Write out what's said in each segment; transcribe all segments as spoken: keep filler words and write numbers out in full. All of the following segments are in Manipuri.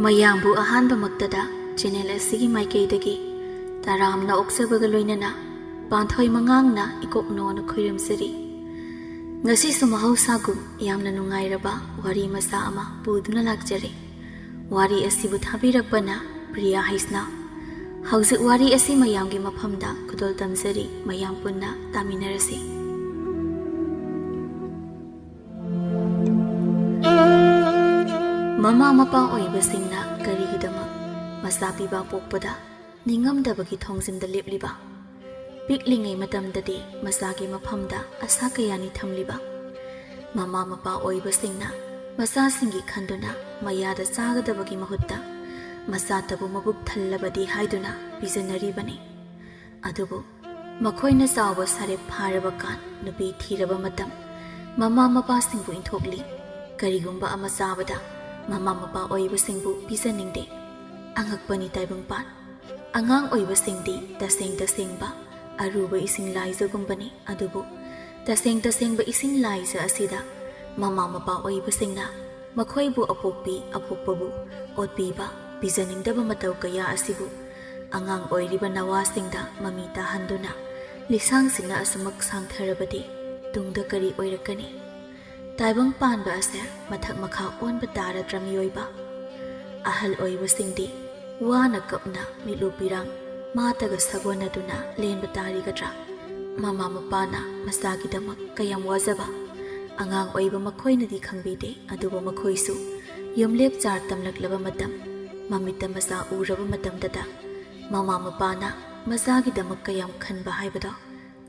ꯃꯌꯥꯝꯕꯨ ꯑꯍꯥꯟꯕꯃꯛꯇꯗ ꯆꯦꯅꯦꯜ ꯑꯁꯤꯒꯤ ꯃꯥꯏꯀꯩꯗꯒꯤ ꯇꯔꯥꯝꯅ ꯑꯣꯛꯆꯕꯒ ꯂꯣꯏꯅꯅ ꯄꯥꯟꯊꯣꯏ ꯃꯉꯥꯡꯅ ꯏꯀꯣꯛꯅꯣꯅ ꯈꯣꯏꯔꯝꯖꯔꯤ꯫ ꯉꯁꯤꯁꯨ ꯃꯍꯧꯁꯥꯒꯨꯝ ꯌꯥꯝꯅ ꯅꯨꯡꯉꯥꯏꯔꯕ ꯋꯥꯔꯤ ꯃꯆꯥ ꯑꯃ ꯄꯨꯗꯨꯅ ꯂꯥꯛꯆꯔꯦ꯫ ꯋꯥꯔꯤ ꯑꯁꯤꯕꯨ ꯊꯥꯕꯤꯔꯛꯄꯅ ꯄ꯭ꯔꯤꯌꯥ ꯍꯩꯁꯅꯥꯝ꯫ ꯍꯧꯖꯤꯛ ꯋꯥꯔꯤ ꯑꯁꯤ ꯃꯌꯥꯝꯒꯤ ꯃꯐꯝꯗ ꯈꯨꯗꯣꯜ ꯇꯝꯖꯔꯤ, ꯃꯌꯥꯝ ꯄꯨꯟꯅ ꯇꯥꯃꯤꯟꯅꯔꯁꯤ꯫ ꯃꯃꯥ ꯃꯄꯥ ꯑꯣꯏꯕꯁꯤꯡꯅ ꯀꯔꯤꯒꯤꯗꯃꯛ ꯃꯆꯥ ꯄꯤꯕ ꯄꯣꯛꯄꯗ ꯅꯤꯡꯉꯝꯗꯕꯒꯤ ꯊꯣꯡꯖꯤꯟꯗ ꯂꯦꯞꯂꯤꯕ? ꯄꯤꯛꯂꯤꯉꯩ ꯃꯇꯝꯗꯗꯤ ꯃꯆꯥꯒꯤ ꯃꯐꯝꯗ ꯑꯁꯥ ꯀꯌꯥꯅꯤ ꯊꯝꯂꯤꯕ꯫ ꯃꯃꯥ ꯃꯄꯥ ꯑꯣꯏꯕꯁꯤꯡꯅ ꯃꯆꯥꯁꯤꯡꯒꯤ ꯈꯟꯗꯨꯅ ꯃꯌꯥꯗ ꯆꯥꯒꯗꯕꯒꯤ ꯃꯍꯨꯠꯇ ꯃꯆꯥꯇꯕꯨ ꯃꯕꯨꯛ ꯊꯜꯂꯕꯗꯤ ꯍꯥꯏꯗꯨꯅ ꯄꯤꯖꯅꯔꯤꯕꯅꯤ꯫ ꯑꯗꯨꯕꯨ ꯃꯈꯣꯏꯅ ꯆꯥꯎꯕ ꯁꯥꯔꯦꯞ ꯐꯥꯔꯕ ꯀꯥꯟ ꯅꯨꯄꯤ ꯊꯤꯔꯕ ꯃꯇꯝ ꯃꯃꯥ ꯃꯄꯥꯁꯤꯡꯕꯨ ꯏꯟꯊꯣꯛꯂꯤ꯫ ꯀꯔꯤꯒꯨꯝꯕ ꯑꯃ ꯆꯥꯕꯗ ꯃꯃꯥ ꯃꯄꯥ ꯑꯣꯏꯕꯁꯤꯡꯕꯨ ꯄꯤꯖꯅꯤꯡꯗꯦ꯫ ꯑꯉꯛꯄꯅꯤ ꯇꯥꯏꯕꯪꯄꯥꯟ꯫ ꯑꯉꯥꯡ ꯑꯣꯏꯕꯁꯤꯡꯗꯤ ꯇꯁꯦꯡ ꯇꯁꯦꯡꯕ ꯑꯔꯨꯕ ꯏꯁꯤꯡ ꯂꯥꯏꯖꯒꯨꯝꯕꯅꯤ꯫ ꯑꯗꯨꯕꯨ ꯇꯁꯦꯡ ꯇꯁꯦꯡꯕ ꯏꯁꯤꯡ ꯂꯥꯏꯖ ꯑꯁꯤꯗ ꯃꯃꯥ ꯃꯄꯥ ꯑꯣꯏꯕꯁꯤꯡꯅ ꯃꯈꯣꯏꯕꯨ ꯑꯄꯣꯛꯄꯤ ꯑꯄꯣꯛꯄꯕꯨ ꯑꯣꯠꯄꯤꯕ, ꯄꯤꯖꯅꯤꯡꯗꯕ ꯃꯇꯧ ꯀꯌꯥ ꯑꯁꯤꯕꯨ ꯑꯉꯥꯡ ꯑꯣꯏꯔꯤꯕ ꯅꯋꯥꯁꯤꯡꯗ ꯃꯃꯤ ꯇꯥꯍꯟꯗꯨꯅ ꯂꯤꯁꯥꯡꯁꯤꯟꯅ ꯑꯁꯨꯃꯛ ꯁꯥꯡꯊꯔꯕꯗꯤ ꯇꯨꯡꯗ ꯀꯔꯤ ꯑꯣꯏꯔꯛꯀꯅꯤ? ꯇꯥꯏꯕꯪ ꯄꯥꯟꯕ ꯑꯁꯦ ꯃꯊꯛ ꯃꯈꯥ ꯑꯣꯟꯕ ꯇꯥꯔꯗ꯭ꯔ ꯃꯤꯑꯣꯏꯕ? ꯑꯍꯜ ꯑꯣꯏꯕꯁꯤꯡꯗꯤ ꯋꯥꯅ ꯀꯞꯅ ꯃꯤꯠꯂꯨ ꯄꯤꯔꯥꯡ ꯃꯥꯇꯒ ꯁꯥꯒꯣꯟꯅꯗꯨꯅ ꯂꯦꯟꯕ ꯇꯥꯔꯤꯒꯗ꯭ꯔꯥ? ꯃꯃꯥ ꯃꯄꯥꯅ ꯃꯆꯥꯒꯤꯗꯃꯛ ꯀꯌꯥꯝ ꯋꯥꯖꯕ꯫ ꯑꯉꯥꯡ ꯑꯣꯏꯕ ꯃꯈꯣꯏꯅꯗꯤ ꯈꯪꯕꯤꯗꯦ, ꯑꯗꯨꯕꯨ ꯃꯈꯣꯏꯁꯨ ꯌꯨꯝꯂꯦꯞ ꯆꯥꯔ ꯇꯝꯂꯛꯂꯕ ꯃꯇꯝ, ꯃꯃꯤꯠꯇ ꯃꯆꯥ ꯎꯔꯕ ꯃꯇꯝꯗꯇ ꯃꯃꯥ ꯃꯄꯥꯅ ꯃꯆꯥꯒꯤꯗꯃꯛ ꯀꯌꯥꯝ ꯈꯟꯕ ꯍꯥꯏꯕꯗꯣ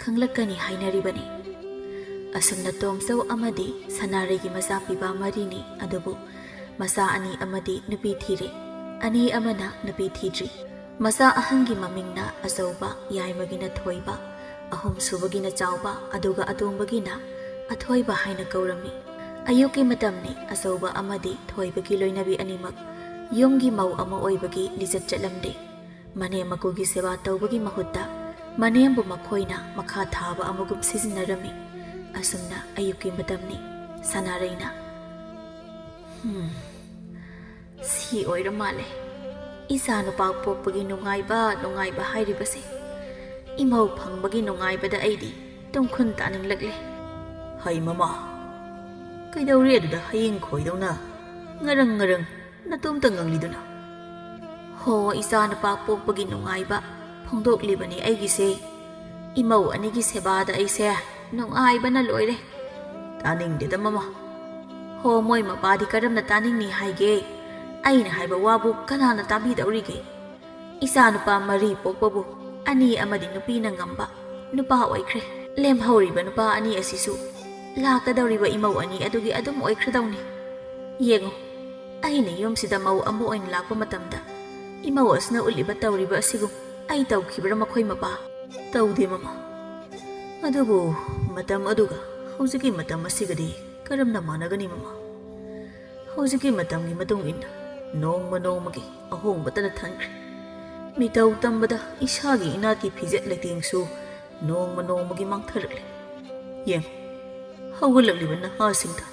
ꯈꯪꯂꯛꯀꯅꯤ ꯍꯥꯏꯅꯔꯤꯕꯅꯤ꯫ ꯑꯁꯨꯝꯅ ꯇꯣꯝꯆꯧ ꯑꯃꯗꯤ ꯁꯅꯥꯔꯩꯒꯤ ꯃꯆꯥ ꯄꯤꯕ ꯃꯔꯤꯅꯤ꯫ ꯑꯗꯨꯕꯨ ꯃꯆꯥ ꯑꯅꯤ ꯑꯃꯗꯤ ꯅꯨꯄꯤ ꯊꯤꯔꯦ, ꯑꯅꯤ ꯑꯃꯅ ꯅꯨꯄꯤ ꯊꯤꯗ꯭ꯔꯤ꯫ ꯃꯆꯥ ꯑꯍꯟꯒꯤ ꯃꯃꯤꯡꯅ ꯑꯆꯧꯕ, ꯌꯥꯏꯃꯒꯤꯅ ꯊꯣꯏꯕ, ꯑꯍꯨꯝꯁꯨꯕꯒꯤꯅ ꯆꯥꯎꯕ, ꯑꯗꯨꯒ ꯑꯇꯣꯝꯕꯒꯤꯅ ꯑꯊꯣꯏꯕ ꯍꯥꯏꯅ ꯀꯧꯔꯝꯃꯤ꯫ ꯑꯌꯨꯛꯀꯤ ꯃꯇꯝꯅꯤ꯫ ꯑꯆꯧꯕ ꯑꯃꯗꯤ ꯊꯣꯏꯕꯒꯤ ꯂꯣꯏꯅꯕꯤ ꯑꯅꯤꯃꯛ ꯌꯨꯝꯒꯤ ꯃꯧ ꯑꯃ ꯑꯣꯏꯕꯒꯤ ꯂꯤꯆꯠ ꯆꯠꯂꯝꯗꯦ꯫ ꯃꯅꯦꯝ ꯃꯀꯨꯒꯤ ꯁꯦꯕꯥ ꯇꯧꯕꯒꯤ ꯃꯍꯨꯠꯇ ꯃꯅꯦꯝꯕꯨ ꯃꯈꯣꯏꯅ ꯃꯈꯥ ꯊꯥꯕ ꯑꯃꯒꯨꯝ ꯁꯤꯖꯤꯟꯅꯔꯝꯃꯤ꯫ ꯑꯁꯨꯝꯅ ꯑꯌꯨꯛꯀꯤ ꯃꯇꯝꯅꯤ꯫ ꯁꯅꯥꯔꯩꯅ, "ꯍꯝ, ꯁꯤ ꯑꯣꯏꯔ ꯃꯥꯜꯂꯦ꯫ ꯏꯆꯥ ꯅꯨꯄꯥ ꯄꯣꯛꯄꯒꯤ ꯅꯨꯡꯉꯥꯏꯕ, ꯅꯨꯡꯉꯥꯏꯕ ꯍꯥꯏꯔꯤꯕꯁꯦ꯫ ꯏꯃꯧ ꯐꯪꯕꯒꯤ ꯅꯨꯡꯉꯥꯏꯕꯗ ꯑꯩꯗꯤ ꯇꯨꯝꯈꯨꯟ ꯇꯥꯅꯤꯡꯂꯛꯂꯦ꯫ ꯍꯩ ꯃꯃꯥ, ꯀꯩꯗꯧꯔꯤ ꯑꯗꯨꯗ ꯍꯌꯤꯡ ꯈꯣꯏꯗꯧꯅ ꯉꯔꯪ ꯉꯔꯪ ꯅꯇꯣꯝꯇ ꯉꯪꯂꯤꯗꯨꯅ? ꯍꯣ, ꯏꯆꯥ ꯅꯨꯄꯥ ꯄꯣꯛꯄꯒꯤ ꯅꯨꯡꯉꯥꯏꯕ ꯐꯣꯡꯗꯣꯛꯂꯤꯕꯅꯤ ꯑꯩꯒꯤꯁꯦ꯫ ꯏꯃꯧ ꯑꯅꯤꯒꯤ ꯁꯦꯕꯥꯗ ꯑꯩꯁꯦ ꯅꯨꯡꯉꯥꯏꯕꯅ ꯂꯣꯏꯔꯦ꯫ ꯇꯥꯅꯤꯡꯗꯦꯗ ꯃꯃꯥ꯫ ꯍꯣ, ꯃꯣꯏ ꯃꯄꯥꯗꯤ ꯀꯔꯝꯅ ꯇꯥꯅꯤꯡꯅꯤ ꯍꯥꯏꯒꯦ? ꯑꯩꯅ ꯍꯥꯏꯕ ꯋꯥꯕꯨ ꯀꯅꯥꯅ ꯇꯥꯕꯤꯗꯧꯔꯤꯒꯦ? ꯏꯆꯥ ꯅꯨꯄꯥ ꯃꯔꯤ ꯄꯣꯛꯄꯕꯨ ꯑꯅꯤ ꯑꯃꯗꯤ ꯅꯨꯄꯤꯅ ꯉꯝꯕ ꯅꯨꯄꯥ ꯑꯣꯏꯈ꯭ꯔꯦ꯫ ꯂꯦꯝꯍꯧꯔꯤꯕ ꯅꯨꯄꯥ ꯑꯅꯤ ꯑꯁꯤꯁꯨ ꯂꯥꯛꯀꯗꯧꯔꯤꯕ ꯏꯃꯧ ꯑꯅꯤ ꯑꯗꯨꯒꯤ ꯑꯗꯨꯝ ꯑꯣꯏꯈ꯭ꯔꯗꯧꯅꯤ꯫ ꯌꯦꯡꯉꯨ, ꯑꯩꯅ ꯌꯨꯝꯁꯤꯗ ꯃꯧ ꯑꯃ ꯑꯣꯏꯅ ꯂꯥꯛꯄ ꯃꯇꯝꯗ ꯏꯃꯧ ꯑꯁꯤꯅ ꯎꯠꯂꯤꯕ ꯇꯧꯔꯤꯕ ꯑꯁꯤꯒꯨꯝ ꯑꯩ ꯇꯧꯈꯤꯕ꯭ꯔꯥ ꯃꯈꯣꯏ ꯃꯄꯥ? ꯇꯧꯗꯦ ꯃꯃꯥ꯫ ꯑꯗꯨꯕꯨ ꯃꯇꯝ ꯑꯗꯨꯒ ꯍꯧꯖꯤꯛꯀꯤ ꯃꯇꯝ ꯑꯁꯤꯒꯗꯤ ꯀꯔꯝꯅ ꯃꯥꯟꯅꯒꯅꯤ ꯃꯃꯥ? ꯍꯧꯖꯤꯛꯀꯤ ꯃꯇꯝꯒꯤ ꯃꯇꯨꯡ ꯏꯟꯅ ꯅꯣꯡꯃ ꯅꯣꯡꯃꯒꯤ ꯑꯍꯣꯡꯕꯇꯅ ꯊꯟꯈ꯭ꯔꯦ꯫ ꯃꯤꯇꯧ ꯇꯝꯕꯗ ꯏꯁꯥꯒꯤ ꯏꯅꯥꯠꯀꯤ ꯐꯤꯖꯦꯠ ꯂꯩꯇꯦꯡꯁꯨ ꯅꯣꯡꯃ ꯅꯣꯡꯃꯒꯤ ꯃꯥꯡꯊꯔꯛꯂꯦ꯫ ꯌꯦꯡ, ꯍꯧꯒꯠꯂꯛꯂꯤꯕ ꯅꯍꯥꯁꯤꯡꯗ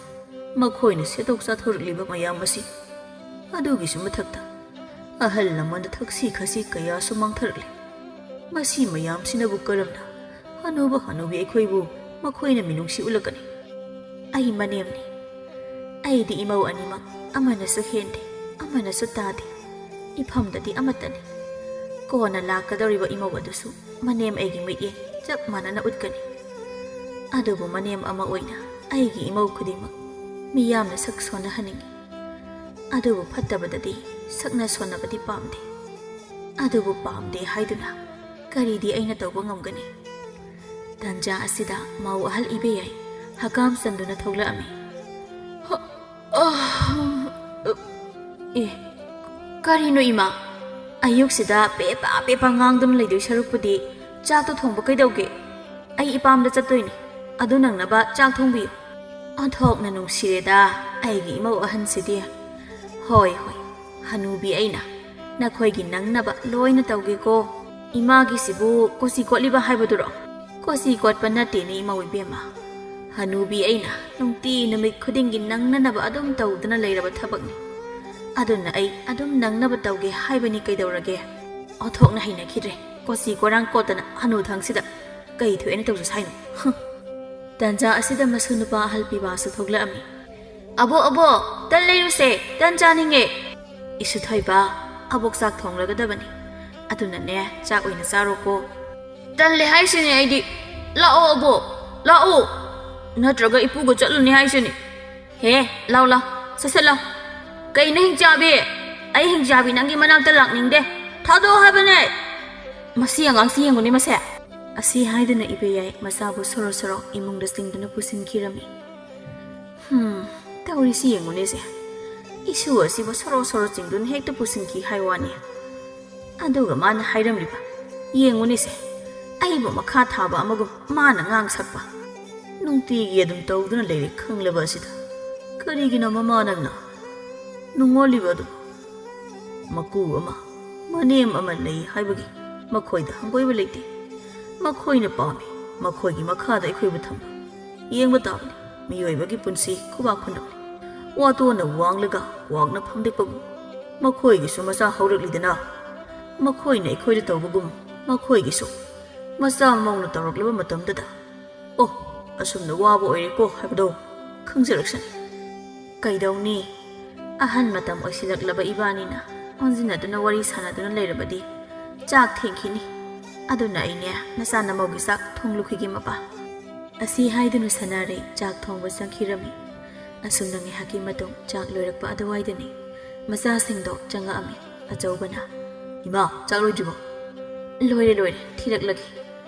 ꯃꯈꯣꯏꯅ ꯁꯦꯠꯇꯣꯛ ꯆꯥꯊꯣꯔꯛꯂꯤꯕ ꯃꯌꯥꯝ ꯑꯁꯤ, ꯑꯗꯨꯒꯤꯁꯨ ꯃꯊꯛꯇ ꯑꯍꯜ ꯂꯃꯟꯗ ꯊꯛꯁꯤ ꯈꯥꯁꯤ ꯀꯌꯥꯁꯨ ꯃꯥꯡꯊꯔꯛꯂꯦ꯫ ꯃꯁꯤ ꯃꯌꯥꯝꯁꯤꯅꯕꯨ ꯀꯔꯝꯅ ꯍꯅꯨꯕ ꯍꯅꯨꯕꯤ ꯑꯩꯈꯣꯏꯕꯨ ꯃꯈꯣꯏꯅ ꯃꯤꯅꯨꯡꯁꯤ ꯎꯠꯂꯛꯀꯅꯤ? ꯑꯩ ꯃꯅꯦꯝꯅꯤ꯫ ꯑꯩꯗꯤ ꯏꯃꯧ ꯑꯅꯤꯃꯛ ꯑꯃꯅꯁꯨ ꯍꯦꯟꯗꯦ, ꯑꯃꯅꯁꯨ ꯇꯥꯗꯦ꯫ ꯏꯐꯝꯗꯗꯤ ꯑꯃꯠꯇꯅꯤ꯫ ꯀꯣꯟꯅ ꯂꯥꯛꯀꯗꯧꯔꯤꯕ ꯏꯃꯧ ꯑꯗꯨꯁꯨ ꯃꯅꯦꯝ ꯑꯩꯒꯤ ꯃꯤꯠꯌꯦꯡ ꯆꯞ ꯃꯥꯟꯅꯅ ꯎꯠꯀꯅꯤ꯫ ꯑꯗꯨꯕꯨ ꯃꯅꯦꯝ ꯑꯃ ꯑꯣꯏꯅ ꯑꯩꯒꯤ ꯏꯃꯧ ꯈꯨꯗꯤꯡꯃꯛ ꯃꯤꯌꯥꯝꯅ ꯁꯛ ꯁꯣꯟꯅꯍꯟꯅꯤꯡꯏ꯫ ꯑꯗꯨꯕꯨ ꯐꯠꯇꯕꯗꯗꯤ ꯁꯛꯅ ꯁꯣꯟꯅꯕꯗꯤ ꯄꯥꯝꯗꯦ꯫ ꯑꯗꯨꯕꯨ ꯄꯥꯝꯗꯦ ꯍꯥꯏꯗꯨꯅ ꯀꯔꯤꯗꯤ ꯑꯩꯅ ꯇꯧꯕ ꯉꯝꯒꯅꯤ? ꯇꯟꯖꯥ ꯑꯁꯤꯗ ꯃꯧ ꯑꯍꯜ ꯏꯕꯦꯌꯥꯏ ꯍꯀꯥꯝ ꯆꯟꯗꯨꯅ ꯊꯣꯛꯂꯛꯑꯝꯃꯤ꯫ ꯍ-, ꯑ-, ꯑꯦ, ꯀꯔꯤꯅꯣ ꯏꯃꯥ? ꯑꯌꯨꯛꯁꯤꯗ ꯄꯦꯄꯥ ꯄꯦꯄꯥ ꯉꯥꯡꯗꯨꯅ ꯂꯩꯗꯣꯏ ꯁꯔꯨꯛꯄꯨꯗꯤ ꯆꯥꯛꯇꯣ ꯊꯣꯡꯕ ꯀꯩꯗꯧꯒꯦ? ꯑꯩ ꯏꯄꯥꯝꯗ ꯆꯠꯇꯣꯏꯅꯤ꯫ ꯑꯗꯨ ꯅꯪꯅꯕ ꯆꯥꯛ ꯊꯣꯡꯕꯤꯌꯨ꯫ ꯑꯣꯟꯊꯣꯛꯅ ꯅꯨꯡꯁꯤꯔꯦꯗ ꯑꯩꯒꯤ ꯏꯃꯧ ꯑꯍꯟꯁꯤꯗꯤ꯫ ꯍꯣꯏ, ꯍꯣꯏ, ꯍꯅꯨꯕꯤ ꯑꯩꯅ ꯅꯈꯣꯏꯒꯤ ꯅꯪꯅꯕ ꯂꯣꯏꯅ ꯇꯧꯒꯦꯀꯣ꯫ ꯏꯃꯥꯒꯤꯁꯤꯕꯨ ꯀꯣꯆꯤ ꯀꯣꯠꯂꯤꯕ ꯍꯥꯏꯕꯗꯨꯔꯣ? ꯀꯣꯆꯤ ꯀꯣꯠꯄ ꯅꯠꯇꯦꯅꯦ ꯏꯃꯧ ꯏꯕꯦꯝꯃ꯫ ꯍꯅꯨꯕꯤ ꯑꯩꯅ ꯅꯨꯡꯇꯤ ꯅꯨꯃꯤꯠ ꯈꯨꯗꯤꯡꯒꯤ ꯅꯪꯅꯅꯕ ꯑꯗꯨꯝ ꯇꯧꯗꯨꯅ ꯂꯩꯔꯕ ꯊꯕꯛꯅꯤ꯫ ꯑꯗꯨꯅ ꯑꯩ ꯑꯗꯨꯝ ꯅꯪꯅꯕ ꯇꯧꯒꯦ ꯍꯥꯏꯕꯅꯤ, ꯀꯩꯗꯧꯔꯒꯦ? ꯑꯣꯟꯊꯣꯛꯅ ꯍꯩꯅꯈꯤꯗ꯭ꯔꯦ꯫ ꯀꯣꯆꯤ ꯀꯣꯔꯥꯡ ꯀꯣꯠꯇꯅ ꯍꯅꯨꯊꯪꯁꯤꯗ ꯀꯩ ꯊꯣꯛꯑꯦꯅ ꯇꯧꯖꯁ ꯍꯥꯏꯅꯣ? ꯍꯨꯝ꯫ ꯇꯥꯟꯖꯥ ꯑꯁꯤꯗ ꯃꯁꯨ ꯅꯨꯄꯥ ꯑꯍꯜ ꯄꯤꯕꯥꯁꯨ ꯊꯣꯛꯂꯛꯑꯝꯃꯤ꯫ "ꯑꯕꯣꯛ, ꯑꯕꯣꯛ, ꯇꯟ ꯂꯩꯔꯨꯁꯦ, ꯇꯟ ꯆꯥꯅꯤꯡꯉꯦ꯫" "ꯏꯁꯨ ꯊꯣꯏꯕ, ꯑꯕꯣꯛ ꯆꯥꯛ ꯊꯣꯡꯂꯒꯗꯕꯅꯤ꯫ ꯑꯗꯨꯅꯅꯦ, ꯆꯥꯛ ꯑꯣꯏꯅ ꯆꯥꯔꯣꯀꯣ꯫" "ꯇꯜꯂꯦ ꯍꯥꯏꯁꯤꯅꯦ ꯑꯩꯗꯤ꯫ ꯂꯥꯛꯑꯣ ꯑꯕꯣꯛ, ꯂꯥꯛꯑꯣ꯫ ꯅꯠꯇ꯭ꯔꯒ ꯏꯄꯨꯒ ꯆꯠꯂꯨꯅꯤ ꯍꯥꯏꯁꯤꯅꯦ꯫" "ꯍꯦ, ꯂꯥꯎ ꯂꯥꯎ, ꯁꯠ ꯁꯠ ꯂꯥꯎ꯫ ꯀꯩꯅꯣ ꯍꯤꯡꯆꯥꯕꯤ? ꯑꯩ ꯍꯤꯡꯆꯥꯕꯤ ꯅꯪꯒꯤ ꯃꯅꯥꯛꯇ ꯂꯥꯛꯅꯤꯡꯗꯦ꯫ ꯊꯥꯗꯣꯛꯑꯣ ꯍꯥꯏꯕꯅꯦ꯫ ꯃꯁꯤ ꯑꯉꯥꯡꯁꯤ ꯌꯦꯡꯉꯨꯅꯦ ꯃꯁꯦ꯫" ꯑꯁꯤ ꯍꯥꯏꯗꯨꯅ ꯏꯕꯦꯌꯥꯏ ꯃꯆꯥꯕꯨ ꯁꯣꯔꯣ ꯁꯣꯔꯣ ꯏꯃꯨꯡꯗ ꯆꯤꯡꯗꯨꯅ ꯄꯨꯁꯤꯟꯈꯤꯔꯝꯃꯤ꯫ "ꯍꯨꯝ, ꯇꯧꯔꯤꯁꯤ ꯌꯦꯡꯉꯨꯅꯦꯁꯦ꯫ ꯏꯁꯨ ꯑꯁꯤꯕꯨ ꯁꯣꯔꯣ ꯁꯣꯔꯣ ꯆꯤꯡꯗꯨꯅ ꯍꯦꯛꯇ ꯄꯨꯁꯤꯟꯈꯤ ꯍꯥꯏ ꯋꯥꯅꯤ꯫ ꯑꯗꯨꯒ ꯃꯥꯅ ꯍꯥꯏꯔꯝꯂꯤꯕ, ꯌꯦꯡꯉꯨꯅꯦꯁꯦ, ꯑꯩꯕꯨ ꯃꯈꯥ ꯊꯥꯕ ꯑꯃꯒꯨꯝ ꯃꯥꯅ ꯉꯥꯡ ꯁꯛꯄ꯫ ꯅꯨꯡꯇꯤꯒꯤ ꯑꯗꯨꯝ ꯇꯧꯗꯨꯅ ꯂꯩꯔꯦ ꯈꯪꯂꯕ ꯑꯁꯤꯗ꯫ ꯀꯔꯤꯒꯤꯅꯣ ꯃꯃꯥ ꯅꯪꯅ ꯅꯨꯡꯉꯣꯜꯂꯤꯕ ꯑꯗꯨ? ꯃꯀꯨ ꯑꯃ, ꯃꯅꯦꯝ ꯑꯃ ꯂꯩ ꯍꯥꯏꯕꯒꯤ ꯃꯈꯣꯏꯗ ꯍꯪꯒꯣꯏꯕ ꯂꯩꯇꯦ꯫ ꯃꯈꯣꯏꯅ ꯄꯥꯝꯃꯤ, ꯃꯈꯣꯏꯒꯤ ꯃꯈꯥꯗ ꯑꯩꯈꯣꯏꯕꯨ ꯊꯝꯕ꯫ ꯌꯦꯡꯕ ꯇꯥꯕꯅꯤ, ꯃꯤꯑꯣꯏꯕꯒꯤ ꯄꯨꯟꯁꯤ ꯈꯨꯕꯥꯛ ꯈꯨꯅꯕꯅꯤ꯫ ꯋꯥꯇꯣꯟꯅ ꯋꯥꯡꯂꯒ ꯀ꯭ꯋꯥꯛꯅ ꯐꯝꯗꯦꯛꯄꯒꯨꯝ, ꯃꯈꯣꯏꯒꯤꯁꯨ ꯃꯆꯥ ꯍꯧꯔꯛꯂꯤꯗꯅ꯫ ꯃꯈꯣꯏꯅ ꯑꯩꯈꯣꯏꯗ ꯇꯧꯕꯒꯨꯝ, ꯃꯈꯣꯏꯒꯤꯁꯨ ꯃꯆꯥ ꯃꯧꯅ ꯇꯧꯔꯛꯂꯕ ꯃꯇꯝꯗꯨꯗ, ꯑꯣ, ꯑꯁꯨꯝꯅ ꯋꯥꯕ ꯑꯣꯏꯔꯦꯀꯣ ꯍꯥꯏꯕꯗꯣ ꯈꯪꯖꯔꯛꯁꯅꯤ꯫ ꯀꯩꯗꯧꯅꯤ? ꯑꯍꯟ ꯃꯇꯝ ꯑꯣꯏꯁꯤꯜꯂꯛꯂꯕ ꯏꯕꯥꯅꯤꯅ ꯑꯣꯟꯁꯤꯟꯅꯗꯨꯅ ꯋꯥꯔꯤ ꯁꯥꯟꯅꯗꯨꯅ ꯂꯩꯔꯕꯗꯤ ꯆꯥꯛ ꯊꯦꯡꯈꯤꯅꯤ꯫ ꯑꯗꯨꯅ ꯑꯩꯅꯦ ꯅꯆꯥ ꯅꯃꯧꯒꯤ ꯆꯥꯛ ꯊꯣꯡꯂꯨꯈꯤꯒꯦ ꯃꯄꯥ꯫ ꯑꯁꯤ ꯍꯥꯏꯗꯨꯅ ꯁꯅꯥꯔꯩ ꯆꯥꯛ ꯊꯣꯡꯕ ꯆꯪꯈꯤꯔꯝꯃꯤ꯫ ꯑꯁꯨꯝꯅ ꯉꯥꯏꯍꯥꯛꯀꯤ ꯃꯇꯨꯡ ꯆꯥꯛ ꯂꯣꯏꯔꯛꯄ ꯑꯗꯨꯋꯥꯏꯗꯅꯤ ꯃꯆꯥꯁꯤꯡꯗꯣ ꯆꯪꯉꯛꯑꯝꯃꯤ꯫ ꯑꯆꯧꯕꯅ, "ꯏꯃꯥ, ꯆꯥꯛ ꯂꯣꯏꯗ꯭ꯔꯤꯕꯣ?" "ꯂꯣꯏꯔꯦ, ꯂꯣꯏꯔꯦ, ꯊꯤꯔꯛꯂꯒꯦ꯫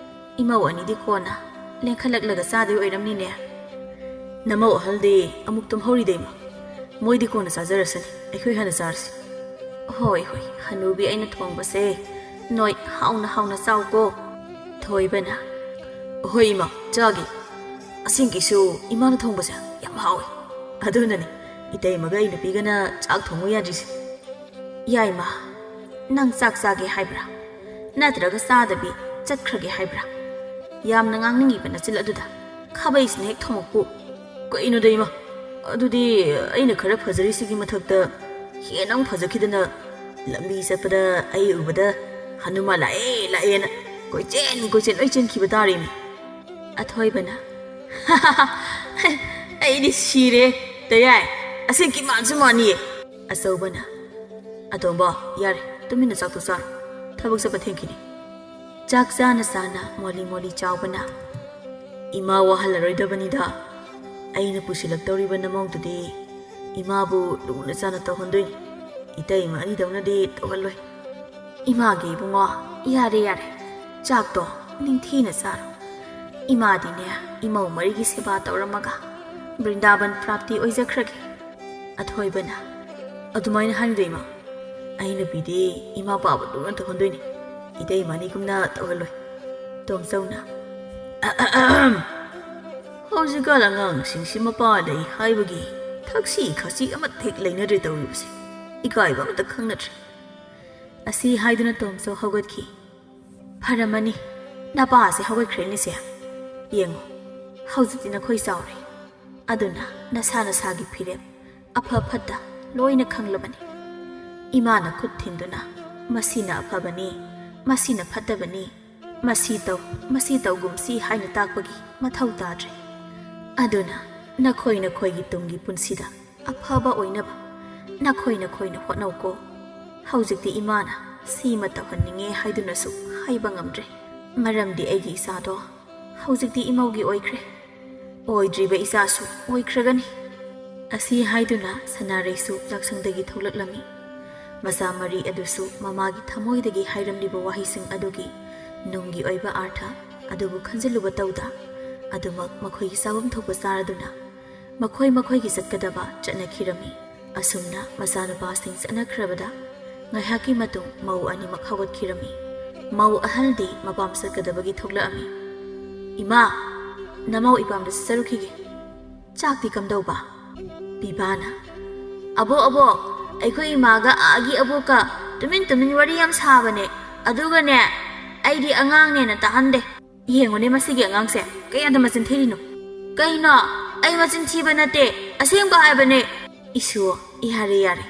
ꯏꯃꯧ ꯑꯅꯤꯗꯤ ꯀꯣꯟꯅ ꯂꯦꯡꯈꯠꯂꯛꯂꯒ ꯆꯥꯗꯣꯏ ꯑꯣꯏꯔꯝꯅꯤꯅꯦ꯫" "ꯅꯃꯧ ꯑꯍꯜꯗꯤ ꯑꯃꯨꯛ ꯇꯨꯝꯍꯧꯔꯤꯗ ꯏꯃꯥ꯫ ꯃꯣꯏꯗꯤ ꯀꯣꯟꯅ ꯆꯥꯖꯔꯁꯅꯤ, ꯑꯩꯈꯣꯏ ꯍꯥꯟꯅ ꯆꯥꯔꯁꯤ꯫" "ꯍꯣꯏ, ꯍꯣꯏ, ꯍꯅꯨꯕꯤ ꯑꯩꯅ ꯊꯣꯡꯕꯁꯦ ꯅꯣꯏ ꯍꯥꯎꯅ ꯍꯥꯎꯅ ꯆꯥꯎꯀꯣ꯫" ꯊꯣꯏꯕꯅ, "ꯍꯣꯏ ꯏꯃꯥ, ꯆꯥꯒꯦ꯫ ꯑꯁꯦꯡꯀꯤꯁꯨ ꯏꯃꯥꯅ ꯊꯣꯡꯕꯁꯦ ꯌꯥꯝ ꯍꯥꯎꯋꯦ꯫ ꯑꯗꯨꯅꯅꯦ ꯏꯇꯩꯃꯒ ꯑꯩ ꯅꯨꯄꯤꯒꯅ ꯆꯥꯛ ꯊꯣꯡꯉꯨ ꯌꯥꯗ꯭ꯔꯤꯁꯦ꯫" "ꯌꯥꯏꯃ, ꯅꯪ ꯆꯥꯛ ꯆꯥꯒꯦ ꯍꯥꯏꯕ꯭ꯔꯥ? ꯅꯠꯇ꯭ꯔꯒ ꯆꯥꯗꯕꯤ ꯆꯠꯈ꯭ꯔꯒꯦ ꯍꯥꯏꯕ꯭ꯔꯥ? ꯌꯥꯝꯅ ꯉꯥꯡꯅꯤꯡꯉꯤꯕ ꯅꯆꯤꯜ ꯑꯗꯨꯗ ꯈꯥꯕꯩꯁꯤꯅ ꯍꯦꯛ ꯊꯣꯝꯃꯛꯄꯨ꯫" "ꯀꯩꯅꯣꯗ ꯏꯃꯥ, ꯑꯗꯨꯗꯤ ꯑꯩꯅ ꯈꯔ ꯐꯖꯔꯤꯁꯤꯒꯤ ꯃꯊꯛꯇ ꯍꯦꯟꯅ ꯑꯃꯨꯛ ꯐꯖꯈꯤꯗꯅ, ꯂꯝꯕꯤ ꯆꯠꯄꯗ ꯑꯩ ꯎꯕꯗ ꯍꯅꯨꯃꯥꯟ ꯂꯥꯛꯑꯦ ꯂꯥꯛꯑꯦꯅ ꯀꯣꯏꯆꯦꯟ ꯀꯣꯏꯆꯦꯟ ꯂꯣꯏ ꯆꯦꯟꯈꯤꯕ ꯇꯥꯔꯦꯅꯦ꯫ ꯑꯊꯣꯏꯕꯅ, "ꯑꯩꯗꯤ ꯁꯤꯔꯦ, ꯇꯌꯥꯏ, ꯑꯁꯦꯡꯀꯤ ꯃꯥꯟꯁꯨ ꯃꯥꯟꯅꯤꯌꯦ"꯫ ꯑꯆꯧꯕꯅ, "ꯑꯇꯣꯝꯕ, ꯌꯥꯔꯦ, ꯇꯨꯃꯤꯟꯅ ꯆꯥꯛꯇꯣ ꯆꯥꯔꯣ, ꯊꯕꯛ ꯆꯠꯄ ꯊꯦꯡꯈꯤꯅꯤ꯫ ꯆꯥꯛ ꯆꯥꯅ ꯆꯥꯅ ꯃꯣꯂꯤ ꯃꯣꯂꯤ ꯆꯥꯎꯕꯅ, "ꯏꯃꯥ ꯋꯥꯍꯜꯂꯔꯣꯏꯗꯕꯅꯤꯗ, ꯑꯩꯅ ꯄꯨꯁꯤꯜꯂꯛꯇꯧꯔꯤꯕ ꯅꯃꯧꯗꯨꯗꯤ ꯏꯃꯥꯕꯨ ꯂꯨꯅ ꯆꯥꯅ ꯇꯧꯍꯟꯗꯣꯏꯅꯤ, ꯏꯇꯩꯃ ꯑꯅꯤꯗꯧꯅꯗꯤ ꯇꯧꯍꯜꯂꯣꯏ"꯫ "ꯏꯃꯥꯒꯤ ꯏꯕꯨꯡꯉꯣ, ꯌꯥꯔꯦ ꯌꯥꯔꯦ, ꯆꯥꯛꯇꯣ ꯅꯤꯡꯊꯤꯅ ꯆꯥꯔꯣ꯫ ꯏꯃꯥꯗꯤꯅꯦ, ꯏꯃꯧ ꯃꯔꯤꯒꯤ ꯁꯦꯕꯥ ꯇꯧꯔꯝꯃꯒ ꯕ꯭ꯔꯤꯟꯗꯥꯕꯟ ꯄ꯭ꯔꯥꯞꯇꯤ ꯑꯣꯏꯖꯈ꯭ꯔꯒꯦ"꯫ ꯑꯊꯣꯏꯕꯅ, "ꯑꯗꯨꯃꯥꯏꯅ ꯍꯥꯏꯅꯨꯗ ꯏꯃꯥ, ꯑꯩ ꯅꯨꯄꯤꯗꯤ ꯏꯃꯥ ꯄꯥꯕ ꯂꯨꯅ ꯇꯧꯍꯟꯗꯣꯏꯅꯤ, ꯏꯇꯩꯃ ꯑꯅꯤꯒꯨꯝꯅ ꯇꯧꯍꯜꯂꯣꯏ"꯫ ꯇꯣꯝꯆꯧꯅ, "ꯑꯍꯝ, ꯍꯧꯖꯤꯛꯀꯥꯟ ꯑꯉꯥꯡꯁꯤꯡꯁꯤ ꯃꯄꯥ ꯂꯩ ꯍꯥꯏꯕꯒꯤ ꯊꯛꯁꯤ ꯈꯥꯁꯤ ꯑꯃꯠꯇ ꯍꯦꯛ ꯂꯩꯅꯗ꯭ꯔꯦ ꯇꯧꯔꯤꯕꯁꯦ, ꯏꯀꯥꯏꯕ ꯑꯃꯠꯇ ꯈꯪꯅꯗ꯭ꯔꯦ"꯫ ꯑꯁꯤ ꯍꯥꯏꯗꯨꯅ ꯇꯣꯝꯆꯧ ꯍꯧꯒꯠꯈꯤ꯫ "ꯐꯔꯝꯃꯅꯤ, ꯅꯄꯥꯁꯦ ꯍꯧꯒꯠꯈ꯭ꯔꯦꯅꯦꯁꯦ꯫ ꯌꯦꯡꯉꯣ, ꯍꯧꯖꯤꯛꯇꯤ ꯅꯈꯣꯏ ꯆꯥꯎꯔꯦ, ꯑꯗꯨꯅ ꯅꯁꯥ ꯅꯁꯥꯒꯤ ꯐꯤꯔꯦꯞ ꯑꯐ ꯐꯠꯇ ꯂꯣꯏꯅ ꯈꯪꯂꯕꯅꯤ꯫ ꯏꯃꯥꯅ ꯈꯨꯠ ꯊꯤꯟꯗꯨꯅ ꯃꯁꯤꯅ ꯑꯐꯕꯅꯤ, ꯃꯁꯤꯅ ꯐꯠꯇꯕꯅꯤ, ꯃꯁꯤ ꯇꯧ, ꯃꯁꯤ ꯇꯧꯒꯨꯝꯁꯤ ꯍꯥꯏꯅ ꯇꯥꯛꯄꯒꯤ ꯃꯊꯧ ꯇꯥꯗ꯭ꯔꯦ꯫ ꯑꯗꯨꯅ ꯅꯈꯣꯏ ꯅꯈꯣꯏꯒꯤ ꯇꯨꯡꯒꯤ ꯄꯨꯟꯁꯤꯗ ꯑꯐꯕ ꯑꯣꯏꯅꯕ ꯅꯈꯣꯏ ꯅꯈꯣꯏꯅ ꯍꯣꯠꯅꯧꯀꯣ꯫ ꯍꯧꯖꯤꯛꯇꯤ ꯏꯃꯥꯅ ꯁꯤꯃ ꯇꯧꯍꯟꯅꯤꯡꯉꯦ ꯍꯥꯏꯗꯨꯅꯁꯨ ꯍꯥꯏꯕ ꯉꯝꯗ꯭ꯔꯦ, ꯃꯔꯝꯗꯤ ꯑꯩꯒꯤ ꯏꯆꯥꯗꯣ ꯍꯧꯖꯤꯛꯇꯤ ꯏꯃꯧꯒꯤ ꯑꯣꯏꯈ꯭ꯔꯦ꯫ ꯑꯣꯏꯗ꯭ꯔꯤꯕ ꯏꯆꯥꯁꯨ ꯑꯣꯏꯈ꯭ꯔꯒꯅꯤ"꯫ ꯑꯁꯤ ꯍꯥꯏꯗꯨꯅ ꯁꯅꯥꯔꯩꯁꯨ ꯆꯥꯛꯁꯪꯗꯒꯤ ꯊꯣꯛꯂꯛꯂꯝꯃꯤ꯫ ꯃꯆꯥ ꯃꯔꯤ ꯑꯗꯨꯁꯨ ꯃꯃꯥꯒꯤ ꯊꯃꯣꯏꯗꯒꯤ ꯍꯥꯏꯔꯝꯂꯤꯕ ꯋꯥꯍꯩꯁꯤꯡ ꯑꯗꯨꯒꯤ ꯅꯨꯡꯒꯤ ꯑꯣꯏꯕ ꯑꯥꯔꯊ ꯑꯗꯨꯕꯨ ꯈꯟꯖꯤꯜꯂꯨꯕ ꯇꯧꯗ, ꯑꯗꯨꯃꯛ ꯃꯈꯣꯏꯒꯤ ꯆꯥꯐꯝ ꯊꯣꯛꯄ ꯆꯥꯔꯗꯨꯅ ꯃꯈꯣꯏ ꯃꯈꯣꯏꯒꯤ ꯆꯠꯀꯗꯕ ꯆꯠꯅꯈꯤꯔꯝꯃꯤ꯫ ꯑꯁꯨꯝꯅ ꯃꯆꯥꯅꯨꯄꯥꯁꯤꯡ ꯆꯠꯅꯈ꯭ꯔꯕꯗ ꯉꯥꯏꯍꯥꯛꯀꯤ ꯃꯇꯨꯡ ꯃꯧ ꯑꯅꯤꯃꯛ ꯍꯧꯒꯠꯈꯤꯔꯝꯃꯤ꯫ ꯃꯧ ꯑꯍꯜꯗꯤ ꯃꯄꯥꯝ ꯆꯠꯀꯗꯕꯒꯤ ꯊꯣꯛꯂꯛꯑꯝꯃꯤ꯫ "ꯏꯃꯥ, ꯅꯃꯧ ꯏꯄꯥꯝꯗ ꯆꯠꯆꯔꯨꯈꯤꯒꯦ꯫ ꯆꯥꯛꯇꯤ ꯀꯝꯗꯧꯕ?" ꯄꯤꯕꯥꯅ, "ꯑꯕꯣꯛ, ꯑꯕꯣꯛ, ꯑꯩꯈꯣꯏ ꯏꯃꯥꯒ ꯑꯥꯒꯤ ꯑꯕꯣꯛꯀ ꯇꯨꯃꯤꯟ ꯇꯨꯃꯤꯟ ꯋꯥꯔꯤ ꯌꯥꯝ ꯁꯥꯕꯅꯦ꯫ ꯑꯗꯨꯒꯅꯦ, ꯑꯩꯗꯤ ꯑꯉꯥꯡꯅꯦꯅ ꯇꯥꯍꯟꯗꯦ꯫ ꯌꯦꯡꯉꯨꯅꯦ ꯃꯁꯤꯒꯤ ꯑꯉꯥꯡꯁꯦ, ꯀꯌꯥꯗ ꯃꯆꯤꯟ ꯊꯤꯔꯤꯅꯣ?" "ꯀꯩꯅꯣ? ꯑꯩ ꯃꯆꯤꯟ ꯊꯤꯕ ꯅꯠꯇꯦ, ꯑꯁꯦꯡꯕ ꯍꯥꯏꯕꯅꯦ"꯫ "ꯏꯁꯨ, ꯌꯥꯔꯦ, ꯌꯥꯔꯦ꯫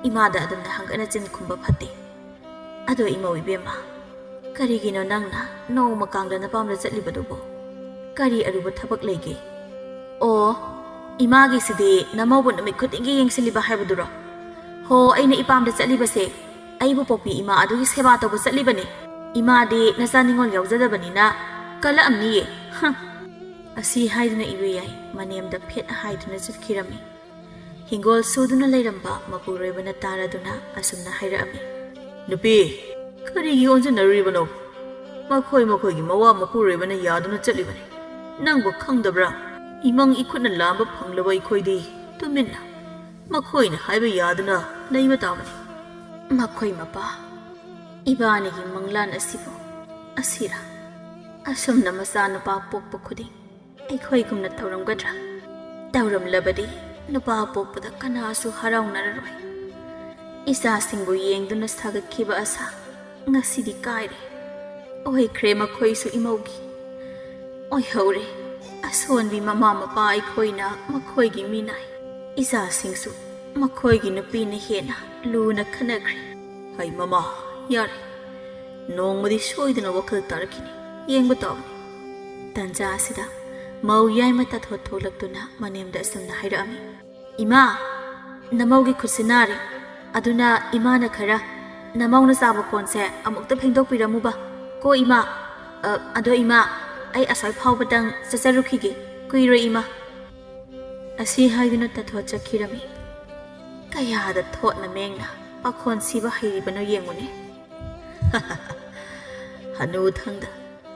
ꯏꯃꯥꯗ ꯑꯗꯨꯝꯅ ꯍꯪꯒꯠ ꯍꯟꯖꯤꯟ ꯈꯨꯝꯕ ꯐꯠꯇꯦ꯫ ꯑꯗꯣ ꯏꯃꯧ ꯏꯕꯦꯝꯃ, ꯀꯔꯤꯒꯤꯅꯣ ꯅꯪꯅ ꯅꯣꯡꯃ ꯀꯥꯡꯗ ꯅꯄꯥꯝꯗ ꯆꯠꯂꯤꯕꯗꯨꯕꯣ? ꯀꯔꯤ ꯑꯔꯨꯕ ꯊꯕꯛ ꯂꯩꯒꯦ? ꯑꯣ, ꯏꯃꯥꯒꯤꯁꯤꯗꯤ ꯅꯃꯧꯕꯨ ꯅꯨꯃꯤꯠ ꯈꯨꯗꯤꯡꯒꯤ ꯌꯦꯡꯁꯤꯜꯂꯤꯕ ꯍꯥꯏꯕꯗꯨꯔꯣ? ꯍꯣ, ꯑꯩꯅ ꯏꯄꯥꯝꯗ ꯆꯠꯂꯤꯕꯁꯦ ꯑꯩꯕꯨ ꯄꯣꯛꯄꯤ ꯏꯃꯥ ꯑꯗꯨꯒꯤ ꯁꯦꯕꯥ ꯇꯧꯕ ꯆꯠꯂꯤꯕꯅꯤ꯫ ꯏꯃꯥꯗꯤ ꯅꯆꯥ ꯅꯤꯉꯣꯜ ꯌꯥꯎꯖꯗꯕꯅꯤꯅ ꯀꯜꯂꯛꯑꯝꯅꯤꯌꯦ꯫ ꯍꯝ꯫ ꯑꯁꯤ ꯍꯥꯏꯗꯨꯅ ꯏꯕꯦꯌꯥꯏ ꯃꯅꯦꯝꯗ ꯐꯦꯠ ꯍꯥꯏꯗꯨꯅ ꯆꯠꯈꯤꯔꯝꯃꯤ꯫ ꯍꯤꯡꯒꯣꯜ ꯁꯨꯗꯨꯅ ꯂꯩꯔꯝꯕ ꯃꯄꯨꯔꯣꯏꯕꯅ ꯇꯥꯔꯗꯨꯅ ꯑꯁꯨꯝꯅ ꯍꯥꯏꯔꯛꯑꯝꯃꯤ꯫ ꯅꯨꯄꯤ, ꯀꯔꯤꯒꯤ ꯑꯣꯟꯁꯤꯟꯅꯔꯨꯔꯤꯕꯅꯣ? ꯃꯈꯣꯏ ꯃꯈꯣꯏꯒꯤ ꯃꯋꯥ ꯃꯄꯨꯔꯣꯏꯕꯅ ꯌꯥꯗꯨꯅ ꯆꯠꯂꯤꯕꯅꯤ꯫ ꯅꯪꯕꯨ ꯈꯪꯗꯕ꯭ꯔꯥ? ꯏꯃꯪ ꯏꯈꯨꯠꯅ ꯂꯥꯝꯕ ꯐꯪꯂꯕ ꯑꯩꯈꯣꯏꯗꯤ ꯇꯨꯃꯤꯟꯅ ꯃꯈꯣꯏꯅ ꯍꯥꯏꯕ ꯌꯥꯗꯨꯅ ꯂꯩꯕ ꯇꯥꯕꯅꯤ꯫ ꯃꯈꯣꯏ ꯃꯄꯥ ꯏꯕꯥꯅꯤꯒꯤ ꯃꯪꯂꯥꯟ ꯑꯁꯤꯕꯨ ꯑꯁꯤꯔꯥ? ꯑꯁꯨꯝꯅ ꯃꯆꯥꯅꯨꯄꯥ ꯄꯣꯛꯄ ꯈꯨꯗꯤꯡ ꯑꯩꯈꯣꯏꯒꯨꯝꯅ ꯇꯧꯔꯝꯒꯗ꯭ꯔꯥ? ꯇꯧꯔꯝꯂꯕꯗꯤ ꯅꯨꯄꯥ ꯄꯣꯛꯄꯗ ꯀꯅꯥꯁꯨ ꯍꯔꯥꯎꯅꯔꯔꯣꯏ꯫ ꯏꯆꯥꯁꯤꯡꯕꯨ ꯌꯦꯡꯗꯨꯅ ꯁꯥꯒꯠꯈꯤꯕ ꯑꯁꯥ ꯉꯁꯤꯗꯤ ꯀꯥꯏꯔꯦ꯫ ꯑꯣꯏꯈ꯭ꯔꯦ ꯃꯈꯣꯏꯁꯨ ꯏꯃꯧꯒꯤ꯫ ꯑꯣꯏꯍꯧꯔꯦ꯫ ꯑꯁꯣꯟꯕꯤ ꯃꯃꯥ ꯃꯄꯥ ꯑꯩꯈꯣꯏꯅ ꯃꯈꯣꯏꯒꯤ ꯃꯤꯅꯥꯏ꯫ ꯏꯆꯥꯁꯤꯡꯁꯨ ꯃꯈꯣꯏꯒꯤ ꯅꯨꯄꯤꯅ ꯍꯦꯟꯅ ꯂꯨꯅ ꯈꯟꯅꯈ꯭ꯔꯦ꯫ ꯍꯩ ꯃꯃꯥ, ꯌꯥꯔꯦ꯫ ꯅꯣꯡꯃꯗꯤ ꯁꯣꯏꯗꯅ ꯋꯥꯈꯜ ꯇꯥꯔꯛꯈꯤꯅꯤ꯫ ꯌꯦꯡꯕ ꯇꯥꯕꯅꯤ꯫ ꯇꯟꯖꯥ ꯑꯁꯤꯗ ꯃꯧ ꯌꯥꯏꯃ ꯇꯥꯊꯣꯠ ꯊꯣꯛꯂꯛꯇꯨꯅ ꯃꯅꯦꯝꯗ ꯑꯁꯨꯝꯅ ꯍꯥꯏꯔꯛꯑꯝꯃꯤ꯫ ꯏꯃꯥ, ꯅꯃꯧꯒꯤ ꯈꯨꯠꯁꯤ ꯅꯥꯔꯦ꯫ ꯑꯗꯨꯅ ꯏꯃꯥꯅ ꯈꯔ ꯅꯃꯧꯅ ꯆꯥꯕ ꯀꯣꯟꯁꯦ ꯑꯃꯨꯛꯇ ꯐꯦꯡꯗꯣꯛꯄꯤꯔꯝꯃꯨꯕ꯫ ꯀꯣ ꯏꯃꯥ꯫ ꯑ, ꯑꯗꯣ ꯏꯃꯥ, ꯑꯩ ꯑꯁ꯭ꯋꯥꯏ ꯐꯥꯎꯕꯗꯪ ꯆꯠꯆꯔꯨꯈꯤꯒꯦ꯫ ꯀꯨꯏꯔꯣꯏ ꯏꯃꯥ꯫ ꯑꯁꯤ ꯍꯥꯏꯗꯨꯅ ꯇꯥꯊꯣꯠ ꯆꯠꯈꯤꯔꯝꯃꯤ꯫ ꯀꯌꯥꯗ ꯊꯣꯠꯅ ꯃꯦꯡꯅ ꯄꯥꯈꯣꯟ ꯁꯤꯕ ꯍꯩꯔꯤꯕꯅꯣ ꯌꯦꯡꯉꯨꯅꯦ꯫ ꯍꯅꯨꯊꯪꯗ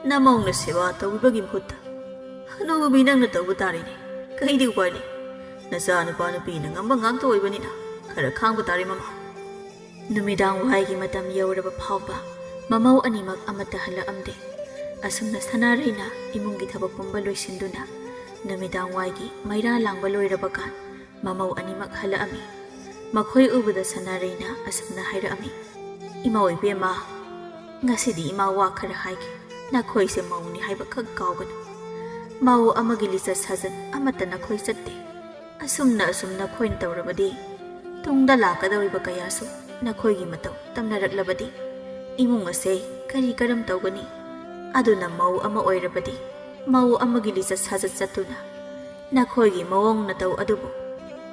ꯅꯃꯧꯅ ꯁꯦꯕꯥ ꯇꯧꯕꯤꯕꯒꯤ ꯃꯍꯨꯠꯇ ꯍꯅꯨꯕꯤ ꯅꯪꯅ ꯇꯧꯕ ꯇꯥꯔꯦꯅꯦ꯫ ꯀꯩꯗꯤ ꯎꯄꯥꯏ ꯂꯩ? ꯅꯆꯥ ꯅꯨꯄꯥ ꯅꯨꯄꯤꯅ ꯉꯝꯕ ꯉꯥꯛꯇ ꯑꯣꯏꯕꯅꯤꯅ ꯈꯔ ꯈꯥꯡꯕ ꯇꯥꯔꯦ ꯃꯃꯥ꯫ ꯅꯨꯃꯤꯗꯥꯡ ꯋꯥꯏꯒꯤ ꯃꯇꯝ ꯌꯧꯔꯕ ꯐꯥꯎꯕ ꯃꯃꯧ ꯑꯅꯤꯃꯛ ꯑꯃꯠꯇ ꯍꯜꯂꯛꯑꯝꯗꯦ꯫ ꯑꯁꯨꯝꯅ ꯁꯅꯥꯔꯩꯅ ꯏꯃꯨꯡꯒꯤ ꯊꯕꯛ ꯄꯨꯝꯕ ꯂꯣꯏꯁꯤꯟꯗꯨꯅ ꯅꯨꯃꯤꯗꯥꯡ ꯋꯥꯏꯒꯤ ꯃꯩꯔꯥ ꯂꯥꯡꯕ ꯂꯣꯏꯔꯕ ꯀꯥꯟ ꯃꯃꯧ ꯑꯅꯤꯃꯛ ꯍꯜꯂꯛꯑꯝꯃꯤ꯫ ꯃꯈꯣꯏ ꯎꯕꯗ ꯁꯅꯥꯔꯩꯅ ꯑꯁꯨꯝꯅ ꯍꯥꯏꯔꯛꯑꯝꯃꯤ, "ꯏꯃꯧ ꯏꯕꯦꯝꯃ, ꯉꯁꯤꯗꯤ ꯏꯃꯥ ꯋꯥ ꯈꯔ ꯍꯥꯏꯒꯦ꯫ ꯅꯈꯣꯏꯁꯦ ꯃꯧꯅꯤ ꯍꯥꯏꯕ ꯈꯛ ꯀꯥꯎꯒꯅꯨ꯫ ꯃꯧ ꯑꯃꯒꯤ ꯂꯤꯆꯠ ꯁꯥꯖꯠ ꯑꯃꯠꯇ ꯅꯈꯣꯏ ꯆꯠꯇꯦ꯫ ꯑꯁꯨꯝꯅ ꯑꯁꯨꯝ ꯅꯈꯣꯏꯅ ꯇꯧꯔꯕꯗꯤ ꯇꯨꯡꯗ ꯂꯥꯛꯀꯗꯧꯔꯤꯕ ꯀꯌꯥꯁꯨ ꯅꯈꯣꯏꯒꯤ ꯃꯇꯧ ꯇꯝꯅꯔꯛꯂꯕꯗꯤ ꯏꯃꯨꯡ ꯑꯁꯦ ꯀꯔꯤ ꯀꯔꯝ ꯇꯧꯒꯅꯤ? ꯑꯗꯨꯅ ꯃꯧ ꯑꯃ ꯑꯣꯏꯔꯕꯗꯤ ꯃꯧ ꯑꯃꯒꯤ ꯂꯤꯆꯠ ꯁꯥꯖꯠ ꯆꯠꯇꯨꯅ ꯅꯈꯣꯏꯒꯤ ꯃꯑꯣꯡ ꯅꯇꯧ ꯑꯗꯨꯕꯨ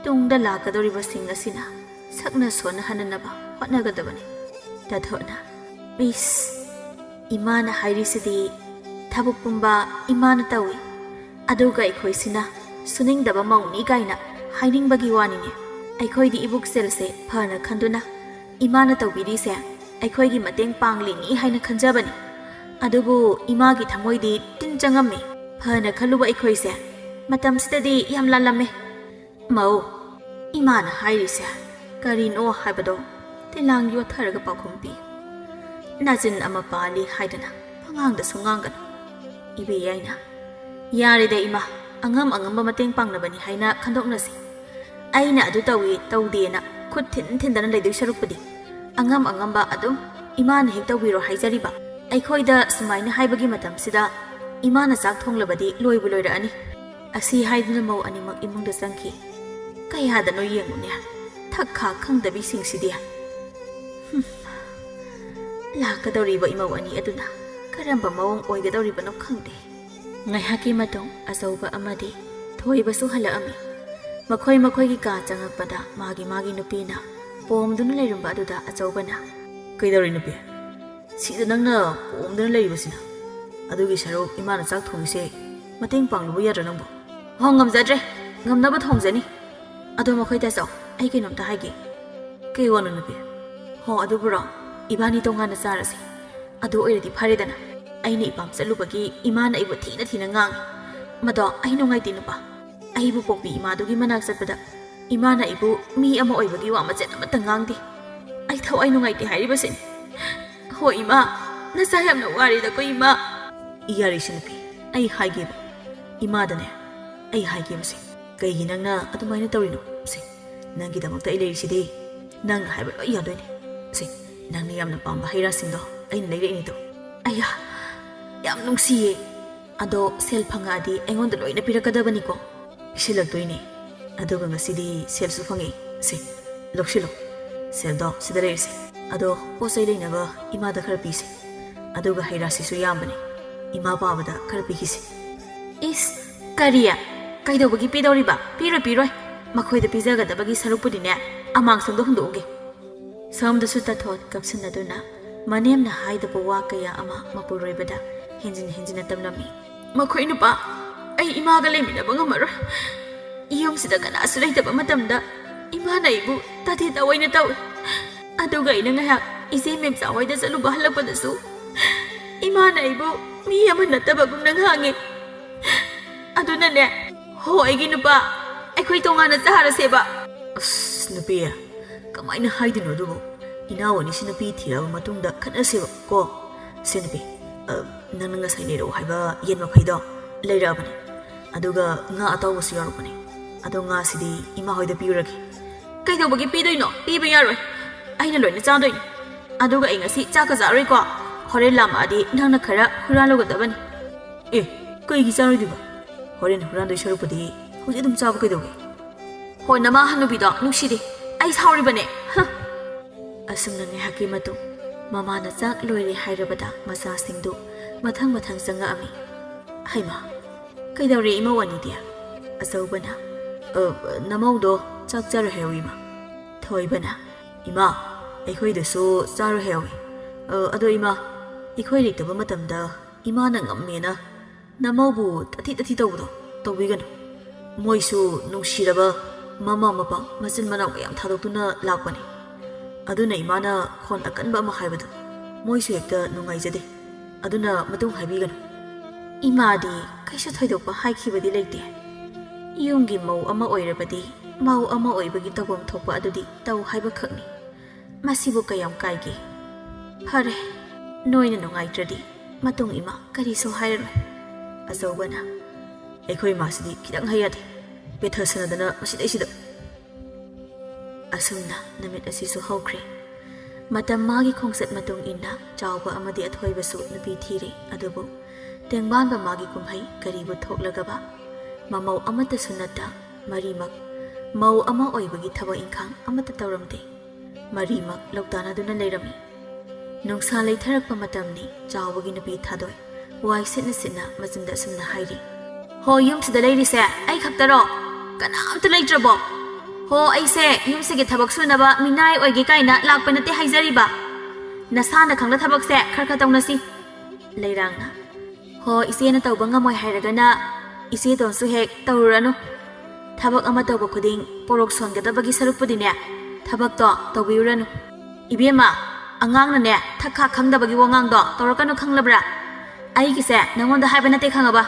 ꯇꯨꯡꯗ ꯂꯥꯛꯀꯗꯧꯔꯤꯕꯁꯤꯡ ꯑꯁꯤꯅ ꯁꯛꯅ ꯁꯣꯟꯅꯍꯟꯅꯅꯕ ꯍꯣꯠꯅꯒꯗꯕꯅꯤ꯫ ꯇꯥꯊꯣꯠꯅ, ꯃꯤꯁ, ꯏꯃꯥꯅ ꯍꯥꯏꯔꯤꯁꯤꯗꯤ ꯊꯕꯛ ꯄꯨꯝꯕ ꯏꯃꯥꯅ ꯇꯧꯏ, ꯑꯗꯨꯒ ꯑꯩꯈꯣꯏꯁꯤꯅ ꯁꯨꯅꯤꯡꯗꯕ ꯃꯧꯅꯤ ꯀꯥꯏꯅ ꯍꯥꯏꯅꯤꯡꯕꯒꯤ ꯋꯥꯅꯤꯅꯦ꯫ ꯑꯩꯈꯣꯏꯗꯤ ꯏꯕꯨꯛꯁꯦꯜꯁꯦ ꯐꯅ ꯈꯟꯗꯨꯅ ꯏꯃꯥꯅ ꯇꯧꯕꯤꯔꯤꯁꯦ ꯑꯩꯈꯣꯏꯒꯤ ꯃꯇꯦꯡ ꯄꯥꯡꯂꯤꯅꯤ ꯍꯥꯏꯅ ꯈꯟꯖꯕꯅꯤ꯫ ꯑꯗꯨꯕꯨ ꯏꯃꯥꯒꯤ ꯊꯃꯣꯏꯗꯤ ꯇꯤꯟ ꯆꯪꯉꯝꯃꯤ꯫ ꯐꯅ ꯈꯜꯂꯨꯕ ꯑꯩꯈꯣꯏꯁꯦ ꯃꯇꯝꯁꯤꯗꯗꯤ ꯌꯥꯝ ꯂꯥꯜꯂꯝꯃꯦ꯫ ꯃꯧ, ꯏꯃꯥꯅ ꯍꯥꯏꯔꯤꯁꯦ ꯀꯔꯤꯅꯣ ꯍꯥꯏꯕꯗꯣ ꯇꯤꯂꯥꯡ ꯌꯣꯠꯊꯔꯒ ꯄꯥꯎꯈꯨꯝ ꯄꯤ꯫ ꯅꯥꯆꯤꯟ ꯑꯃ ꯄꯥꯜꯂꯤ ꯍꯥꯏꯗꯅ ꯄꯉꯥꯡꯗꯁꯨ ꯉꯥꯡꯒꯅꯨ꯫ ꯏꯕꯦ ꯌꯥꯏꯅ, ꯌꯥꯔꯦꯗ ꯏꯃꯥ, ꯑꯉꯝ ꯑꯉꯝꯕ ꯃꯇꯦꯡ ꯄꯥꯡꯅꯕꯅꯤ ꯍꯥꯏꯅ ꯈꯟꯗꯣꯛꯅꯁꯤ꯫ ꯑꯩꯅ ꯑꯗꯨ ꯇꯧꯏ ꯇꯧꯗꯦꯅ ꯈꯨꯠ ꯊꯤꯟ ꯊꯤꯟꯗꯅ ꯂꯩꯗꯣꯏ ꯁꯔꯨꯛꯄꯨꯗꯤ ꯑꯉꯝ ꯑꯉꯝꯕ ꯑꯗꯨꯝ ꯏꯃꯥꯅ ꯍꯦꯛ ꯇꯧꯕꯤꯔꯣ ꯍꯥꯏꯖꯔꯤꯕ꯫ ꯑꯩꯈꯣꯏꯗ ꯁꯨꯃꯥꯏꯅ ꯍꯥꯏꯕꯒꯤ ꯃꯇꯝꯁꯤꯗ ꯏꯃꯥꯅ ꯆꯥꯛ ꯊꯣꯡꯂꯕꯗꯤ ꯂꯣꯏꯕꯨ ꯂꯣꯏꯔꯛꯑꯅꯤ꯫ ꯑꯁꯤ ꯍꯥꯏꯗꯨꯅ ꯃꯧ ꯑꯅꯤꯃꯛ ꯏꯃꯨꯡꯗ ꯆꯪꯈꯤ꯫ ꯀꯌꯥꯗꯅꯣ ꯌꯦꯡꯉꯨꯅꯦ, ꯊꯛ ꯈꯥ ꯈꯪꯗꯕꯤꯁꯤꯡꯁꯤꯗꯤ꯫ ꯍꯨꯝ, ꯂꯥꯛꯀꯗꯧꯔꯤꯕ ꯏꯃꯧ ꯑꯅꯤ ꯑꯗꯨꯅ ꯀꯔꯝꯕ ꯃꯑꯣꯡ ꯑꯣꯏꯒꯗꯧꯔꯤꯕꯅꯣ ꯈꯪꯗꯦ꯫ ꯉꯥꯏꯍꯥꯛꯀꯤ ꯃꯇꯨꯡ ꯑꯆꯧꯕ ꯑꯃꯗꯤ ꯊꯣꯏꯕꯁꯨ ꯍꯜꯂꯛꯑꯝꯃꯤ꯫ ꯃꯈꯣꯏ ꯃꯈꯣꯏꯒꯤ ꯀꯥ ꯆꯪꯉꯛꯄꯗ ꯃꯥꯒꯤ ꯃꯥꯒꯤ ꯅꯨꯄꯤꯅ ꯄꯣꯝꯗꯨꯅ ꯂꯩꯔꯝꯕ ꯑꯗꯨꯗ ꯑꯆꯧꯕꯅ, "ꯀꯩꯗꯧꯔꯤ ꯅꯨꯄꯤ? ꯁꯤꯗ ꯅꯪꯅ ꯄꯣꯝꯗꯨꯅ ꯂꯩꯔꯤꯕꯁꯤꯅ? ꯑꯗꯨꯒꯤ ꯁꯔꯨꯛ ꯏꯃꯥꯅ ꯆꯥꯛ ꯊꯣꯡꯉꯤꯁꯦ ꯃꯇꯦꯡ ꯄꯥꯡꯂꯨꯕ ꯌꯥꯗ꯭ꯔꯣ ꯅꯪꯕꯨ?" "ꯍꯣ, ꯉꯝꯖꯗ꯭ꯔꯦ, ꯉꯝꯅꯕ ꯊꯣꯡꯖꯅꯤ꯫ ꯑꯗꯣ ꯃꯈꯣꯏ ꯇꯥꯆꯧ, ꯑꯩ ꯀꯩꯅꯣꯝꯇ ꯍꯥꯏꯒꯦ꯫" "ꯀꯩ ꯋꯥꯅꯣ ꯅꯨꯄꯤ?" "ꯍꯣ, ꯑꯗꯨꯕꯨꯔꯣ, ꯏꯕꯥꯅꯤ ꯇꯣꯉꯥꯟꯅ ꯆꯥꯔꯁꯤ꯫ ꯑꯗꯨ ꯑꯣꯏꯔꯗꯤ ꯐꯔꯦꯗꯅ꯫ ꯑꯩꯅ ꯏꯄꯥꯝ ꯆꯠꯂꯨꯕꯒꯤ ꯏꯃꯥꯅ ꯑꯩꯕꯨ ꯊꯤꯅ ꯊꯤꯅ ꯉꯥꯡꯉꯤ꯫ ꯃꯗꯣ ꯑꯩ ꯅꯨꯡꯉꯥꯏꯇꯦ ꯅꯨꯄꯥ꯫ ꯑꯩꯕꯨ ꯄꯣꯛꯄꯤ ꯏꯃꯥꯗꯨꯒꯤ ꯃꯅꯥꯛ ꯆꯠꯄꯗ ꯏꯃꯥꯅ ꯑꯩꯕꯨ ꯃꯤ ꯑꯃ ꯑꯣꯏꯕꯒꯤ ꯋꯥ ꯃꯆꯦꯠ ꯑꯃꯠꯇ ꯉꯥꯡꯗꯦ꯫ ꯑꯩ ꯊꯋꯥꯏ ꯅꯨꯡꯉꯥꯏꯇꯦ ꯍꯥꯏꯔꯤꯕꯁꯤꯅꯤ꯫ ꯍꯣ ꯏꯃꯥ, ꯅꯆꯥ ꯌꯥꯝꯅ ꯋꯥꯔꯦꯗꯀꯣ ꯏꯃꯥ꯫" "ꯌꯥꯔꯦꯁꯦ ꯅꯨꯄꯤ, ꯑꯩ ꯍꯥꯏꯒꯦꯕ꯫ ꯏꯃꯥꯗꯅꯦ ꯑꯩ ꯍꯥꯏꯒꯦꯕꯁꯦ꯫ ꯀꯩꯒꯤ ꯅꯪꯅ ꯑꯗꯨꯃꯥꯏꯅ ꯇꯧꯔꯤꯅꯣ? ꯁꯦ, ꯅꯪꯒꯤꯗꯃꯛꯇ ꯑꯩ ꯂꯩꯔꯤꯁꯤꯗꯤ꯫ ꯅꯪꯅ ꯍꯥꯏꯕ ꯂꯣꯏ ꯌꯥꯗꯣꯏꯅꯦ꯫ ꯁꯦ, ꯅꯪꯅ ꯌꯥꯝꯅ ꯄꯥꯝꯕ ꯍꯩ ꯔꯥꯁꯤꯡꯗꯣ ꯑꯩꯅ ꯂꯩꯔꯛꯏꯅꯤꯗꯣ꯫" "ꯑꯌꯥ, ꯌꯥꯝ ꯅꯨꯡꯁꯤꯌꯦ꯫ ꯑꯗꯣ ꯁꯦꯜ ꯐꯪꯉꯛꯑꯗꯤ ꯑꯩꯉꯣꯟꯗ ꯂꯣꯏꯅ ꯄꯤꯔꯛꯀꯗꯕꯅꯤꯀꯣ?" "ꯄꯤꯁꯤꯜꯂꯛꯇꯣꯏꯅꯦ꯫ ꯑꯗꯨꯒ ꯉꯁꯤꯗꯤ ꯁꯦꯜꯁꯨ ꯐꯪꯉꯦ꯫ ꯁꯦ, ꯂꯧꯁꯤꯜꯂꯣ, ꯁꯦꯜꯗꯣ ꯁꯤꯗ ꯂꯩꯔꯤꯁꯦ꯫ ꯑꯗꯣ ꯄꯣꯠ ꯆꯩ ꯂꯩꯅꯕ ꯏꯃꯥꯗ ꯈꯔ ꯄꯤꯁꯦ꯫ ꯑꯗꯨꯒ ꯍꯩ ꯔꯥꯁꯤꯁꯨ ꯌꯥꯝꯕꯅꯦ, ꯏꯃꯥ ꯄꯥꯕꯗ ꯈꯔ ꯄꯤꯈꯤꯁꯦ꯫ ꯏꯁ, ꯀꯔꯤ? ꯀꯩꯗꯧꯕꯒꯤ ꯄꯤꯗꯧꯔꯤꯕ? ꯄꯤꯔꯣꯏ, ꯄꯤꯔꯣꯏ꯫ ꯃꯈꯣꯏꯗ ꯄꯤꯖꯒꯗꯕꯒꯤ ꯁꯔꯨꯛꯄꯨꯗꯤꯅꯦ, ꯑꯃꯥꯡꯁꯪꯗꯣ ꯍꯨꯟꯗꯣꯛꯎꯒꯦ꯫ ꯁꯣꯝꯗꯁꯨ ꯇꯥꯊꯣꯠ ꯀꯞꯁꯤꯟꯅꯗꯨꯅ ꯃꯅꯦꯝꯅ ꯍꯥꯏꯗꯕ ꯋꯥ ꯀꯌꯥ ꯑꯃ ꯃꯄꯨꯔꯣꯏꯕꯗ ꯍꯦꯟꯖꯤꯟ ꯍꯦꯟꯖꯤꯟꯅ ꯇꯝꯂꯝꯃꯤ꯫ "ꯃꯈꯣꯏ ꯅꯨꯄꯥ, ꯑꯩ ꯏꯃꯥꯒ ꯂꯩꯃꯤꯟꯅꯕ ꯉꯝꯃꯔꯣꯏ꯫ ꯌꯨꯝꯁꯤꯗ ꯀꯅꯥꯁꯨ ꯂꯩꯇꯕ ꯃꯇꯝꯗ ꯏꯃꯥꯅ ꯑꯩꯕꯨ ꯇꯥꯊꯤ ꯇꯥꯑꯣꯏꯅ ꯇꯧꯏ꯫ ꯑꯗꯨꯒ ꯑꯩꯅ ꯉꯥꯏꯍꯥꯛ ꯏꯆꯦ ꯃꯦꯝꯆꯥ ꯍꯣꯏꯗ ꯆꯠꯂꯨꯕ ꯍꯜꯂꯛꯄꯗꯁꯨ ꯏꯃꯥꯅ ꯑꯩꯕꯨ ꯃꯤ ꯑꯃ ꯅꯠꯇꯕꯒꯨꯝꯅ ꯉꯥꯡꯉꯤ꯫ ꯑꯗꯨꯅꯅꯦ, ꯍꯣ, ꯑꯩꯒꯤ ꯅꯨꯄꯥ, ꯑꯩꯈꯣꯏ ꯇꯣꯉꯥꯟꯅ ꯆꯥꯔꯁꯦꯕ꯫" ꯑꯁ, ꯅꯨꯄꯤ, ꯀꯃꯥꯏꯅ ꯍꯥꯏꯗꯣꯏꯅꯣ ꯑꯗꯨꯕꯨ? ꯏꯅꯥꯎ ꯑꯅꯤꯁꯤ ꯅꯨꯄꯤ ꯊꯤꯔꯕ ꯃꯇꯨꯡꯗ ꯈꯠꯅꯁꯦꯕ ꯀꯣ꯫ ꯁꯦ ꯅꯨꯄꯤ, ꯑ, ꯅꯪꯅ ꯉꯁꯥꯏ ꯂꯩꯔꯛꯑꯣ ꯍꯥꯏꯕ ꯌꯦꯟ ꯃꯐꯩꯗꯣ ꯂꯩꯔꯛꯑꯕꯅꯦ꯫ ꯑꯗꯨꯒ ꯉꯥ ꯑꯇꯥꯎꯕꯁꯨ ꯌꯥꯎꯔꯛꯄꯅꯦ꯫ ꯑꯗꯣ ꯉꯥꯁꯤꯗꯤ ꯏꯃꯥ ꯍꯣꯏꯗ ꯄꯤꯔꯨꯔꯒꯦ꯫ "ꯀꯩꯗꯧꯕꯒꯤ ꯄꯤꯗꯣꯏꯅꯣ? ꯄꯤꯕ ꯌꯥꯔꯣꯏ꯫ ꯑꯩꯅ ꯂꯣꯏꯅ ꯆꯥꯗꯣꯏꯅꯤ꯫ ꯑꯗꯨꯒ ꯑꯩ ꯉꯁꯤ ꯆꯥꯛꯀ ꯆꯥꯔꯣꯏꯀꯣ꯫ ꯍꯣꯔꯦꯟ ꯂꯥꯝꯃꯛꯑꯗꯤ ꯅꯪꯅ ꯈꯔ ꯍꯨꯔꯥꯜꯂꯨꯒꯗꯕꯅꯤ꯫" "ꯑꯦ, ꯀꯩꯒꯤ ꯆꯥꯔꯣꯏꯗꯣꯏꯕ? ꯍꯣꯔꯦꯟ ꯍꯨꯔꯥꯟꯗꯣꯏ ꯁꯔꯨꯛꯄꯨꯗꯤ ꯍꯧꯖꯤꯛ ꯑꯗꯨꯝ ꯆꯥꯕ ꯀꯩꯗꯧꯒꯦ?" "ꯍꯣ, ꯅꯃꯥ ꯍꯅꯨꯕꯤꯗꯣ ꯅꯨꯡꯁꯤꯗꯦ꯫ ꯑꯩ ꯁꯥꯎꯔꯤꯕꯅꯦ꯫ ꯍ!" ꯑꯁꯨꯝꯅ ꯉꯥꯏꯍꯥꯛꯀꯤ ꯃꯇꯨꯡ ꯃꯃꯥꯅ ꯆꯥꯛ ꯂꯣꯏꯔꯦ ꯍꯥꯏꯔꯕꯗ ꯃꯆꯥꯁꯤꯡꯗꯨ ꯃꯊꯪ ꯃꯊꯪ ꯆꯪꯉꯛꯑꯝꯃꯤ꯫ "ꯍꯩꯃꯥ, ꯀꯩꯗꯧꯔꯦ ꯏꯃꯧ ꯑꯅꯤꯗꯤ?" ꯑꯆꯧꯕꯅ, "ꯑ, ꯅꯃꯧꯗꯣ ꯆꯥꯛ ꯆꯥꯔꯣꯏ ꯍꯥꯏꯍꯧꯋꯤ, ꯏꯃꯥ꯫" ꯊꯣꯏꯕꯅ, "ꯏꯃꯥ, ꯑꯩꯈꯣꯏꯗꯁꯨ ꯆꯥꯔꯣꯏ ꯍꯥꯏꯍꯧꯋꯤ꯫ ꯑ, ꯑꯗꯣ ꯏꯃꯥ, ꯑꯩꯈꯣꯏ ꯂꯩꯇꯕ ꯃꯇꯝꯗ ꯏꯃꯥꯅ ꯉꯝꯃꯦꯅ ꯅꯃꯧꯕꯨ ꯇꯥꯊꯤ ꯇꯥꯊꯤ ꯇꯧꯕꯗꯣ ꯇꯧꯕꯤꯒꯅꯨ꯫ ꯃꯣꯏꯁꯨ ꯅꯨꯡꯁꯤꯔꯕ ꯃꯃꯥ ꯃꯄꯥ ꯃꯆꯤꯟ ꯃꯅꯥꯎ ꯃꯌꯥꯝ ꯊꯥꯗꯣꯛꯇꯨꯅ ꯂꯥꯛꯄꯅꯤ꯫ ꯑꯗꯨꯅ ꯏꯃꯥꯅ ꯈꯣꯟ ꯑꯀꯟꯕ ꯑꯃ ꯍꯥꯏꯕꯗꯣ ꯃꯣꯏꯁꯨ ꯍꯦꯛꯇ ꯅꯨꯡꯉꯥꯏꯖꯗꯦ꯫ ꯑꯗꯨꯅ ꯃꯇꯨꯡ ꯍꯥꯏꯕꯤꯒꯅꯨ꯫" ꯏꯃꯥꯗꯤ ꯀꯩꯁꯨ ꯊꯣꯏꯗꯣꯛꯄ ꯍꯥꯏꯈꯤꯕꯗꯤ ꯂꯩꯇꯦ꯫ ꯌꯨꯝꯒꯤ ꯃꯧ ꯑꯃ ꯑꯣꯏꯔꯕꯗꯤ ꯃꯧ ꯑꯃ ꯑꯣꯏꯕꯒꯤ ꯇꯧꯐꯝ ꯊꯣꯛꯄ ꯑꯗꯨꯗꯤ ꯇꯧ ꯍꯥꯏꯕꯈꯛꯅꯤ꯫ ꯃꯁꯤꯕꯨ ꯀꯌꯥꯝ ꯀꯥꯏꯒꯦ? ꯐꯔꯦ, ꯅꯣꯏꯅ ꯅꯨꯡꯉꯥꯏꯇ꯭ꯔꯗꯤ ꯃꯇꯨꯡ ꯏꯃꯥ ꯀꯔꯤꯁꯨ ꯍꯥꯏꯔꯔꯣꯏ꯫ ꯑꯆꯧꯕꯅ, "ꯑꯩꯈꯣꯏ ꯏꯃꯥꯁꯤꯗꯤ ꯈꯤꯇꯪ ꯍꯥꯏ ꯌꯥꯗꯦ꯫ ꯄꯦꯊꯁꯅꯗꯅ ꯃꯁꯤꯗꯩꯁꯤꯗ꯫" ꯑꯁꯨꯝꯅ ꯅꯨꯃꯤꯠ ꯑꯁꯤꯁꯨ ꯍꯧꯈ꯭ꯔꯦ꯫ ꯃꯇꯝ ꯃꯥꯒꯤ ꯈꯣꯡꯆꯠ ꯃꯇꯨꯡ ꯏꯟꯅ ꯆꯥꯎꯕ ꯑꯃꯗꯤ ꯑꯊꯣꯏꯕꯁꯨ ꯅꯨꯄꯤ ꯊꯤꯔꯦ꯫ ꯑꯗꯨꯕꯨ ꯇꯦꯡꯕꯥꯟꯕ ꯃꯥꯒꯤ ꯀꯨꯝꯍꯩ ꯀꯔꯤꯕꯨ ꯊꯣꯛꯂꯒꯕ? ꯃꯃꯧ ꯑꯃꯠꯇꯁꯨ ꯅꯠꯇ ꯃꯔꯤꯃꯛ ꯃꯧ ꯑꯃ ꯑꯣꯏꯕꯒꯤ ꯊꯕꯛ ꯏꯪꯈꯥꯡ ꯑꯃꯠꯇ ꯇꯧꯔꯝꯗꯦ꯫ ꯃꯔꯤꯃꯛ ꯂꯧꯇꯥꯅꯗꯨꯅ ꯂꯩꯔꯝꯃꯤ꯫ ꯅꯨꯡꯁꯥ ꯂꯩꯊꯔꯛꯄ ꯃꯇꯝꯅꯤ꯫ ꯆꯥꯎꯕꯒꯤ ꯅꯨꯄꯤ ꯊꯥꯗꯣꯏ ꯋꯥꯏ ꯁꯤꯠꯅ ꯁꯤꯠꯅ ꯃꯆꯤꯟꯗ ꯑꯁꯨꯝꯅ ꯍꯥꯏꯔꯤ: "ꯍꯣ, ꯌꯨꯝꯁꯤꯗ ꯂꯩꯔꯤꯁꯦ ꯑꯩ ꯈꯛꯇꯔꯣ? ꯀꯅꯥꯝꯇ ꯂꯩꯇ꯭ꯔꯕꯣ? ꯍꯣ, ꯑꯩꯁꯦ ꯌꯨꯝꯁꯤꯒꯤ ꯊꯕꯛ ꯁꯨꯅꯕ ꯃꯤꯅꯥꯏ ꯑꯣꯏꯒꯦ ꯀꯥꯏꯅ ꯂꯥꯛꯄ ꯅꯠꯇꯦ ꯍꯥꯏꯖꯔꯤꯕ꯫ ꯅꯁꯥꯅ ꯈꯪꯅ ꯊꯕꯛꯁꯦ ꯈꯔ ꯈꯔ ꯇꯧꯅꯁꯤ꯫" ꯂꯩꯔꯥꯡꯅ: "ꯍꯣ, ꯏꯆꯦꯅ ꯇꯧꯕ ꯉꯝꯃꯣꯏ ꯍꯥꯏꯔꯒꯅ ꯏꯆꯦꯇꯣꯟꯁꯨ ꯍꯦꯛ ꯇꯧꯔꯨꯔꯅꯨ꯫ ꯊꯕꯛ ꯑꯃ ꯇꯧꯕ ꯈꯨꯗꯤꯡ ꯄꯣꯔꯣꯛ ꯁꯣꯟꯒꯗꯕꯒꯤ ꯁꯔꯨꯛꯄꯨꯗꯤꯅꯦ, ꯊꯕꯛꯇꯣ ꯇꯧꯕꯤꯔꯨꯔꯅꯨ꯫ ꯏꯕꯦꯝꯃ, ꯑꯉꯥꯡꯅꯅꯦ ꯊꯛ ꯈꯥꯛ ꯈꯪꯗꯕꯒꯤ ꯋꯥꯉꯥꯡꯗꯣ ꯇꯧꯔꯛꯀꯅꯨ, ꯈꯪꯂꯕ꯭ꯔꯥ? ꯑꯩꯒꯤꯁꯦ ꯅꯉꯣꯟꯗ ꯍꯥꯏꯕ ꯅꯠꯇꯦ, ꯈꯪꯉꯕ?"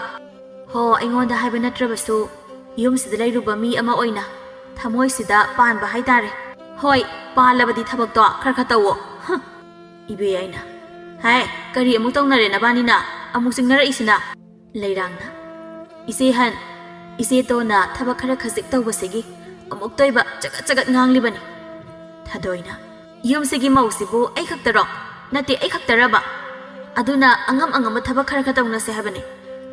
"ꯍꯣ, ꯑꯩꯉꯣꯟꯗ ꯍꯥꯏꯕ ꯅꯠꯇ꯭ꯔꯕꯁꯨ ꯌꯨꯝꯁꯤꯗ ꯂꯩꯔꯨꯕ ꯃꯤ ꯑꯃ ꯑꯣꯏꯅ ꯊꯃꯣꯏꯁꯤꯗ ꯄꯥꯟꯕ ꯍꯥꯏꯇꯥꯔꯦ꯫ ꯍꯣꯏ, ꯄꯥꯜꯂꯕꯗꯤ ꯊꯕꯛꯇꯣ ꯈꯔ ꯈꯔ ꯇꯧꯋꯣ꯫" ꯍꯨꯝ꯫ ꯏꯕꯦ ꯑꯩꯅ: "ꯍꯥꯏ, ꯀꯔꯤ ꯑꯃꯨꯛ ꯇꯧꯅꯔꯦ ꯅꯕꯥꯅꯤꯅ ꯑꯃꯨꯛ ꯆꯤꯡꯅꯔꯛꯏꯁꯤꯅ?" ꯂꯩꯔꯥꯡꯅ: "ꯏꯆꯦ ꯍꯟ, ꯏꯆꯦꯇꯣꯟꯅ ꯊꯕꯛ ꯈꯔ ꯈꯖꯤꯛ ꯇꯧꯕꯁꯤꯒꯤ ꯑꯃꯨꯛꯇ ꯑꯣꯏꯕ ꯆꯒꯠ ꯆꯒꯠ ꯉꯥꯡꯂꯤꯕꯅꯤ꯫" ꯊꯥꯗꯣꯏꯅ: "ꯌꯨꯝꯁꯤꯒꯤ ꯃꯧꯁꯤꯕꯨ ꯑꯩ ꯈꯛꯇꯔꯣ? ꯅꯠꯇꯦ, ꯑꯩ ꯈꯛꯇꯔꯕ? ꯑꯗꯨꯅ ꯑꯉꯝ ꯑꯉꯝꯕ ꯊꯕꯛ ꯈꯔ ꯈꯔ ꯇꯧꯅꯁꯦ ꯍꯥꯏꯕꯅꯤ꯫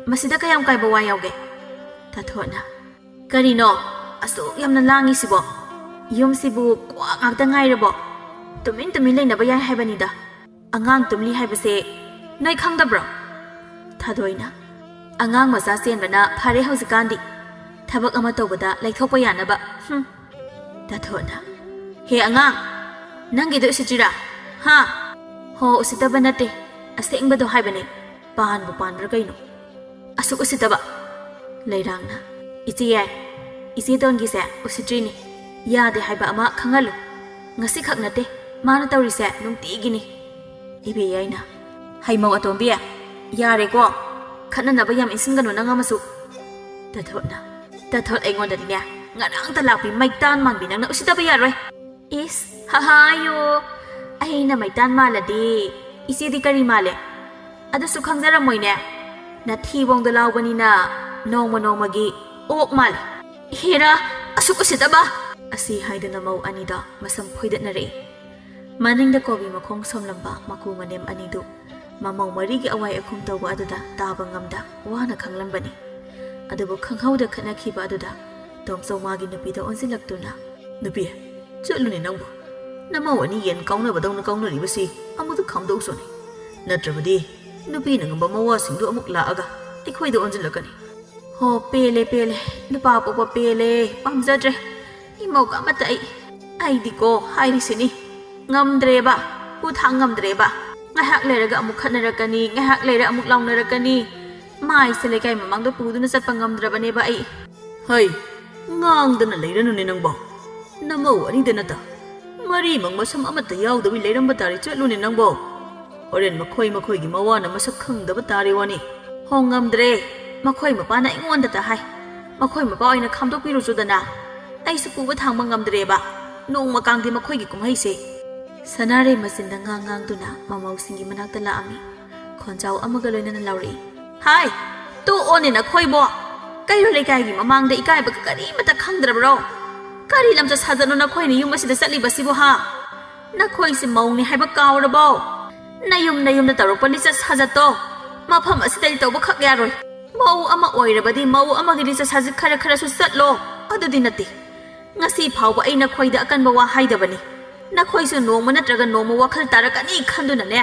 ꯃꯁꯤꯗ ꯀꯌꯥꯝ ꯀꯥꯏꯕ ꯋꯥ ꯌꯥꯎꯒꯦ?" ꯊꯥꯊꯣꯠꯅ: "ꯀꯔꯤꯅꯣ ꯑꯁꯨꯛ ꯌꯥꯝꯅ ꯂꯥꯡꯉꯤꯁꯤꯕꯣ? ꯌꯨꯝꯁꯤꯕꯨ ꯀ꯭ꯋꯥꯛ ꯉꯥꯛꯇ ꯉꯥꯏꯔꯕꯣ? ꯇꯨꯃꯤꯟ ꯇꯨꯃꯤꯟ ꯂꯩꯅꯕ ꯌꯥꯏ ꯍꯥꯏꯕꯅꯤꯗ꯫ ꯑꯉꯥꯡ ꯇꯨꯝꯂꯤ ꯍꯥꯏꯕꯁꯦ ꯅꯣꯏ ꯈꯪꯗꯕ꯭ꯔꯣ?" ꯊꯥꯗꯣꯏꯅ: "ꯑꯉꯥꯡ ꯃꯆꯥ ꯆꯦꯟꯕꯅ ꯐꯔꯦ ꯍꯧꯖꯤꯛꯀꯥꯟꯗꯤ, ꯊꯕꯛ ꯑꯃ ꯇꯧꯕꯗ ꯂꯩꯊꯣꯛꯄ ꯌꯥꯅꯕ꯫ ꯍꯨꯝ꯫" ꯊꯥꯊꯣꯠꯅ: "ꯍꯦ ꯑꯉꯥꯡ, ꯅꯪꯒꯤꯗꯣ ꯎꯁꯤꯠꯇ꯭ꯔꯤꯔꯥ? ꯍꯥ?" "ꯍꯣ, ꯎꯁꯤꯠꯇꯕ ꯅꯠꯇꯦ, ꯑꯁꯦꯡꯕꯗꯣ ꯍꯥꯏꯕꯅꯦ꯫ ꯄꯥꯟꯕꯨ ꯄꯥꯟꯕ꯭ꯔꯥ ꯀꯩꯅꯣ? ꯑꯁꯨꯛ ꯎꯁꯤꯠꯇꯕ!" ꯂꯩꯔꯥꯡꯅ: "ꯏꯆꯦ ꯌꯥꯏ, ꯏꯆꯦꯇꯣꯟꯒꯤꯁꯦ ꯎꯁꯤꯠꯇ꯭ꯔꯤꯅꯤ꯫ ꯌꯥꯗꯦ ꯍꯥꯏꯕ ꯑꯃ ꯈꯪꯍꯜꯂꯨ꯫ ꯉꯁꯤꯈꯛ ꯅꯠꯇꯦ ꯃꯥꯅ ꯇꯧꯔꯤꯁꯦ, ꯅꯨꯡꯇꯤꯒꯤꯅꯤ꯫" ꯏꯕꯦ ꯑꯩꯅ: "ꯍꯩꯃꯧ ꯑꯇꯣꯝꯕꯤ, ꯌꯥꯔꯦꯀꯣ, ꯈꯠꯅꯅꯕ ꯌꯥꯝ ꯏꯟꯁꯤꯟꯒꯅꯨ ꯅꯪ ꯑꯃꯁꯨ꯫" ꯇꯥꯊꯣꯠꯅ: "ꯇꯥꯊꯣꯠ, ꯑꯩꯉꯣꯟꯗꯗꯤꯅꯦ ꯉꯔꯥꯡꯇ ꯂꯥꯛꯄꯤ ꯃꯩꯇꯥꯟ ꯃꯥꯟꯕꯤ ꯅꯪꯅ ꯎꯁꯤꯠꯇꯕ ꯌꯥꯔꯣꯏ꯫" "ꯏꯁ, ꯍꯍꯥꯌꯣ, ꯑꯩꯅ ꯃꯩꯇꯥꯟ ꯃꯥꯜꯂꯗꯤ ꯏꯆꯦꯗꯤ ꯀꯔꯤ ꯃꯥꯜꯂꯦ? ꯑꯗꯨꯁꯨ ꯈꯪꯖꯔꯝꯃꯣꯏꯅꯦ꯫ ꯅꯊꯤꯕꯣꯡꯗꯣ ꯂꯥꯎꯕꯅꯤꯅ ꯅꯣꯡꯃ ꯅꯣꯡꯃꯒꯤ ꯑꯣꯛ ꯃꯥꯜꯂꯦ꯫ ꯍꯦꯔꯥ, ꯑꯁꯨꯛ ꯎꯁꯤꯠꯇꯕ!" ꯑꯁꯤ ꯍꯥꯏꯗꯨꯅ ꯃꯧ ꯑꯅꯤꯗꯣ ꯃꯁꯝ ꯐꯣꯏꯗꯠꯅꯔꯛꯏ꯫ ꯃꯅꯤꯡꯗ ꯀꯣꯕꯤ ꯃꯈꯣꯡ ꯁꯣꯝꯂꯝꯕ ꯃꯀꯨ ꯃꯅꯦꯝ ꯑꯅꯤꯗꯨ ꯃꯃꯧ ꯃꯔꯤꯒꯤ ꯑꯋꯥꯏ ꯑꯈꯨꯝ ꯇꯧꯕ ꯑꯗꯨꯗ ꯇꯥꯕ ꯉꯝꯗ ꯋꯥꯅ ꯈꯥꯡꯂꯝꯕꯅꯤ꯫ ꯑꯗꯨꯕꯨ ꯈꯪꯍꯧꯗ ꯈꯠꯅꯈꯤꯕ ꯑꯗꯨꯗ ꯇꯣꯝꯆꯧ ꯃꯥꯒꯤ ꯅꯨꯄꯤꯗ ꯑꯣꯟꯁꯤꯜꯂꯛꯇꯨꯅ, "ꯅꯨꯄꯤ, ꯆꯠꯂꯨꯅꯦ ꯅꯪꯕꯨ꯫ ꯅꯃꯧ ꯑꯅꯤ ꯌꯦꯟ ꯀꯥꯎꯅꯕꯗꯧꯅ ꯀꯥꯎꯅꯔꯤꯕꯁꯤ ꯑꯃꯨꯛꯇ ꯈꯥꯝꯗꯣꯛꯎꯁꯨꯅꯦ꯫ ꯅꯠꯇ꯭ꯔꯕꯗꯤ ꯅꯨꯄꯤꯅ ꯉꯝꯕ ꯃꯋꯥꯁꯤꯡꯗꯨ ꯑꯃꯨꯛ ꯂꯥꯛꯑꯒ ꯑꯩꯈꯣꯏꯗ ꯑꯣꯟꯁꯤꯜꯂꯛꯀꯅꯤ꯫ ꯍꯣ, ꯄꯦꯜꯂꯦ, ꯄꯦꯜꯂꯦ꯫ ꯅꯨꯄꯥ ꯄꯣꯛꯄ ꯄꯦꯜꯂꯦ꯫ ꯄꯥꯝꯖꯗ꯭ꯔꯦ꯫ ꯏꯃꯧꯒ ꯑꯃꯠꯇ ꯑꯩ, ꯑꯩꯗꯤꯀꯣ ꯍꯥꯏꯔꯤꯁꯤꯅꯤ꯫ ꯉꯝꯗ꯭ꯔꯦꯕ꯫ ꯄꯨ ꯊꯥꯡ ꯉꯝꯗ꯭ꯔꯦꯕ꯫ ꯉꯥꯏꯍꯥꯛ ꯂꯩꯔꯒ ꯑꯃꯨꯛ ꯈꯠꯅꯔꯛꯀꯅꯤ, ꯉꯥꯏꯍꯥꯛ ꯂꯩꯔ ꯑꯃꯨꯛ ꯂꯥꯎꯅꯔꯛꯀꯅꯤ꯫ ꯃꯥꯏꯁꯦ ꯂꯩꯀꯥꯏ ꯃꯃꯥꯡꯗ ꯄꯨꯗꯨꯅ ꯆꯠꯄ ꯉꯝꯗ꯭ꯔꯕꯅꯦꯕ ꯑꯩ꯫ ꯍꯩ, ꯉꯥꯡꯗꯅ ꯂꯩꯔꯅꯨꯅꯦ ꯅꯪꯕꯣ꯫ ꯅꯃꯧ ꯑꯅꯤꯗ ꯅꯠꯇ ꯃꯔꯤꯃꯛ ꯃꯁꯝ ꯑꯃꯠꯇ ꯌꯥꯎꯗꯕꯤ ꯂꯩꯔꯝꯕ ꯇꯥꯔꯦ꯫ ꯆꯠꯂꯨꯅꯦ ꯅꯪꯕꯣ꯫ ꯍꯣꯔꯦꯟ ꯃꯈꯣꯏ ꯃꯈꯣꯏꯒꯤ ꯃꯋꯥꯅ ꯃꯁꯛ ꯈꯪꯗꯕ ꯇꯥꯔꯦ ꯋꯥꯅꯤ꯫ ꯍꯣ, ꯉꯝꯗ꯭ꯔꯦ꯫ ꯃꯈꯣꯏ ꯃꯄꯥꯅ ꯑꯩꯉꯣꯟꯗꯇ ꯍꯥꯏ꯫ ꯃꯈꯣꯏ ꯃꯄꯥ ꯑꯣꯏꯅ ꯈꯥꯝꯗꯣꯛꯄꯤꯔꯨꯆꯣꯗꯅ꯫ ꯑꯩꯁꯨ ꯄꯨꯕ ꯊꯥꯡꯕ ꯉꯝꯗ꯭ꯔꯦꯕ꯫ ꯅꯣꯡꯃ ꯀꯥꯡꯗꯦ ꯃꯈꯣꯏꯒꯤ ꯀꯨꯝꯍꯩꯁꯦ꯫ ꯁꯅꯥꯔꯩ ꯃꯆꯤꯟꯗ ꯉꯥꯡ ꯉꯥꯡꯗꯨꯅ ꯃꯃꯧꯁꯤꯡꯒꯤ ꯃꯅꯥꯛꯇ ꯂꯥꯛꯑꯝꯃꯤ꯫ ꯈꯣꯟꯖꯥꯎ ꯑꯃꯒ ꯂꯣꯏꯅꯅ ꯂꯥꯎꯔꯛꯏ, "ꯍꯥꯏ! ꯇꯣꯛꯑꯣꯅꯦ ꯅꯈꯣꯏꯕꯣ! ꯀꯩꯔꯣꯜ ꯂꯩꯀꯥꯏꯒꯤ ꯃꯃꯥꯡꯗ ꯏꯀꯥꯏꯕꯒ ꯀꯔꯤꯃꯠꯇ ꯈꯪꯗ꯭ꯔꯕ꯭ꯔꯣ? ꯀꯔꯤ ꯂꯝꯆꯠ ꯁꯥꯖꯠꯅꯣ ꯅꯈꯣꯏꯅ ꯌꯨꯝ ꯑꯁꯤꯗ ꯆꯠꯂꯤꯕꯁꯤꯕꯣ, ꯍꯥ? ꯅꯈꯣꯏꯁꯤ ꯃꯧꯅꯤ ꯍꯥꯏꯕ ꯀꯥꯎꯔꯕꯣ? ꯅꯌꯨꯝ ꯅꯌꯨꯝꯗ ꯇꯧꯔꯛꯄ ꯂꯤꯆꯠ ꯁꯥꯖꯠꯇꯣ ꯃꯐꯝ ꯑꯁꯤꯗꯗꯤ ꯇꯧꯕ ꯈꯛ ꯌꯥꯔꯣꯏ꯫ ꯃꯧ ꯑꯃ ꯑꯣꯏꯔꯕꯗꯤ ꯃꯧ ꯑꯃꯒꯤ ꯂꯤꯆꯠ ꯁꯥꯖꯠ ꯈꯔ ꯈꯔꯁꯨ ꯆꯠꯂꯣ꯫ ꯑꯗꯨꯗꯤ ꯅꯠꯇꯦ꯫ ꯉꯁꯤ ꯐꯥꯎꯕ ꯑꯩ ꯅꯈꯣꯏꯗ ꯑꯀꯟꯕ ꯋꯥ ꯍꯥꯏꯗꯕꯅꯤ꯫ ꯅꯈꯣꯏꯁꯨ ꯅꯣꯡꯃ ꯅꯠꯇ꯭ꯔꯒ ꯅꯣꯡꯃ ꯋꯥꯈꯜ ꯇꯥꯔꯛꯀꯅꯤ ꯈꯟꯗꯨꯅꯅꯦ,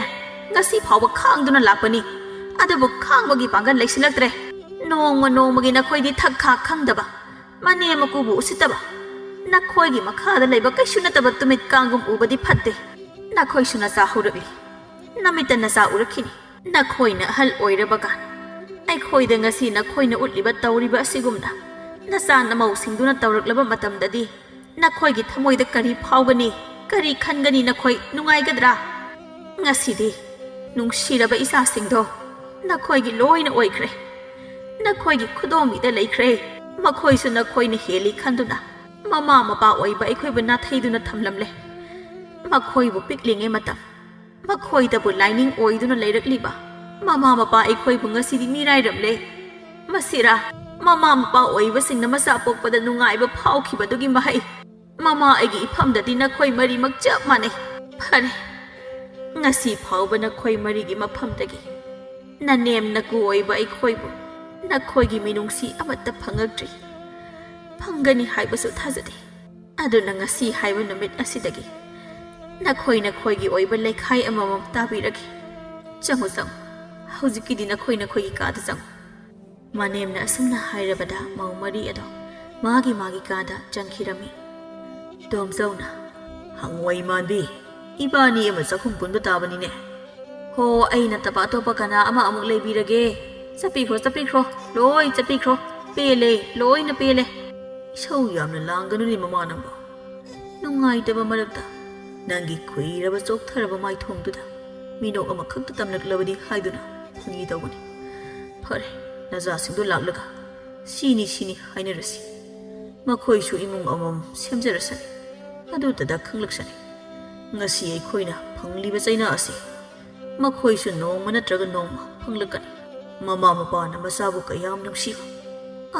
ꯉꯁꯤ ꯐꯥꯎꯕ ꯈꯥꯡꯗꯨꯅ ꯂꯥꯛꯄꯅꯤ꯫ ꯑꯗꯨꯕꯨ ꯈꯥꯡꯕꯒꯤ ꯄꯥꯡꯒꯜ ꯂꯩꯁꯤꯜꯂꯛꯇ꯭ꯔꯦ꯫ ꯅꯣꯡꯃ ꯅꯣꯡꯃꯒꯤ ꯅꯈꯣꯏꯗꯤ ꯊꯛ ꯈꯥ ꯈꯪꯗꯕ, ꯃꯅꯦꯝ ꯃꯀꯨꯕꯨ ꯎꯁꯤꯠꯇꯕ, ꯅꯈꯣꯏꯒꯤ ꯃꯈꯥꯗ ꯂꯩꯕ ꯀꯩꯁꯨ ꯅꯠꯇꯕ ꯇꯨꯃꯤꯠ ꯀꯥꯡꯒꯨꯝ ꯎꯕꯗꯤ ꯐꯠꯇꯦ꯫ ꯅꯈꯣꯏꯁꯨ ꯅꯆꯥ ꯍꯧꯔꯛꯂꯤ꯫ ꯅꯃꯤꯠꯇ ꯅꯆꯥ ꯎꯔꯛꯈꯤꯅꯤ꯫ ꯅꯈꯣꯏꯅ ꯑꯍꯜ ꯑꯣꯏꯔꯕ ꯀꯥꯟ, ꯑꯩꯈꯣꯏꯗ ꯉꯁꯤ ꯅꯈꯣꯏꯅ ꯎꯠꯂꯤꯕ ꯇꯧꯔꯤꯕ ꯑꯁꯤꯒꯨꯝꯅ ꯅꯆꯥ ꯅꯃꯧꯁꯤꯡꯗꯨꯅ ꯇꯧꯔꯛꯂꯕ ꯃꯇꯝꯗꯗꯤ ꯅꯈꯣꯏꯒꯤ ꯊꯃꯣꯏꯗ ꯀꯔꯤ ꯐꯥꯎꯒꯅꯤ, ꯀꯔꯤ ꯈꯟꯒꯅꯤ? ꯅꯈꯣꯏ ꯅꯨꯡꯉꯥꯏꯒꯗ꯭ꯔꯥ? ꯉꯁꯤꯗꯤ ꯅꯨꯡꯁꯤꯔꯕ ꯏꯆꯥꯁꯤꯡꯗꯣ ꯅꯈꯣꯏꯒꯤ ꯂꯣꯏꯅ ꯑꯣꯏꯈ꯭ꯔꯦ꯫ ꯅꯈꯣꯏꯒꯤ ꯈꯨꯗꯣꯝꯕꯤꯗ ꯂꯩꯈ꯭ꯔꯦ꯫ ꯃꯈꯣꯏꯁꯨ ꯅꯈꯣꯏꯅ ꯍꯦꯜꯂꯤ ꯈꯟꯗꯨꯅ ꯃꯃꯥ ꯃꯄꯥ ꯑꯣꯏꯕ ꯑꯩꯈꯣꯏꯕꯨ ꯅꯥꯊꯩꯗꯨꯅ ꯊꯝꯂꯝꯂꯦ꯫ ꯃꯈꯣꯏꯕꯨ ꯄꯤꯛꯂꯤꯉꯩ ꯃꯇꯝ ꯃꯈꯣꯏꯗꯕꯨ ꯂꯥꯏꯅꯤꯡ ꯑꯣꯏꯗꯨꯅ ꯂꯩꯔꯛꯂꯤꯕ ꯃꯃꯥ ꯃꯄꯥ ꯑꯩꯈꯣꯏꯕꯨ ꯉꯁꯤꯗꯤ ꯃꯤꯔꯥꯏꯔꯝꯂꯦ꯫ ꯃꯁꯤꯔꯥ, ꯃꯃꯥ ꯃꯄꯥ ꯑꯣꯏꯕꯁꯤꯡꯅ ꯃꯆꯥ ꯄꯣꯛꯄꯗ ꯅꯨꯡꯉꯥꯏꯕ ꯐꯥꯎꯈꯤꯕꯗꯨꯒꯤ ꯃꯍꯩ꯫ ꯃꯃꯥ ꯑꯩꯒꯤ ꯏꯐꯝꯗꯗꯤ ꯅꯈꯣꯏ ꯃꯔꯤꯃꯛ ꯆꯞ ꯃꯥꯟꯅꯩ꯫ ꯐꯔꯦ, ꯉꯁꯤ ꯐꯥꯎꯕ ꯅꯈꯣꯏ ꯃꯔꯤꯒꯤ ꯃꯐꯝꯗꯒꯤ ꯅꯅꯦꯝ ꯅꯀꯨ ꯑꯣꯏꯕ ꯑꯩꯈꯣꯏꯕꯨ ꯅꯈꯣꯏꯒꯤ ꯃꯤꯅꯨꯡꯁꯤ ꯑꯃꯠꯇ ꯐꯪꯉꯛꯇ꯭ꯔꯤ꯫ ꯐꯪꯒꯅꯤ ꯍꯥꯏꯕꯁꯨ ꯊꯥꯖꯗꯦ꯫ ꯑꯗꯨꯅ ꯉꯁꯤ ꯍꯥꯏꯕ ꯅꯨꯃꯤꯠ ꯑꯁꯤꯗꯒꯤ ꯅꯈꯣꯏ ꯅꯈꯣꯏꯒꯤ ꯑꯣꯏꯕ ꯂꯩꯈꯥꯏ ꯑꯃꯃꯝ ꯇꯥꯕꯤꯔꯒꯦ꯫ ꯆꯪꯉꯨ, ꯆꯪꯉꯨ꯫ ꯍꯧꯖꯤꯛꯀꯤꯗꯤ ꯅꯈꯣꯏ ꯅꯈꯣꯏꯒꯤ ꯀꯥꯗ ꯆꯪꯉꯨ꯫ ꯃꯅꯦꯝꯅ ꯑꯁꯨꯝꯅ ꯍꯥꯏꯔꯕꯗ ꯃꯧ ꯃꯔꯤ ꯑꯗꯣ ꯃꯥꯒꯤ ꯃꯥꯒꯤ ꯀꯥꯗ ꯆꯪꯈꯤꯔꯝꯃꯤ꯫ ꯇꯣꯝꯖꯧꯅ, "ꯍꯪꯉꯣꯏ ꯃꯥꯟꯕꯤ, ꯏꯕꯥꯅꯤ ꯑꯃ ꯆꯥꯛꯈꯨꯝ ꯄꯨꯟꯕ ꯇꯥꯕꯅꯤꯅꯦ꯫ ꯍꯣ, ꯑꯩ ꯅꯠꯇꯕ ꯑꯇꯣꯞꯄ ꯀꯅꯥ ꯑꯃ ꯑꯃꯨꯛ ꯂꯩꯕꯤꯔꯒꯦ? ꯆꯠꯄꯤꯈ꯭ꯔꯣ, ꯆꯠꯄꯤꯈ꯭ꯔꯣ, ꯂꯣꯏ ꯆꯠꯄꯤꯈ꯭ꯔꯣ꯫ ꯄꯦꯜꯂꯦ, ꯂꯣꯏꯅ ꯄꯦꯜꯂꯦ꯫ ꯏꯁꯧ ꯌꯥꯝꯅ ꯂꯥꯡꯒꯅꯨꯅꯦ ꯃꯃꯥ ꯅꯪꯕꯣ꯫ ꯅꯨꯡꯉꯥꯏꯇꯕ ꯃꯔꯛꯇ ꯅꯪꯒꯤ ꯈꯨꯏꯔꯕ ꯆꯣꯛꯊꯔꯕ ꯃꯥꯏꯊꯣꯡꯗꯨꯗ ꯃꯤꯅꯣꯛ ꯑꯃꯈꯛꯇ ꯇꯝꯂꯛꯂꯕꯗꯤ ꯍꯥꯏꯗꯨꯅ ꯐꯥꯒꯤ ꯇꯧꯕꯅꯤ꯫ ꯐꯔꯦ, ꯅꯖꯥꯁꯤꯡꯗꯨ ꯂꯥꯛꯂꯒ ꯁꯤꯅꯤ ꯁꯤꯅꯤ ꯍꯥꯏꯅꯔꯁꯤ꯫ ꯃꯈꯣꯏꯁꯨ ꯏꯃꯨꯡ ꯑꯃꯃꯝ ꯁꯦꯝꯖꯔꯁꯅꯤ꯫ ꯑꯗꯨꯇꯗ ꯈꯪꯂꯛꯁꯅꯤ꯫ ꯉꯁꯤ ꯑꯩꯈꯣꯏꯅ ꯐꯪꯂꯤꯕ ꯆꯩꯅꯥ ꯑꯁꯤ ꯃꯈꯣꯏꯁꯨ ꯅꯣꯡꯃ ꯅꯠꯇ꯭ꯔꯒ ꯅꯣꯡꯃ ꯐꯪꯂꯛꯀꯅꯤ꯫ ꯃꯃꯥ ꯃꯄꯥꯅ ꯃꯆꯥꯕꯨ ꯀꯌꯥꯝ ꯅꯨꯡꯁꯤꯕ꯫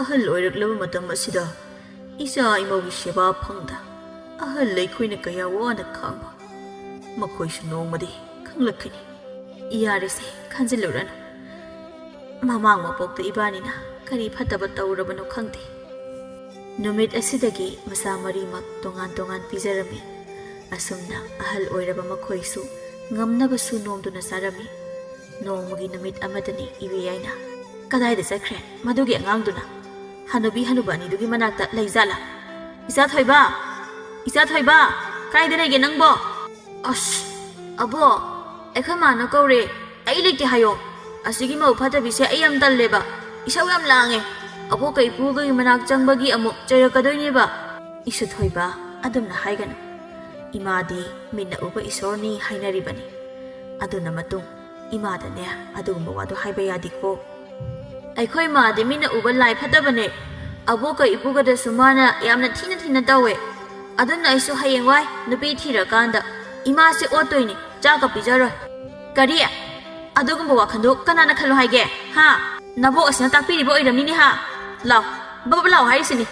ꯑꯍꯜ ꯑꯣꯏꯔꯛꯂꯕ ꯃꯇꯝ ꯑꯁꯤꯗ ꯏꯆꯥ ꯏꯃꯧꯒꯤ ꯁꯦꯕꯥ ꯐꯪꯗ ꯑꯍꯜ ꯑꯩꯈꯣꯏꯅ ꯀꯌꯥ ꯋꯥꯅ ꯈꯥꯡꯕ꯫ ꯃꯈꯣꯏꯁꯨ ꯅꯣꯡꯃꯗꯤ ꯈꯪꯂꯛꯀꯅꯤ꯫ ꯌꯥꯔꯦꯁꯦ, ꯈꯟꯖꯤꯜꯂꯨꯔꯅꯨ꯫ ꯃꯃꯥꯡ ꯃꯄꯣꯛꯇ ꯏꯕꯥꯅꯤꯅ ꯀꯔꯤ ꯐꯠꯇꯕ ꯇꯧꯔꯕꯅꯣ ꯈꯪꯗꯦ꯫ ꯅꯨꯃꯤꯠ ꯑꯁꯤꯗꯒꯤ ꯃꯆꯥ ꯃꯔꯤꯃꯛ ꯇꯣꯉꯥꯟ ꯇꯣꯉꯥꯟ ꯄꯤꯖꯔꯝꯃꯤ꯫ ꯑꯁꯨꯝꯅ ꯑꯍꯜ ꯑꯣꯏꯔꯕ ꯃꯈꯣꯏꯁꯨ ꯉꯝꯅꯕꯁꯨ ꯅꯣꯝꯗꯨꯅ ꯆꯥꯔꯝꯃꯤ꯫ ꯅꯣꯡꯃꯒꯤ ꯅꯨꯃꯤꯠ ꯑꯃꯗꯅꯤ ꯏꯕꯦꯌꯥꯏꯅ, "ꯀꯗꯥꯏꯗ ꯆꯠꯈ꯭ꯔꯦ ꯃꯗꯨꯒꯤ ꯑꯉꯥꯡꯗꯨꯅ? ꯍꯅꯨꯕꯤ ꯍꯅꯨꯕ ꯑꯅꯤꯗꯨꯒꯤ ꯃꯅꯥꯛꯇ ꯂꯩꯖꯥꯠꯂꯥ? ꯏꯆꯥ ꯊꯣꯏꯕ! ꯏꯆꯥ ꯊꯣꯏꯕ! ꯀꯥꯏꯗ ꯂꯩꯒꯦ ꯅꯪꯕꯣ?" "ꯑꯁ, ꯑꯕꯣ, ꯑꯩꯈꯣꯏ ꯃꯥꯅ ꯀꯧꯔꯦ꯫ ꯑꯩ ꯂꯩꯇꯦ ꯍꯥꯏꯌꯣ꯫ ꯑꯁꯤꯒꯤ ꯃꯧ ꯐꯠꯇꯕꯤꯁꯦ ꯑꯩ ꯌꯥꯝ ꯇꯜꯂꯦꯕ꯫ ꯏꯁꯧ ꯌꯥꯝ ꯂꯥꯡꯉꯦ꯫ ꯑꯕꯣꯛꯀ ꯏꯄꯨꯒꯒꯤ ꯃꯅꯥꯛ ꯆꯪꯕꯒꯤ ꯑꯃꯨꯛ ꯆꯩꯔꯛꯀꯗꯣꯏꯅꯦꯕ꯫" "ꯏꯁꯨ ꯊꯣꯏꯕ, ꯑꯗꯨꯝꯅ ꯍꯥꯏꯒꯅꯨ꯫ ꯏꯃꯥꯗꯤ ꯃꯤꯠꯅ ꯎꯕ ꯏꯁꯣꯔꯅꯤ ꯍꯥꯏꯅꯔꯤꯕꯅꯤ꯫ ꯑꯗꯨꯅ ꯃꯇꯨꯡ ꯏꯃꯥꯗꯅꯦ ꯑꯗꯨꯒꯨꯝꯕ ꯋꯥꯗꯣ ꯍꯥꯏꯕ ꯌꯥꯗꯦꯀꯣ꯫ ꯑꯩꯈꯣꯏ ꯃꯥꯗꯤ ꯃꯤꯠꯅ ꯎꯕ ꯂꯥꯏ ꯐꯠꯇꯕꯅꯦ꯫ ꯑꯕꯣꯛꯀ ꯏꯄꯨꯒꯗꯁꯨ ꯃꯥꯅ ꯌꯥꯝꯅ ꯊꯤꯅ ꯊꯤꯅ ꯇꯧꯋꯦ꯫ ꯑꯗꯨꯅ ꯑꯩꯁꯨ ꯍꯌꯦꯡꯋꯥꯏ ꯅꯨꯄꯤ ꯊꯤꯔꯀꯥꯟꯗ ꯏꯃꯥꯁꯦ ꯑꯣꯠꯇꯣꯏꯅꯤ, ꯆꯥꯛꯀ ꯄꯤꯖꯔꯣꯏ꯫" "ꯀꯔꯤ? ꯑꯗꯨꯒꯨꯝꯕ ꯋꯥꯈꯜꯗꯣ ꯀꯅꯥꯅ ꯈꯜꯂꯣ ꯍꯥꯏꯒꯦ? ꯍꯥ? ꯅꯕꯣꯛ ꯑꯁꯤꯅ ꯇꯥꯛꯄꯤꯔꯤꯕ ꯑꯣꯏꯔꯝꯅꯤꯅꯦ ꯍꯥ? ꯂꯥꯎ, ꯕꯕ ꯂꯥꯎ ꯍꯥꯏꯔꯤꯁꯤꯅꯤ꯫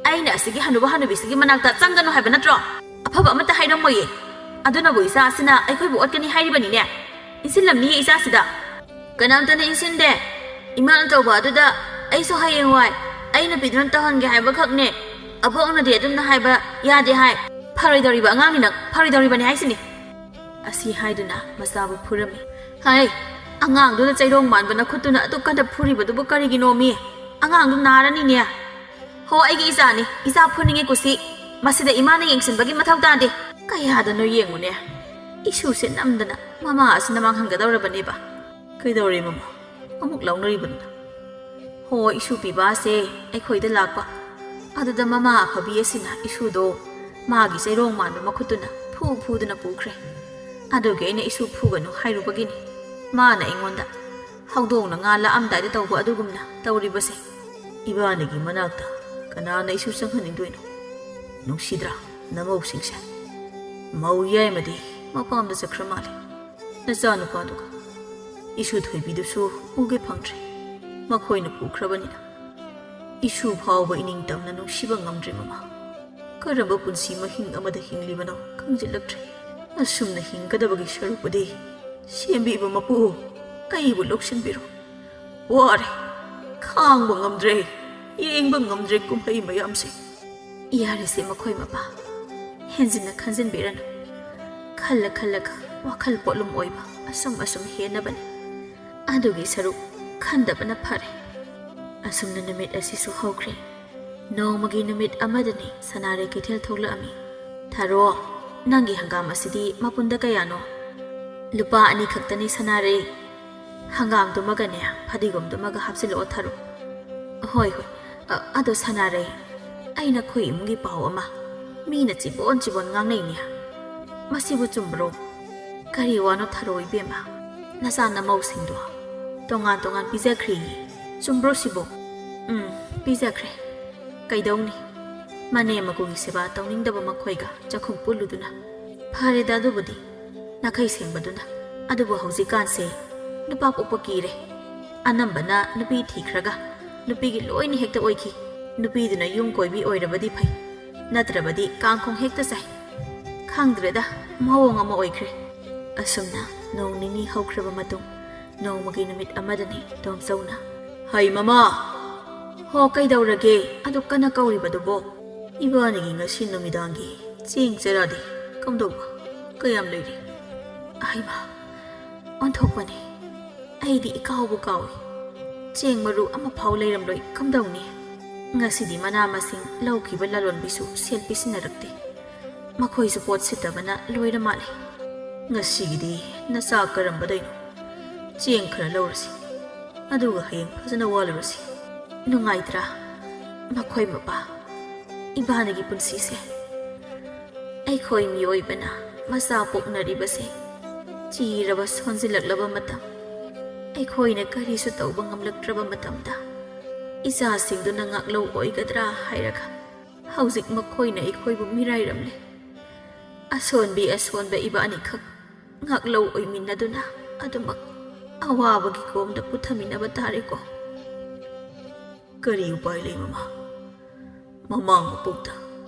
ꯑꯩꯅ ꯑꯁꯤꯒꯤ ꯍꯅꯨꯕ ꯍꯅꯨꯕꯤꯁꯤꯒꯤ ꯃꯅꯥꯛꯇ ꯆꯪꯒꯅꯨ ꯍꯥꯏꯕ ꯅꯠꯇ꯭ꯔꯣ? ꯑꯐꯕ ꯑꯃꯠꯇ ꯍꯥꯏꯔꯝꯃꯣꯏꯌꯦ꯫ ꯑꯗꯨꯅꯕꯨ ꯏꯆꯥ ꯑꯁꯤꯅ ꯑꯩꯈꯣꯏꯕꯨ ꯑꯣꯠꯀꯅꯤ ꯍꯥꯏꯔꯤꯕꯅꯤꯅꯦ꯫ ꯏꯟꯁꯤꯜꯂꯝꯅꯤꯌꯦ ꯏꯆꯥꯁꯤꯗ꯫ ꯀꯅꯥꯝꯇꯅ ꯏꯟꯁꯤꯟꯗꯦ꯫ ꯏꯃꯥꯅ ꯇꯧꯕ ꯑꯗꯨꯗ ꯑꯩꯁꯨ ꯍꯌꯦꯡꯋꯥꯏ ꯑꯩ ꯅꯨꯄꯤꯗꯨꯅ ꯇꯧꯍꯟꯒꯦ ꯍꯥꯏꯕꯈꯛꯅꯦ꯫ ꯑꯕꯣꯛꯅꯗꯤ ꯑꯗꯨꯝꯅ ꯍꯥꯏꯕ ꯌꯥꯗꯦ ꯍꯥꯏ꯫ ꯐꯔꯣꯏꯗꯧꯔꯤꯕ ꯑꯉꯥꯡꯅꯤ ꯅꯪ, ꯐꯔꯣꯏꯗꯧꯔꯤꯕꯅꯤ ꯍꯥꯏꯁꯤꯅꯤ꯫ ꯑꯁꯤ ꯍꯥꯏꯗꯨꯅ ꯃꯆꯥꯕꯨ ꯐꯨꯔꯝꯃꯤ꯫ ꯍꯥꯏ, ꯑꯉꯥꯡꯗꯨꯗ ꯆꯩꯔꯣꯡ ꯃꯥꯟꯕ ꯅꯈꯨꯠꯇꯨꯅ ꯑꯗꯨꯛ ꯀꯟꯅ ꯐꯨꯔꯤꯕꯗꯨꯕꯨ ꯀꯔꯤꯒꯤꯅꯣꯃꯤ? ꯑꯉꯥꯡꯗꯨ ꯅꯥꯔꯅꯤꯅꯦ꯫ ꯍꯣ, ꯑꯩꯒꯤ ꯏꯆꯥꯅꯤ, ꯏꯆꯥ ꯐꯨꯅꯤꯡꯉꯦ ꯀꯨꯁꯤ꯫ ꯃꯁꯤꯗ ꯏꯃꯥꯅ ꯌꯦꯡꯁꯤꯟꯕꯒꯤ ꯃꯊꯧ ꯇꯥꯗꯦ꯫ ꯀꯌꯥꯗꯅꯣ ꯌꯦꯡꯉꯨꯅꯦ꯫ ꯏꯁꯨꯁꯦ ꯅꯝꯗꯅ ꯃꯃꯥ ꯑꯁꯤꯅ ꯃꯥꯡꯍꯟꯒꯗꯧꯔꯕꯅꯦꯕ꯫ ꯀꯩꯗꯧꯔꯦ ꯃꯃꯥ? ꯑꯃꯨꯛ ꯂꯥꯎꯅꯔꯤꯕꯅꯤꯅ꯫ ꯍꯣ, ꯏꯁꯨ ꯄꯤꯕꯥꯁꯦ ꯑꯩꯈꯣꯏꯗ ꯂꯥꯛꯄ꯫ ꯑꯗꯨꯗ ꯃꯃꯥ ꯑꯐꯕꯤ ꯑꯁꯤꯅ ꯏꯁꯨꯗꯣ ꯃꯥꯒꯤ ꯆꯩꯔꯣꯡ ꯃꯥꯟꯕ ꯃꯈꯨꯠꯇꯨꯅ ꯐꯨ ꯐꯨꯗꯨꯅ ꯄꯨꯈ꯭ꯔꯦ꯫ ꯑꯗꯨꯒꯤ ꯑꯩꯅ ꯏꯁꯨ ꯐꯨꯒꯅꯨ ꯍꯥꯏꯔꯨꯕꯒꯤꯅꯤ꯫ ꯃꯥꯅ ꯑꯩꯉꯣꯟꯗ ꯍꯧꯗꯣꯡꯅ ꯉꯥ ꯂꯥꯛꯑꯝꯗꯥꯏꯗ ꯇꯧꯕ ꯑꯗꯨꯒꯨꯝꯅ ꯇꯧꯔꯤꯕꯁꯦ꯫ ꯏꯕꯥꯅꯤꯒꯤ ꯃꯅꯥꯛꯇ ꯀꯅꯥꯅ ꯏꯁꯨ ꯆꯪꯍꯟꯅꯤꯡꯗꯣꯏꯅꯣ? ꯅꯨꯡꯁꯤꯗ꯭ꯔꯥ ꯅꯃꯧꯁꯤꯡꯁꯦ? ꯃꯧ ꯌꯥꯏꯃꯗꯤ ꯃꯄꯥꯝꯗ ꯆꯠꯈ꯭ꯔ ꯃꯥꯜꯂꯦ꯫ ꯅꯆꯥꯅꯨꯄꯥꯗꯨꯒ ꯏꯁꯨ ꯊꯣꯏꯕꯤꯗꯨꯁꯨ ꯎꯒꯦ ꯐꯪꯗ꯭ꯔꯦ꯫ ꯃꯈꯣꯏꯅ ꯄꯨꯈ꯭ꯔꯕꯅꯤꯅ꯫ ꯏꯁꯨ ꯐꯥꯎꯕ ꯏꯅꯤꯡꯇꯝꯅ ꯅꯨꯡꯁꯤꯕ ꯉꯝꯗ꯭ꯔꯦ ꯃꯃꯥ꯫ ꯀꯔꯝꯕ ꯄꯨꯟꯁꯤ ꯃꯍꯤꯡ ꯑꯃꯗ ꯍꯤꯡꯂꯤꯕꯅꯣ ꯈꯪꯖꯤꯜꯂꯛꯇ꯭ꯔꯦ꯫ ꯑꯁꯨꯝꯅ ꯍꯤꯡꯒꯗꯕꯒꯤ ꯁꯔꯨꯛꯄꯨꯗꯤ ꯁꯦꯝꯕꯤꯕ ꯃꯄꯨ ꯑꯩꯕꯨ ꯂꯧꯁꯤꯟꯕꯤꯔꯣ꯫ ꯋꯥꯔꯦ, ꯈꯥꯡꯕ ꯉꯝꯗ꯭ꯔꯦ, ꯌꯦꯡꯕ ꯉꯝꯗ꯭ꯔꯦ ꯀꯨꯝꯍꯩ ꯃꯌꯥꯝꯁꯦ꯫ ꯌꯥꯔꯦꯁꯦ ꯃꯈꯣꯏ ꯃꯄꯥ, ꯍꯦꯟꯖꯤꯟꯅ ꯈꯟꯖꯤꯟꯕꯤꯔꯅꯨ꯫ ꯈꯜꯂ ꯈꯜꯂꯒ ꯋꯥꯈꯜ ꯄꯣꯠꯂꯨꯝ ꯑꯣꯏꯕ ꯑꯁꯨꯝ ꯑꯁꯨꯝ ꯍꯦꯟꯅꯕꯅꯤ꯫ ꯑꯗꯨꯒꯤ ꯁꯔꯨꯛ ꯈꯟꯗꯕꯅ ꯐꯔꯦ꯫ ꯑꯁꯨꯝꯅ ꯅꯨꯃꯤꯠ ꯑꯁꯤꯁꯨ ꯍꯧꯈ꯭ꯔꯦ꯫ ꯅꯣꯡꯃꯒꯤ ꯅꯨꯃꯤꯠ ꯑꯃꯗꯅꯤ ꯁꯅꯥꯔꯩ ꯀꯩꯊꯦꯜ ꯊꯣꯛꯂꯛꯑꯝꯃꯤ꯫ "ꯊꯥꯔꯣ, ꯅꯪꯒꯤ ꯍꯪꯒꯥꯝ ꯑꯁꯤꯗꯤ ꯃꯄꯨꯟꯗ ꯀꯌꯥꯅꯣ?" "ꯂꯨꯄꯥ ꯑꯅꯤ ꯈꯛꯇꯅꯤ ꯁꯅꯥꯔꯩ꯫ ꯍꯪꯒꯥꯝꯗꯨꯃꯒꯅꯦ ꯐꯗꯤꯒꯣꯝꯗꯨꯃꯒ ꯍꯥꯞꯆꯤꯜꯂꯛꯑꯣ ꯊꯥꯔꯣ꯫" "ꯍꯣꯏ, ꯍꯣꯏ꯫ ꯑ, ꯑꯗꯣ ꯁꯅꯥꯔꯩ, ꯑꯩ ꯅꯈꯣꯏ ꯏꯃꯨꯡꯒꯤ ꯄꯥꯎ ꯑꯃ ꯃꯤꯅ ꯆꯤꯕꯣꯟ ꯆꯤꯕꯣꯟ ꯉꯥꯡꯅꯩꯅꯦ꯫ ꯃꯁꯤꯕꯨ ꯆꯨꯝꯕ꯭ꯔꯣ?" "ꯀꯔꯤ ꯋꯥꯅꯣ ꯊꯥꯔꯣ ꯏꯕꯦꯝꯃ? ꯅꯆꯥ ꯅꯃꯧꯁꯤꯡꯗꯣ ꯇꯣꯉꯥꯟ ꯇꯣꯉꯥꯟ ꯄꯤꯖꯈ꯭ꯔꯦꯌꯦ꯫ ꯆꯨꯝꯕ꯭ꯔꯣ ꯁꯤꯕꯣ?" "ꯎꯝ, ꯄꯤꯖꯈ꯭ꯔꯦ꯫ ꯀꯩꯗꯧꯅꯤ? ꯃꯅꯦꯝ ꯃꯀꯨꯒꯤ ꯁꯦꯕꯥ ꯇꯧꯅꯤꯡꯗꯕ ꯃꯈꯣꯏꯒ ꯆꯥꯛꯈꯨꯝ ꯄꯨꯜꯂꯨꯗꯨꯅ꯫ ꯐꯔꯦꯗ ꯑꯗꯨꯕꯨꯗꯤ, ꯅꯥꯈꯩ ꯁꯦꯡꯕꯗꯨꯅ꯫ ꯑꯗꯨꯕꯨ ꯍꯧꯖꯤꯛꯀꯥꯟꯁꯦ ꯅꯨꯄꯥ ꯄꯣꯛꯄ ꯀꯤꯔꯦ꯫ ꯑꯅꯝꯕꯅ ꯅꯨꯄꯤ ꯊꯤꯈ꯭ꯔꯒ ꯅꯨꯄꯤꯒꯤ ꯂꯣꯏꯅ ꯍꯦꯛꯇ ꯑꯣꯏꯈꯤ꯫ ꯅꯨꯄꯤꯗꯨꯅ ꯌꯨꯝ ꯀꯣꯏꯕꯤ ꯑꯣꯏꯔꯕꯗꯤ ꯐꯩ, ꯅꯠꯇ꯭ꯔꯕꯗꯤ ꯀꯥꯡꯈꯣꯡ ꯍꯦꯛꯇ ꯆꯥꯏ꯫ ꯈꯪꯗ꯭ꯔꯦꯗ, ꯃꯑꯣꯡ ꯑꯃ ꯑꯣꯏꯈ꯭ꯔꯦ꯫" ꯑꯁꯨꯝꯅ ꯅꯣꯡ ꯅꯤꯅꯤ ꯍꯧꯈ꯭ꯔꯕ ꯃꯇꯨꯡ, ꯅꯣꯡꯃꯒꯤ ꯅꯨꯃꯤꯠ ꯑꯃꯗꯅꯤ ꯇꯣꯝꯆꯧꯅ, "ꯍꯩ ꯃꯃꯥ, ꯍꯣ, ꯀꯩꯗꯧꯔꯒꯦ? ꯑꯗꯨꯛ ꯀꯟꯅ ꯀꯧꯔꯤꯕꯗꯨꯕꯣ? ꯏꯕꯥꯅꯤꯒꯤ ꯉꯁꯤ ꯅꯨꯃꯤꯗꯥꯡꯒꯤ ꯆꯦꯡ ꯆꯔꯥꯗꯤ ꯀꯝꯗꯧꯕ? ꯀꯌꯥꯝ ꯂꯩꯔꯤ? ꯑꯍꯩꯃꯥ, ꯑꯣꯟꯊꯣꯛꯄꯅꯤ꯫ ꯑꯩꯗꯤ ꯏꯀꯥꯎꯕꯨ ꯀꯥꯎꯏ꯫ ꯆꯦꯡ ꯃꯔꯨ ꯑꯃꯐꯥꯎ ꯂꯩꯔꯝꯂꯣꯏ, ꯀꯝꯗꯧꯅꯤ? ꯉꯁꯤꯗꯤ ꯃꯅꯥ ꯃꯁꯤꯡ ꯂꯧꯈꯤꯕ ꯂꯂꯣꯟꯕꯤꯁꯨ ꯁꯦꯜ ꯄꯤꯁꯤꯟꯅꯔꯛꯇꯦ꯫ ꯃꯈꯣꯏꯁꯨ ꯄꯣꯠ ꯁꯤꯠꯇꯕꯅ ꯂꯣꯏꯔ ꯃꯥꯜꯂꯦ꯫ ꯉꯁꯤꯒꯤꯗꯤ ꯅꯆꯥ ꯀꯔꯝꯕꯗꯩꯅꯣ? ꯆꯦꯡ ꯈꯔ ꯂꯧꯔꯁꯤ, ꯑꯗꯨꯒ ꯍꯌꯦꯡ ꯐꯖꯅ ꯋꯥꯜꯂꯨꯔꯁꯤ꯫ ꯅꯨꯡꯉꯥꯏꯇ꯭ꯔꯥ? ꯃꯈꯣꯏ ꯃꯄꯥ, ꯏꯕꯥꯅꯤꯒꯤ ꯄꯨꯟꯁꯤꯁꯦ꯫ ꯑꯩꯈꯣꯏ ꯃꯤꯑꯣꯏꯕꯅ ꯃꯆꯥ ꯄꯣꯛꯅꯔꯤꯕꯁꯦ ꯆꯤꯔꯕ ꯁꯣꯟꯖꯤꯜꯂꯛꯂꯕ ꯃꯇꯝ, ꯑꯩꯈꯣꯏꯅ ꯀꯔꯤꯁꯨ ꯇꯧꯕ ꯉꯝꯂꯛꯇ꯭ꯔꯕ ꯃꯇꯝꯗ, ꯏꯆꯥꯁꯤꯡꯗꯨꯅ ꯉꯥꯛꯂꯧ ꯑꯣꯏꯒꯗ꯭ꯔꯥ ꯍꯥꯏꯔꯒ, ꯍꯧꯖꯤꯛ ꯃꯈꯣꯏꯅ ꯑꯩꯈꯣꯏꯕꯨ ꯃꯤꯔꯥꯏꯔꯝꯂꯦ꯫ ꯑꯁꯣꯟꯕꯤ ꯑꯁꯣꯟꯕ ꯏꯕꯥꯅꯤꯈꯛ ꯉꯥꯛꯂꯧ ꯑꯣꯏꯃꯤꯟꯅꯗꯨꯅ ꯑꯗꯨꯃꯛ ꯑꯋꯥꯕꯒꯤ ꯀꯣꯝꯗ ꯄꯨꯊꯃꯤꯟꯅꯕ ꯇꯥꯔꯦꯀꯣ꯫ ꯀꯔꯤ ꯎꯄꯥꯏ ꯂꯩ, ꯃꯃꯥ? ꯃꯃꯥꯡ ꯃꯄꯣꯛꯇ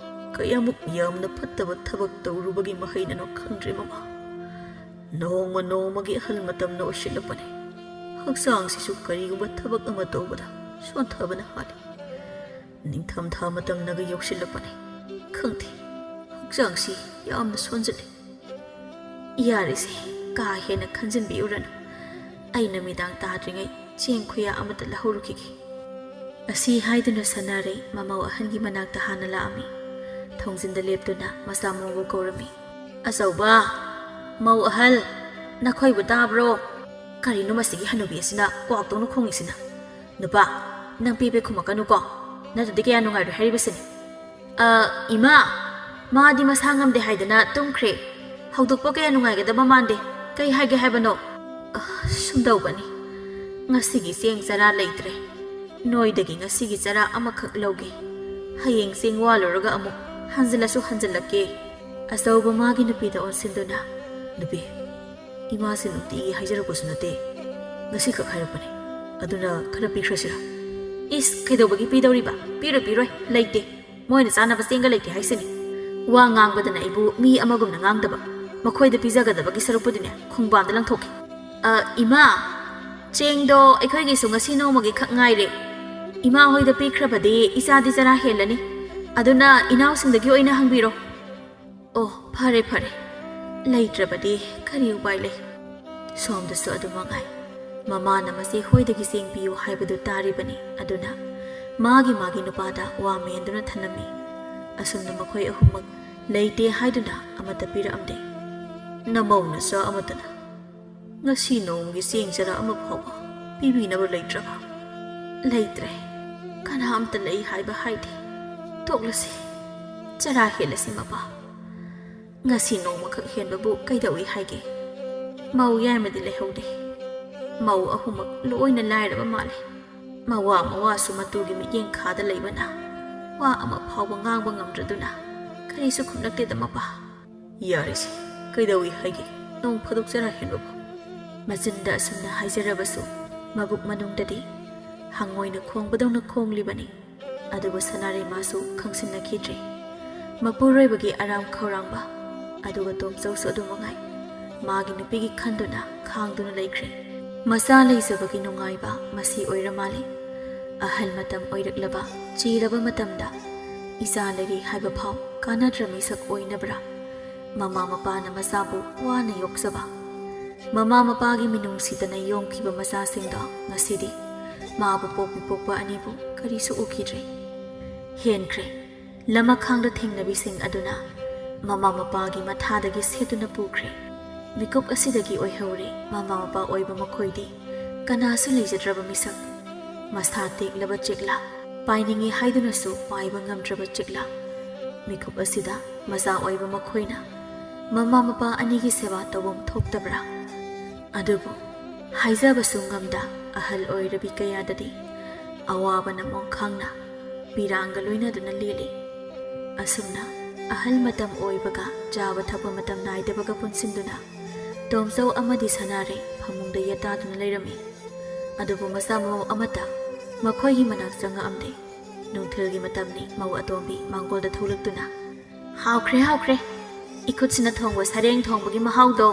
ꯀꯌꯥꯃꯨꯛ ꯌꯥꯝꯅ ꯐꯠꯇꯕ ꯊꯕꯛ ꯇꯧꯔꯨꯕꯒꯤ ꯃꯍꯩꯅꯅꯣ ꯈꯪꯗ꯭ꯔꯦ, ꯃꯃꯥ꯫ ꯅꯣꯡꯃ ꯅꯣꯡꯃꯒꯤ ꯑꯍꯜ ꯃꯇꯝꯅ ꯑꯣꯏꯁꯤꯜꯂꯛꯄꯅꯦ꯫ ꯍꯛꯆꯥꯡꯁꯤꯁꯨ ꯀꯔꯤꯒꯨꯝꯕ ꯊꯕꯛ ꯑꯃ ꯇꯧꯕꯗ ꯁꯣꯟꯊꯕꯅ ꯍꯥꯜꯂꯤ꯫ ꯅꯤꯡꯊꯝꯊꯥ ꯃꯇꯝꯅꯒ ꯌꯧꯁꯤꯜꯂꯛꯄꯅꯦ꯫ ꯈꯪꯗꯦ, ꯍꯛꯆꯥꯡꯁꯤ ꯌꯥꯝꯅ ꯁꯣꯟꯖꯜꯂꯦ꯫ ꯌꯥꯔꯦꯁꯦ, ꯀꯥ ꯍꯦꯟꯅ ꯈꯟꯖꯤꯟꯕꯤꯔꯨꯔꯅꯨ꯫ ꯑꯩ ꯅꯨꯃꯤꯗꯥꯡ ꯇꯥꯗ꯭ꯔꯤꯉꯩ ꯆꯦꯡ ꯈꯨꯌꯥ ꯑꯃꯇ ꯂꯧꯍꯧꯔꯨꯈꯤꯒꯦ꯫ ꯑꯁꯤ ꯍꯥꯏꯗꯨꯅ ꯁꯅꯥꯔꯩ ꯃꯃꯧ ꯑꯍꯟꯒꯤ ꯃꯅꯥꯛꯇ ꯍꯥꯟꯅ ꯂꯥꯛꯑꯝꯃꯤ꯫ ꯊꯣꯡꯖꯤꯟꯗ ꯂꯦꯞꯇꯨꯅ ꯃꯆꯥ ꯃꯧꯕꯨ ꯀꯧꯔꯝꯃꯤ꯫ "ꯑꯆꯧꯕ, ꯃꯧ ꯑꯍꯜ, ꯅꯈꯣꯏꯕꯨ ꯇꯥꯕ꯭ꯔꯣ? ꯀꯔꯤꯅꯣ ꯃꯁꯤꯒꯤ ꯍꯅꯨꯕꯤ ꯑꯁꯤꯅ ꯀ꯭ꯋꯥꯛꯇꯧꯅ ꯈꯣꯡꯉꯤꯁꯤꯅ? ꯅꯨꯄꯥ, ꯅꯪ ꯄꯦ ꯄꯦ ꯈꯨꯝꯃꯛꯀꯅꯨꯀꯣ, ꯅꯠꯇ꯭ꯔꯗꯤ ꯀꯌꯥ ꯅꯨꯡꯉꯥꯏꯔꯣꯏ ꯍꯥꯏꯔꯤꯕꯁꯤꯅꯤ꯫" "ꯑ, ꯏꯃꯥ, ꯃꯥꯗꯤ ꯃꯁꯥ ꯉꯝꯗꯦ ꯍꯥꯏꯗꯅ ꯇꯨꯝꯈ꯭ꯔꯦ꯫ ꯍꯧꯗꯣꯛꯄ ꯀꯌꯥ ꯅꯨꯡꯉꯥꯏꯒꯗꯕ ꯃꯥꯟꯗꯦ꯫ ꯀꯩ ꯍꯥꯏꯒꯦ ꯍꯥꯏꯕꯅꯣ?" "ꯑ, ꯁꯨꯝꯗꯧꯕꯅꯤ꯫ ꯉꯁꯤꯒꯤ ꯆꯦꯡ ꯆꯔꯥ ꯂꯩꯇ꯭ꯔꯦ꯫ ꯅꯣꯏꯗꯒꯤ ꯉꯁꯤꯒꯤ ꯆꯔꯥ ꯑꯃꯈꯛ ꯂꯧꯒꯦ꯫ ꯍꯌꯦꯡ ꯆꯦꯡ ꯋꯥꯜꯂꯨꯔꯒ ꯑꯃꯨꯛ ꯍꯟꯖꯤꯜꯂꯁꯨ ꯍꯟꯖꯤꯜꯂꯛꯀꯦ꯫" ꯑꯆꯧꯕ ꯃꯥꯒꯤ ꯅꯨꯄꯤꯗ ꯑꯣꯟꯁꯤꯟꯗꯨꯅ, "ꯅꯨꯄꯤ, ꯏꯃꯥꯁꯤ ꯅꯨꯡꯇꯤꯒꯤ ꯍꯥꯏꯖꯔꯛꯄꯁꯨ ꯅꯠꯇꯦ꯫ ꯉꯁꯤꯈꯛ ꯍꯥꯏꯔꯛꯄꯅꯤ꯫ ꯑꯗꯨꯅ ꯈꯔ ꯄꯤꯈ꯭ꯔꯁꯤꯔꯥ?" "ꯏꯁ, ꯀꯩꯗꯧꯕꯒꯤ ꯄꯤꯗꯧꯔꯤꯕ? ꯄꯤꯔꯣꯏ, ꯄꯤꯔꯣꯏ, ꯂꯩꯇꯦ꯫ ꯃꯣꯏꯅ ꯆꯥꯅꯕ ꯆꯦꯡꯒ ꯂꯩꯇꯦ ꯍꯥꯏꯁꯤꯅꯤ꯫ ꯋꯥ ꯉꯥꯡꯕꯗꯅ ꯑꯩꯕꯨ ꯃꯤ ꯑꯃꯒꯨꯝꯅ ꯉꯥꯡꯗꯕ꯫ ꯃꯈꯣꯏꯗ ꯄꯤꯖꯒꯗꯕꯒꯤ ꯁꯔꯨꯛꯄꯨꯗꯤꯅꯦ, ꯈꯣꯡꯕꯥꯟꯗ ꯂꯪꯊꯣꯛꯀꯦ꯫" "ꯑ, ꯏꯃꯥ, ꯆꯦꯡꯗꯣ ꯑꯩꯈꯣꯏꯒꯤꯁꯨ ꯉꯁꯤ ꯅꯣꯡꯃꯒꯤ ꯈꯛ ꯉꯥꯏꯔꯦ꯫ "ꯏꯃꯥ ꯍꯣꯏꯗ ꯄꯤꯈ꯭ꯔꯕꯗꯤ ꯏꯆꯥꯗꯤ ꯆꯔꯥ ꯍꯦꯜꯂꯅꯤ꯫ ꯑꯗꯨꯅ ꯏꯅꯥꯎꯁꯤꯡꯗꯒꯤ ꯑꯣꯏꯅ ꯍꯪꯕꯤꯔꯣ꯫" "ꯑꯣ, ꯐꯔꯦ, ꯐꯔꯦ꯫ ꯂꯩꯇ꯭ꯔꯕꯗꯤ ꯀꯔꯤ ꯎꯄꯥꯏ ꯂꯩ? ꯁꯣꯝꯗꯁꯨ ꯑꯗꯨ ꯃꯉꯥꯏ꯫ ꯃꯃꯥꯅ ꯃꯆꯦ ꯍꯣꯏꯗꯒꯤ ꯆꯦꯡ ꯄꯤꯌꯨ ꯍꯥꯏꯕꯗꯨ ꯇꯥꯔꯤꯕꯅꯤ꯫ ꯑꯗꯨꯅ ꯃꯥꯒꯤ ꯃꯥꯒꯤ ꯅꯨꯄꯥꯗ ꯋꯥ ꯃꯦꯟꯗꯨꯅ ꯊꯅꯝꯃꯤ꯫ ꯑꯁꯨꯝꯅ ꯃꯈꯣꯏ ꯑꯍꯨꯝꯃꯛ ꯂꯩꯇꯦ ꯍꯥꯏꯗꯨꯅ ꯑꯃꯠꯇ ꯄꯤꯔꯛꯑꯝꯗꯦ꯫ "ꯅꯃꯧ ꯅꯆꯥ ꯑꯃꯠꯇꯅ ꯉꯁꯤ ꯅꯣꯡꯃꯒꯤ ꯆꯦꯡ ꯆꯔꯥ ꯑꯃ ꯐꯥꯎꯕ ꯄꯤꯕꯤꯅꯕ ꯂꯩꯇ꯭ꯔꯕ?" "ꯂꯩꯇ꯭ꯔꯦ꯫ ꯀꯅꯥ ꯑꯝꯇ ꯂꯩ ꯍꯥꯏꯕ ꯍꯥꯏꯗꯦ꯫ ꯇꯣꯛꯂꯁꯤ꯫ ꯆꯔꯥ ꯍꯦꯜꯂꯁꯤ, ꯃꯄꯥ꯫ ꯉꯁꯤ ꯅꯣꯡꯃꯈꯛ ꯍꯦꯟꯕꯕꯨ ꯀꯩꯗꯧꯏ ꯍꯥꯏꯒꯦ? ꯃꯧ ꯌꯥꯏꯃꯗꯤ ꯂꯩꯍꯧꯗꯦ꯫ ꯃꯧ ꯑꯍꯨꯝꯃꯛ ꯂꯣꯏꯅ ꯂꯥꯏꯔꯕ ꯃꯥꯜꯂꯦ꯫ ꯃꯋꯥ ꯃꯋꯥꯁꯨ ꯃꯇꯨꯒꯤ ꯃꯤꯠꯌꯦꯡ ꯈꯥꯗ ꯂꯩꯕꯅ ꯋꯥ ꯑꯃ ꯐꯥꯎꯕ ꯉꯥꯡꯕ ꯉꯝꯗ꯭ꯔꯗꯨꯅ ꯀꯔꯤꯁꯨ ꯈꯨꯝꯂꯛꯇꯦꯗ, ꯃꯄꯥ꯫" "ꯌꯥꯔꯤꯁꯤ, ꯀꯩꯗꯧꯏ ꯍꯥꯏꯒꯦ? ꯅꯣꯡ ꯐꯥꯗꯣꯛ ꯆꯔꯥ ꯍꯦꯟꯕꯕꯨ?" ꯃꯆꯤꯟꯗ ꯑꯁꯨꯝꯅ ꯍꯥꯏꯖꯔꯕꯁꯨ ꯃꯕꯨꯛ ꯃꯅꯨꯡꯗꯗꯤ ꯍꯪꯉꯣꯏꯅ ꯈꯣꯡꯕꯗꯧꯅ ꯈꯣꯡꯂꯤꯕꯅꯤ꯫ ꯑꯗꯨꯕꯨ ꯁꯅꯥꯔꯩꯃꯥꯁꯨ ꯈꯪꯁꯤꯟꯅꯈꯤꯗ꯭ꯔꯦ꯫ ꯃꯄꯨꯔꯣꯏꯕꯒꯤ ꯑꯔꯥꯝ ꯈꯧꯔꯥꯡꯕ, ꯑꯗꯨꯒ ꯇꯣꯝꯆꯧꯁꯨ ꯑꯗꯨ ꯃꯉꯥꯏ꯫ ꯃꯥꯒꯤ ꯅꯨꯄꯤꯒꯤ ꯈꯟꯗꯨꯅ ꯈꯥꯡꯗꯨꯅ ꯂꯩꯈ꯭ꯔꯦ꯫ ꯃꯆꯥ ꯂꯩꯖꯕꯒꯤ ꯅꯨꯡꯉꯥꯏꯕ ꯃꯁꯤ ꯑꯣꯏꯔ ꯃꯥꯜꯂꯦ꯫ ꯑꯍꯜ ꯃꯇꯝ ꯑꯣꯏꯔꯛꯂꯕ, ꯆꯤꯔꯕ ꯃꯇꯝꯗ ꯏꯆꯥ ꯂꯩꯔꯤ ꯍꯥꯏꯕ ꯐꯥꯎ ꯀꯥꯟꯅꯗ꯭ꯔ ꯃꯤꯁꯛ ꯑꯣꯏꯅꯕ꯭ꯔꯥ? ꯃꯃꯥ ꯃꯄꯥꯅ ꯃꯆꯥꯕꯨ ꯋꯥꯅ ꯌꯣꯛꯆꯕ, ꯃꯃꯥ ꯃꯄꯥꯒꯤ ꯃꯤꯅꯨꯡꯁꯤꯗꯅ ꯌꯣꯡꯈꯤꯕ ꯃꯆꯥꯁꯤꯡꯗꯣ ꯉꯁꯤꯗꯤ ꯃꯥꯕꯨ ꯄꯣꯛꯄꯤ ꯄꯣꯛꯄ ꯑꯅꯤꯕꯨ ꯀꯔꯤꯁꯨ ꯎꯈꯤꯗ꯭ꯔꯦ꯫ ꯍꯦꯟꯈ꯭ꯔꯦ꯫ ꯂꯃꯈꯥꯡꯗ ꯊꯦꯡꯅꯕꯤꯁꯤꯡ ꯑꯗꯨꯅ ꯃꯃꯥ ꯃꯄꯥꯒꯤ ꯃꯊꯥꯗꯒꯤ ꯁꯦꯠꯇꯨꯅ ꯄꯨꯈ꯭ꯔꯦ꯫ ꯃꯤꯀꯨꯞ ꯑꯁꯤꯗꯒꯤ ꯑꯣꯏꯍꯧꯔꯦ ꯃꯃꯥ ꯃꯄꯥ ꯑꯣꯏꯕ ꯃꯈꯣꯏꯗꯤ ꯀꯅꯥꯁꯨ ꯂꯩꯖꯗ꯭ꯔꯕ ꯃꯤꯁꯛ꯫ ꯃꯁꯥ ꯇꯦꯛꯂꯕ ꯆꯦꯛꯂꯥ, ꯄꯥꯏꯅꯤꯡꯏ ꯍꯥꯏꯗꯨꯅꯁꯨ ꯄꯥꯏꯕ ꯉꯝꯗ꯭ꯔꯕ ꯆꯦꯛꯂꯥ꯫ ꯃꯤꯀꯨꯞ ꯑꯁꯤꯗ ꯃꯆꯥ ꯑꯣꯏꯕ ꯃꯈꯣꯏꯅ ꯃꯃꯥ ꯃꯄꯥ ꯑꯅꯤꯒꯤ ꯁꯦꯕꯥ ꯇꯧꯐꯝ ꯊꯣꯛꯇꯕ꯭ꯔꯥ? ꯑꯗꯨꯕꯨ ꯍꯥꯏꯖꯕꯁꯨ ꯉꯝꯗ ꯑꯍꯜ ꯑꯣꯏꯔꯕꯤ ꯀꯌꯥꯗꯗꯤ ꯑꯋꯥꯕꯅ ꯃꯣꯡꯈꯥꯡꯅ ꯄꯤꯔꯥꯡꯒ ꯂꯣꯏꯅꯗꯨꯅ ꯂꯦꯜꯂꯤ꯫ ꯑꯁꯨꯝꯅ ꯑꯍꯜ ꯃꯇꯝ ꯑꯣꯏꯕꯒ ꯆꯥꯕ ꯊꯛꯄ ꯃꯇꯝ ꯅꯥꯏꯗꯕꯒ ꯄꯨꯟꯁꯤꯟꯗꯨꯅ ꯇꯣꯝꯆꯧ ꯑꯃꯗꯤ ꯁꯅꯥꯔꯩ ꯐꯃꯨꯡꯗ ꯌꯦꯇꯥꯗꯨꯅ ꯂꯩꯔꯝꯃꯤ꯫ ꯑꯗꯨꯕꯨ ꯃꯆꯥ ꯃꯃꯧ ꯑꯃꯠꯇ ꯃꯈꯣꯏꯒꯤ ꯃꯅꯥꯛ ꯆꯪꯉꯛꯑꯝꯗꯦ꯫ ꯅꯨꯡꯊꯤꯜꯒꯤ ꯃꯇꯝꯅꯤ꯫ ꯃꯧ ꯑꯇꯣꯝꯕꯤ ꯃꯥꯡꯒꯣꯜꯗ ꯊꯣꯛꯂꯛꯇꯨꯅ, "ꯍꯥꯎꯈ꯭ꯔꯦ, ꯍꯥꯎꯈ꯭ꯔꯦ꯫ ꯏꯈꯨꯠꯁꯤꯅ ꯊꯣꯡꯕ ꯁꯔꯦꯡ ꯊꯣꯡꯕꯒꯤ ꯃꯍꯥꯎꯗꯣ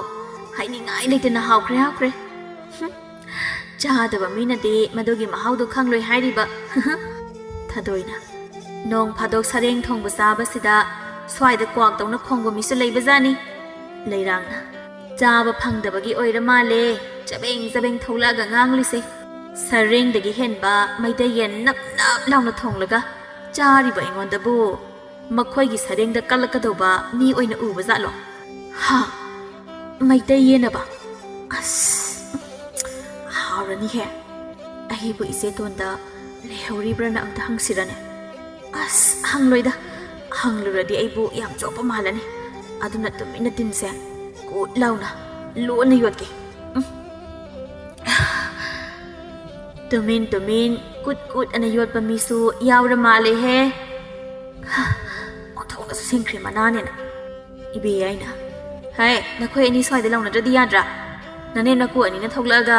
ꯍꯥꯏꯅꯤꯡꯉꯥꯏ ꯂꯩꯇꯅ ꯍꯥꯎꯈ꯭ꯔꯦ, ꯍꯥꯎꯈ꯭ꯔꯦ꯫ ꯍꯨꯝ, ꯆꯥꯗꯕ ꯃꯤꯅꯗꯤ ꯃꯗꯨꯒꯤ ꯃꯍꯥꯎꯗꯨ ꯈꯪꯂꯣꯏ ꯍꯥꯏꯔꯤꯕ꯫ ꯊꯥꯗꯣꯏꯅ, ꯅꯣꯡ ꯐꯥꯗꯣꯛ ꯁꯔꯦꯡ ꯊꯣꯡꯕ ꯆꯥꯕꯁꯤꯗ ꯁ꯭ꯋꯥꯏꯗ ꯀ꯭ꯋꯥꯛꯇꯧꯅ ꯈꯣꯡꯕ ꯃꯤꯁꯨ ꯂꯩꯕꯖꯥꯠꯅꯤ꯫ ꯂꯩꯔꯥꯡꯅ, ꯆꯥꯕ ꯐꯪꯗꯕꯒꯤ ꯑꯣꯏꯔ ꯃꯥꯜꯂꯦ ꯆꯕꯦꯡ ꯆꯕꯦꯡ ꯊꯣꯛꯂꯛꯑꯒ ꯉꯥꯡꯂꯤꯁꯦ꯫ ꯁꯔꯦꯡꯗꯒꯤ ꯍꯦꯟꯕ ꯃꯩꯇꯩ ꯌꯦꯟ ꯅꯞ ꯅꯞ ꯂꯥꯎꯅ ꯊꯣꯡꯂꯒ ꯆꯥꯔꯤꯕ ꯑꯩꯉꯣꯟꯗꯕꯨ ꯃꯈꯣꯏꯒꯤ ꯁꯔꯦꯡꯗ ꯀꯜꯂꯛꯀꯗꯧꯕ ꯃꯤ ꯑꯣꯏꯅ ꯎꯕ ꯖꯥꯠꯂꯣ? ꯍꯥ? ꯃꯩꯇꯩ ꯌꯦꯟꯅꯕ? ꯑꯁ, ꯍꯥꯎꯔꯅꯤꯍꯦ꯫ ꯑꯩꯕꯨ ꯏꯆꯦꯇꯣꯟꯗ ꯂꯩꯍꯧꯔꯤꯕ꯭ꯔꯥꯅ ꯑꯝꯇ ꯍꯪꯁꯤꯔꯅꯦ? ꯑꯁ, ꯍꯪꯂꯣꯏꯗ꯫ ꯍꯪꯂꯨꯔꯗꯤ ꯑꯩꯕꯨ ꯌꯥꯝ ꯆꯣꯞꯄ ꯃꯥꯜꯂꯅꯤ꯫ ꯑꯗꯨꯅ ꯇꯨꯃꯤꯟꯅ ꯇꯤꯟꯁꯦ ꯀꯨꯠ ꯂꯥꯎꯅ ꯂꯣꯟꯅ ꯌꯣꯠꯀꯦ꯫ ꯎꯝ꯫ ꯇꯨꯃꯤꯟ ꯇꯨꯃꯤꯟ ꯀꯨꯠ ꯀꯨꯠ ꯑꯅ ꯌꯣꯠꯄ ꯃꯤꯁꯨ ꯌꯥꯎꯔ ꯃꯥꯜꯂꯦꯍꯦ꯫ ꯍꯥ, ꯑꯣꯟꯊꯣꯛꯅꯁꯨ ꯁꯤꯡꯈ꯭ꯔꯦ ꯃꯅꯥꯅꯦꯅ꯫ ꯏꯕꯦ ꯑꯩꯅ, "ꯍꯩ, ꯅꯈꯣꯏ ꯑꯅꯤ ꯁ꯭ꯋꯥꯏꯗ ꯂꯥꯎꯅꯗ꯭ꯔꯗꯤ ꯌꯥꯗ꯭ꯔꯥ? ꯅꯅꯦꯝ ꯅꯀꯨ ꯑꯅꯤꯅ ꯊꯣꯛꯂꯛꯑꯒ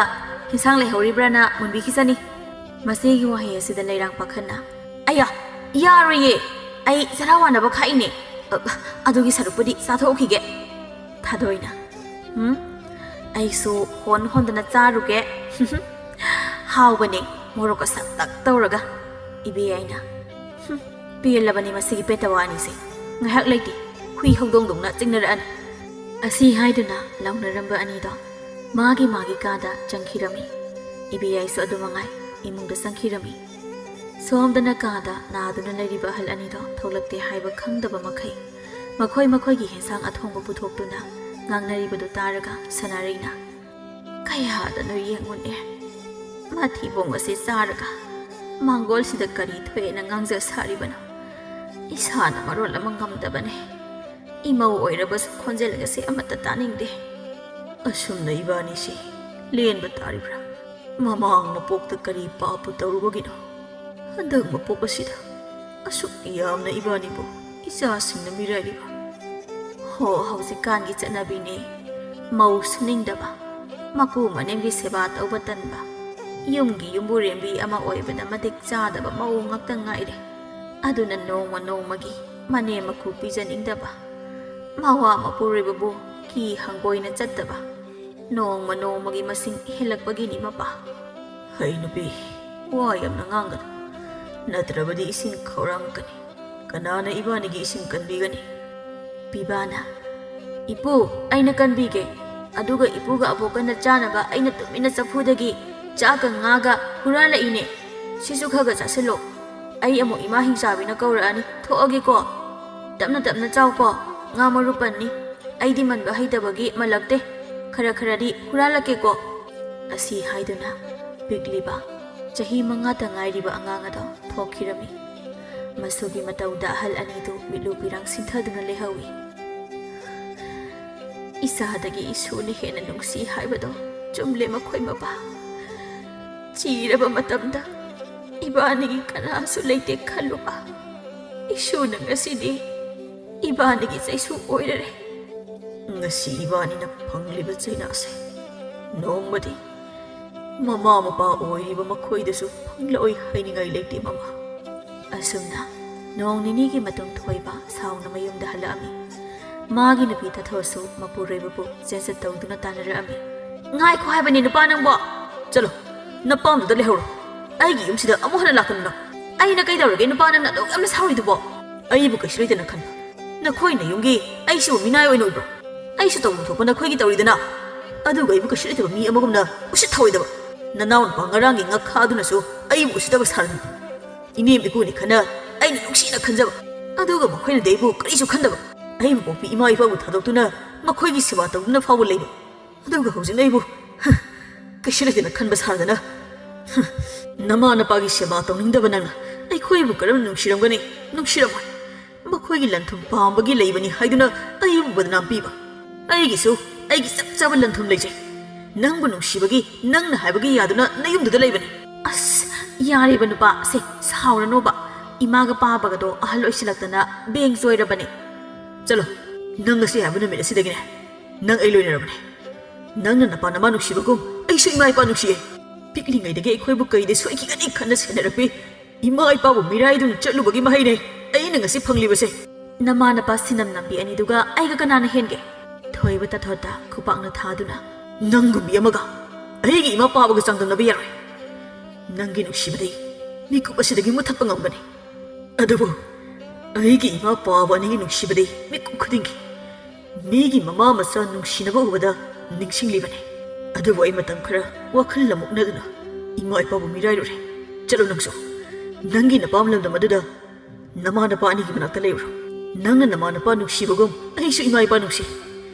ꯍꯤꯟꯁꯥꯡ ꯂꯩꯍꯧꯔꯤꯕ꯭ꯔꯥꯅ ꯃꯨꯟꯕꯤꯈꯤꯁꯅꯤ"꯫ ꯃꯁꯤꯒꯤ ꯋꯥꯍꯩ ꯑꯁꯤꯗ ꯂꯩꯔꯥꯡ ꯄꯥꯈꯠꯅ, "ꯑꯌꯥ, ꯌꯥꯔꯣꯏꯌꯦ! ꯑꯩ ꯆꯔꯥ ꯋꯥꯅꯕ ꯈꯥꯛꯏꯅꯦ꯫ ꯑ, ꯑꯗꯨꯒꯤ ꯁꯔꯨꯛꯄꯨꯗꯤ ꯆꯥꯊꯣꯛꯈꯤꯒꯦ"꯫ ꯊꯥꯗꯣꯏꯅ, "ꯎꯝ, ꯑꯩꯁꯨ ꯍꯣꯟ ꯍꯣꯟꯗꯅ ꯆꯥꯔꯨꯒꯦ꯫ ꯍꯥꯎꯕꯅꯦ, ꯃꯣꯔꯣꯛꯀ ꯁꯛꯇꯛ ꯇꯧꯔꯒ"꯫ ꯏꯕꯦ ꯑꯩꯅ, "ꯍꯨꯝ, ꯄꯦꯜꯂꯕꯅꯤ ꯃꯁꯤꯒꯤ ꯄꯦꯇꯋꯥ ꯑꯅꯤꯁꯦ꯫ ꯉꯥꯏꯍꯥꯛ ꯂꯩꯇꯦ, ꯍꯨꯏ ꯍꯧꯗꯣꯡꯗꯧꯅ ꯆꯤꯡꯅꯔꯛꯑꯅꯤ"꯫ ꯑꯁꯤ ꯍꯥꯏꯗꯨꯅ ꯂꯥꯎꯅꯔꯝꯕ ꯑꯅꯤꯗꯣ ꯃꯥꯒꯤ ꯃꯥꯒꯤ ꯀꯥꯗ ꯆꯪꯈꯤꯔꯝꯃꯤ꯫ ꯏꯕꯦ ꯑꯩꯁꯨ ꯑꯗꯨ ꯃꯉꯥꯏ, ꯏꯃꯨꯡꯗ ꯆꯪꯈꯤꯔꯝꯃꯤ꯫ ꯁꯣꯝꯗꯅ ꯀꯥꯗ ꯅꯥꯗꯨꯅ ꯂꯩꯔꯤꯕ ꯑꯍꯜ ꯑꯅꯤꯗꯣ ꯊꯣꯛꯂꯛꯇꯦ ꯍꯥꯏꯕ ꯈꯪꯗꯕ ꯃꯈꯩ ꯃꯈꯣꯏ ꯃꯈꯣꯏꯒꯤ ꯍꯦꯟꯁꯥꯡ ꯑꯊꯣꯡꯕ ꯄꯨꯊꯣꯛꯇꯨꯅ ꯉꯥꯡꯅꯔꯤꯕꯗꯨ ꯇꯥꯔꯒ ꯁꯅꯥꯔꯩꯅ, "ꯀꯌꯥꯗꯅꯣ ꯌꯦꯡꯉꯨꯅꯦ, ꯃꯊꯤꯕꯣꯡ ꯑꯁꯤ ꯆꯥꯔꯒ ꯃꯥꯡꯒꯣꯜꯁꯤꯗ ꯀꯔꯤ ꯊꯣꯛꯑꯦꯅ ꯉꯥꯡꯖ ꯁꯥꯔꯤꯕꯅꯣ? ꯏꯁꯥꯅ ꯃꯔꯣꯜ ꯑꯃ ꯉꯝꯗꯕꯅꯦ꯫ ꯏꯃꯧ ꯑꯣꯏꯔꯕꯁꯨ ꯈꯣꯟꯖꯦꯜꯒꯁꯦ ꯑꯃꯠꯇ ꯇꯥꯅꯤꯡꯗꯦ꯫ ꯑꯁꯨꯝꯅ ꯏꯕꯥꯅꯤꯁꯤ ꯂꯦꯟꯕ ꯇꯥꯔꯤꯕ꯭ꯔꯥ? ꯃꯃꯥꯡ ꯃꯄꯣꯛꯇ ꯀꯔꯤ ꯄꯥꯞꯄꯨ ꯇꯧꯔꯨꯕꯒꯤꯅꯣ? ꯍꯟꯗꯛ ꯃꯄꯣꯛ ꯑꯁꯤꯗ ꯑꯁꯨꯛ ꯌꯥꯝꯅ ꯏꯕꯥꯅꯤꯕꯨ ꯏꯆꯥꯁꯤꯡꯅ ꯃꯤꯔꯥꯏꯔꯤꯕ? ꯍꯣ, ꯍꯧꯖꯤꯛꯀꯥꯟꯒꯤ ꯆꯠꯅꯕꯤꯅꯦ꯫ ꯃꯧ ꯁꯨꯅꯤꯡꯗꯕ, ꯃꯀꯨ ꯃꯅꯦꯝꯒꯤ ꯁꯦꯕꯥ ꯇꯧꯕ ꯇꯟꯕ, ꯌꯨꯝꯒꯤ ꯌꯨꯝꯕꯨꯔꯦꯝꯕꯤ ꯑꯃ ꯑꯣꯏꯕꯗ ꯃꯇꯤꯛ ꯆꯥꯗꯕ ꯃꯧ ꯉꯥꯛꯇ ꯉꯥꯏꯔꯦ꯫ ꯑꯗꯨꯅ ꯅꯣꯡꯃ ꯅꯣꯡꯃꯒꯤ ꯃꯅꯦꯝ ꯃꯀꯨ ꯄꯤꯖꯅꯤꯡꯗꯕ, ꯃꯋꯥ ꯃꯄꯨꯔꯣꯏꯕꯕꯨ ꯀꯤ ꯍꯪꯒꯣꯏꯅ ꯆꯠꯇꯕ, ꯅꯣꯡꯃ ꯅꯣꯡꯃꯒꯤ ꯃꯁꯤꯡ ꯍꯦꯜꯂꯛꯄꯒꯤꯅꯤ ꯃꯄꯥ꯫ "ꯍꯩ ꯅꯨꯄꯤ, ꯋꯥ ꯌꯥꯝꯅ ꯉꯥꯡꯒꯅꯨ, ꯅꯠꯇ꯭ꯔꯕꯗꯤ ꯏꯁꯤꯡ ꯈꯧꯔꯥꯡꯉꯛꯀꯅꯤ꯫ ꯀꯅꯥꯅ ꯏꯕꯥꯅꯤꯒꯤ ꯏꯁꯤꯡ ꯀꯟꯕꯤꯒꯅꯤ?" ꯄꯤꯕꯥꯅ, "ꯏꯄꯨ, ꯑꯩꯅ ꯀꯟꯕꯤꯒꯦ꯫ ꯑꯗꯨꯒ ꯏꯄꯨꯒ ꯑꯕꯣꯛꯀꯅ ꯆꯥꯅꯕ ꯑꯩꯅ ꯇꯨꯃꯤꯟꯅ ꯆꯐꯨꯗꯒꯤ ꯆꯥꯛꯀ ꯉꯥꯒ ꯍꯨꯔꯥꯜꯂꯛꯏꯅꯦ꯫ ꯁꯤꯁꯨ ꯈꯔ ꯈꯔ ꯆꯥꯁꯤꯜꯂꯣ꯫ ꯑꯩ ꯑꯃꯨꯛ ꯏꯃꯥ ꯍꯤꯡꯆꯥꯕꯤꯅ ꯀꯧꯔꯛꯑꯅꯤ꯫ ꯊꯣꯛꯑꯒꯦꯀꯣ꯫ ꯇꯞꯅ ꯇꯞꯅ ꯆꯥꯎꯀꯣ꯫ ꯉꯥ ꯃꯔꯨ ꯄꯟꯅꯤ꯫ ꯑꯩꯗꯤ ꯃꯟꯕ ꯍꯩꯇꯕꯒꯤ ꯃꯜꯂꯛꯇꯦ꯫ ꯈꯔ ꯈꯔꯗꯤ ꯍꯨꯔꯥꯜꯂꯛꯀꯦꯀꯣ"꯫ ꯑꯁꯤ ꯍꯥꯏꯗꯨꯅ ꯄꯤꯛꯂꯤꯕ, ꯆꯍꯤ ꯃꯉꯥꯇ ꯉꯥꯏꯔꯤꯕ ꯑꯉꯥꯡ ꯑꯗꯣ ꯊꯣꯛꯈꯤꯔꯝꯃꯤ꯫ ꯃꯁꯨꯒꯤ ꯃꯇꯧꯗ ꯑꯍꯜ ꯑꯅꯤꯗꯨ ꯃꯤꯠꯂꯨ ꯄꯤꯔꯥꯡ ꯁꯤꯟꯊꯗꯨꯅ ꯂꯩꯍꯧꯏ꯫ "ꯏꯆꯥꯗꯒꯤ ꯏꯁꯨꯅ ꯍꯦꯟꯅ ꯅꯨꯡꯁꯤ ꯍꯥꯏꯕꯗꯣ ꯆꯨꯝꯂꯦ ꯃꯈꯣꯏ ꯃꯄꯥ꯫ ꯆꯤꯔꯕ ꯃꯇꯝꯗ ꯏꯕꯥꯅꯤꯒꯤ ꯀꯅꯥꯁꯨ ꯂꯩꯇꯦ ꯈꯜꯂꯨꯕ, ꯏꯁꯨꯅ ꯉꯁꯤꯗꯤ ꯏꯕꯥꯅꯤꯒꯤ ꯆꯩꯁꯨ ꯑꯣꯏꯔꯔꯦ꯫ ꯉꯁꯤ ꯏꯕꯥꯅꯤꯅ ꯐꯪꯂꯤꯕ ꯆꯩꯅꯥꯁꯦ ꯅꯣꯡꯃꯗꯤ ꯃꯃꯥ ꯃꯄꯥ ꯑꯣꯏꯔꯤꯕ ꯃꯈꯣꯏꯗꯁꯨ ꯐꯪꯂꯛꯑꯣꯏ ꯍꯥꯏꯅꯤꯡꯉꯥꯏ ꯂꯩꯇꯦ ꯃꯃꯥ"꯫ ꯑꯁꯨꯝꯅ ꯅꯣꯡ ꯅꯤꯅꯤꯒꯤ ꯃꯇꯨꯡ ꯊꯣꯏꯕ ꯁꯥꯎꯅ ꯃꯌꯨꯝꯗ ꯍꯜꯂꯛꯑꯝꯃꯤ꯫ ꯃꯥꯒꯤ ꯅꯨꯄꯤ ꯇꯥꯊꯣꯁꯨ ꯃꯄꯨꯔꯣꯏꯕꯕꯨ ꯆꯦꯟꯆꯠ ꯇꯧꯗꯨꯅ ꯇꯥꯟꯅꯔꯛꯑꯝꯃꯤ꯫ "ꯉꯥꯏꯈꯣ ꯍꯥꯏꯕꯅꯤ ꯅꯨꯄꯥ ꯅꯪꯕꯣ!" "ꯆꯠꯂꯣ, ꯅꯄꯥꯝꯗꯨꯗ ꯂꯩꯍꯧꯔꯣ꯫ ꯑꯩꯒꯤ ꯌꯨꯝꯁꯤꯗ ꯑꯃꯨꯛ ꯍꯟꯅ ꯂꯥꯛꯀꯅꯨ ꯅꯪ"꯫ "ꯑꯩꯅ ꯀꯩꯗꯧꯔꯒꯦ ꯅꯨꯄꯥ ꯅꯪꯅ ꯑꯗꯨꯛ ꯌꯥꯝꯅ ꯁꯥꯎꯔꯤꯗꯨꯕꯣ?" "ꯑꯩꯕꯨ ꯀꯩꯁꯨ ꯂꯩꯇꯅ ꯈꯟꯕ? ꯅꯈꯣꯏ ꯅꯌꯨꯝꯒꯤ ꯑꯩꯁꯤꯕꯨ ꯃꯤꯅꯥꯏ ꯑꯣꯏꯅ ꯎꯕ꯭ꯔꯣ? ꯑꯩꯁꯨ ꯇꯧꯐꯝ ꯊꯣꯛꯄ ꯅꯈꯣꯏꯒꯤ ꯇꯧꯔꯤꯗꯅ꯫ ꯑꯗꯨꯒ ꯑꯩꯕꯨ ꯀꯩꯁꯨ ꯂꯩꯇꯕ ꯃꯤ ꯑꯃꯒꯨꯝꯅ ꯎꯁꯤꯠ ꯊꯑꯣꯏꯗꯕ꯫ ꯅꯅꯥꯎ ꯅꯨꯄꯥ ꯉꯔꯥꯡꯒꯤ ꯉꯛꯈꯥꯗꯨꯅꯁꯨ ꯑꯩꯕꯨ ꯎꯁꯤꯠꯇꯕ ꯁꯥꯔꯝꯃꯤ꯫ ꯏꯅꯦꯝ ꯏꯀꯨꯅꯤ ꯈꯟꯅ ꯑꯩꯅ ꯅꯨꯡꯁꯤꯅ ꯈꯟꯖꯕ꯫ ꯑꯗꯨꯒ ꯃꯈꯣꯏꯅꯗꯤ ꯑꯩꯕꯨ ꯀꯔꯤꯁꯨ ꯈꯟꯗꯕ꯫ ꯑꯩꯕꯨ ꯄꯣꯛꯄꯤ ꯏꯃꯥ ꯏꯄꯥꯕꯨ ꯊꯥꯗꯣꯛꯇꯨꯅ ꯃꯈꯣꯏꯒꯤ ꯁꯦꯕꯥ ꯇꯧꯗꯨꯅ ꯐꯥꯎꯕ ꯂꯩꯕ꯫ ꯑꯗꯨꯒ ꯍꯧꯖꯤꯛꯅ ꯑꯩꯕꯨ, ꯍ, ꯀꯩꯁꯨ ꯂꯩꯇꯅ ꯈꯟꯕ ꯁꯥꯗꯅ, ꯍ, ꯅꯃꯥ ꯅꯄꯥꯒꯤ ꯁꯦꯕꯥ ꯇꯧꯅꯤꯡꯗꯕ ꯅꯪꯅ ꯑꯩꯈꯣꯏꯕꯨ ꯀꯔꯝꯅ ꯅꯨꯡꯁꯤꯔꯝꯒꯅꯤ? ꯅꯨꯡꯁꯤꯔꯝꯃꯣꯏ꯫ ꯃꯈꯣꯏꯒꯤ ꯂꯟꯊꯨꯝ ꯄꯥꯝꯕꯒꯤ ꯂꯩꯕꯅꯤ ꯍꯥꯏꯗꯨꯅ ꯑꯩꯕꯨ ꯕꯗꯅꯥꯝ ꯄꯤꯕ꯫ ꯑꯩꯒꯤꯁꯨ ꯑꯩꯒꯤ ꯆꯞ ꯆꯥꯕ ꯂꯟꯊꯨꯝ ꯂꯩꯖꯩ꯫ ꯅꯪꯕꯨ ꯅꯨꯡꯁꯤꯕꯒꯤ ꯅꯪꯅ ꯍꯥꯏꯕꯒꯤ ꯌꯥꯗꯨꯅ ꯅꯌꯨꯝꯗꯨꯗ ꯂꯩꯕꯅꯤ꯫ ꯑꯁ, ꯌꯥꯔꯦꯕ ꯅꯨꯄꯥ, ꯁꯦ, ꯁꯥꯎꯔꯅꯣꯕ꯫ ꯏꯃꯥꯒ ꯄꯥꯕꯒꯗꯣ ꯑꯍꯜ ꯑꯣꯏꯁꯤꯜꯂꯛꯇꯅ ꯕꯦꯡ ꯆꯣꯏꯔꯕꯅꯤ꯫ ꯆꯠꯂꯣ, ꯅꯪ ꯉꯁꯤ ꯍꯥꯏꯕ ꯅꯨꯃꯤꯠ ꯑꯁꯤꯗꯒꯤꯅꯦ ꯅꯪ ꯑꯩ ꯂꯣꯏꯅꯔꯕꯅꯦ꯫ ꯅꯪꯅ ꯅꯄꯥ ꯅꯃꯥ ꯅꯨꯡꯁꯤꯕꯒꯨꯝ ꯑꯩꯁꯨ ꯏꯃꯥ ꯏꯄꯥ ꯅꯨꯡꯁꯤꯌꯦ꯫ ꯄꯤꯛꯂꯤꯉꯩꯗꯒꯤ ꯑꯩꯈꯣꯏꯕꯨ ꯀꯩꯗ ꯁꯣꯏꯈꯤꯒꯅꯤ ꯈꯟꯅ ꯁꯦꯟꯅꯔꯛꯄꯤ ꯏꯃꯥ ꯏꯄꯥꯕꯨ ꯃꯤꯔꯥꯏꯗꯨꯅ ꯆꯠꯂꯨꯕꯒꯤ ꯃꯍꯩꯅꯦ ꯑꯩꯅ ꯉꯁꯤ ꯐꯪꯂꯤꯕꯁꯦ꯫ ꯅꯃꯥ ꯅꯄꯥ ꯁꯤꯅꯝ ꯅꯝꯕꯤ ꯑꯅꯤꯗꯨꯒ ꯑꯩꯒ ꯀꯅꯥꯅ ꯍꯦꯟꯒꯦ? ꯊꯣꯏꯕ ꯇꯥꯊꯣꯠꯇ ꯈꯨꯄꯥꯛꯅ ꯊꯥꯗꯨꯅ, ꯅꯪꯒꯨꯝꯕꯤ ꯑꯃꯒ ꯑꯩꯒꯤ ꯏꯃꯥ ꯄꯥꯕꯒ ꯆꯥꯡꯗꯝꯅꯕ ꯌꯥꯔꯣꯏ꯫ ꯅꯪꯒꯤ ꯅꯨꯡꯁꯤꯕꯗꯤ ꯃꯤꯀꯨꯞ ꯑꯁꯤꯗꯒꯤ ꯃꯨꯊꯠꯄ ꯉꯝꯒꯅꯤ, ꯑꯗꯨꯕꯨ ꯑꯩꯒꯤ ꯏꯃꯥ ꯄꯥꯕ ꯑꯅꯤꯒꯤ ꯅꯨꯡꯁꯤꯕꯗꯤ ꯃꯤꯀꯨꯞ ꯈꯨꯗꯤꯡꯒꯤ, ꯃꯤꯒꯤ ꯃꯃꯥ ꯃꯆꯥ ꯅꯨꯡꯁꯤꯅꯕ ꯎꯕꯗ ꯅꯤꯡꯁꯤꯡꯂꯤꯕꯅꯤ꯫ ꯑꯗꯨꯕꯨ ꯑꯩ ꯃꯇꯝ ꯈꯔ ꯋꯥꯈꯜ ꯂꯃꯨꯛꯅꯗꯨꯅ ꯏꯃꯥ ꯏꯄꯥꯕꯨ ꯃꯤꯔꯥꯏꯔꯨꯔꯦ꯫ ꯆꯠꯂꯣ ꯅꯪꯁꯨ, ꯅꯪꯒꯤ ꯅꯄꯥꯝ ꯂꯝꯗꯝ ꯑꯗꯨꯗ ꯅꯃꯥ ꯅꯄꯥ ꯑꯅꯤꯒꯤ ꯃꯅꯥꯛꯇ ꯂꯩꯔꯨꯔꯣ꯫ ꯅꯪꯅ ꯅꯃꯥ ꯅꯄꯥ ꯅꯨꯡꯁꯤꯕꯒꯨꯝ ꯑꯩꯁꯨ ꯏꯃꯥ ꯏꯄꯥ ꯅꯨꯡꯁꯤ꯫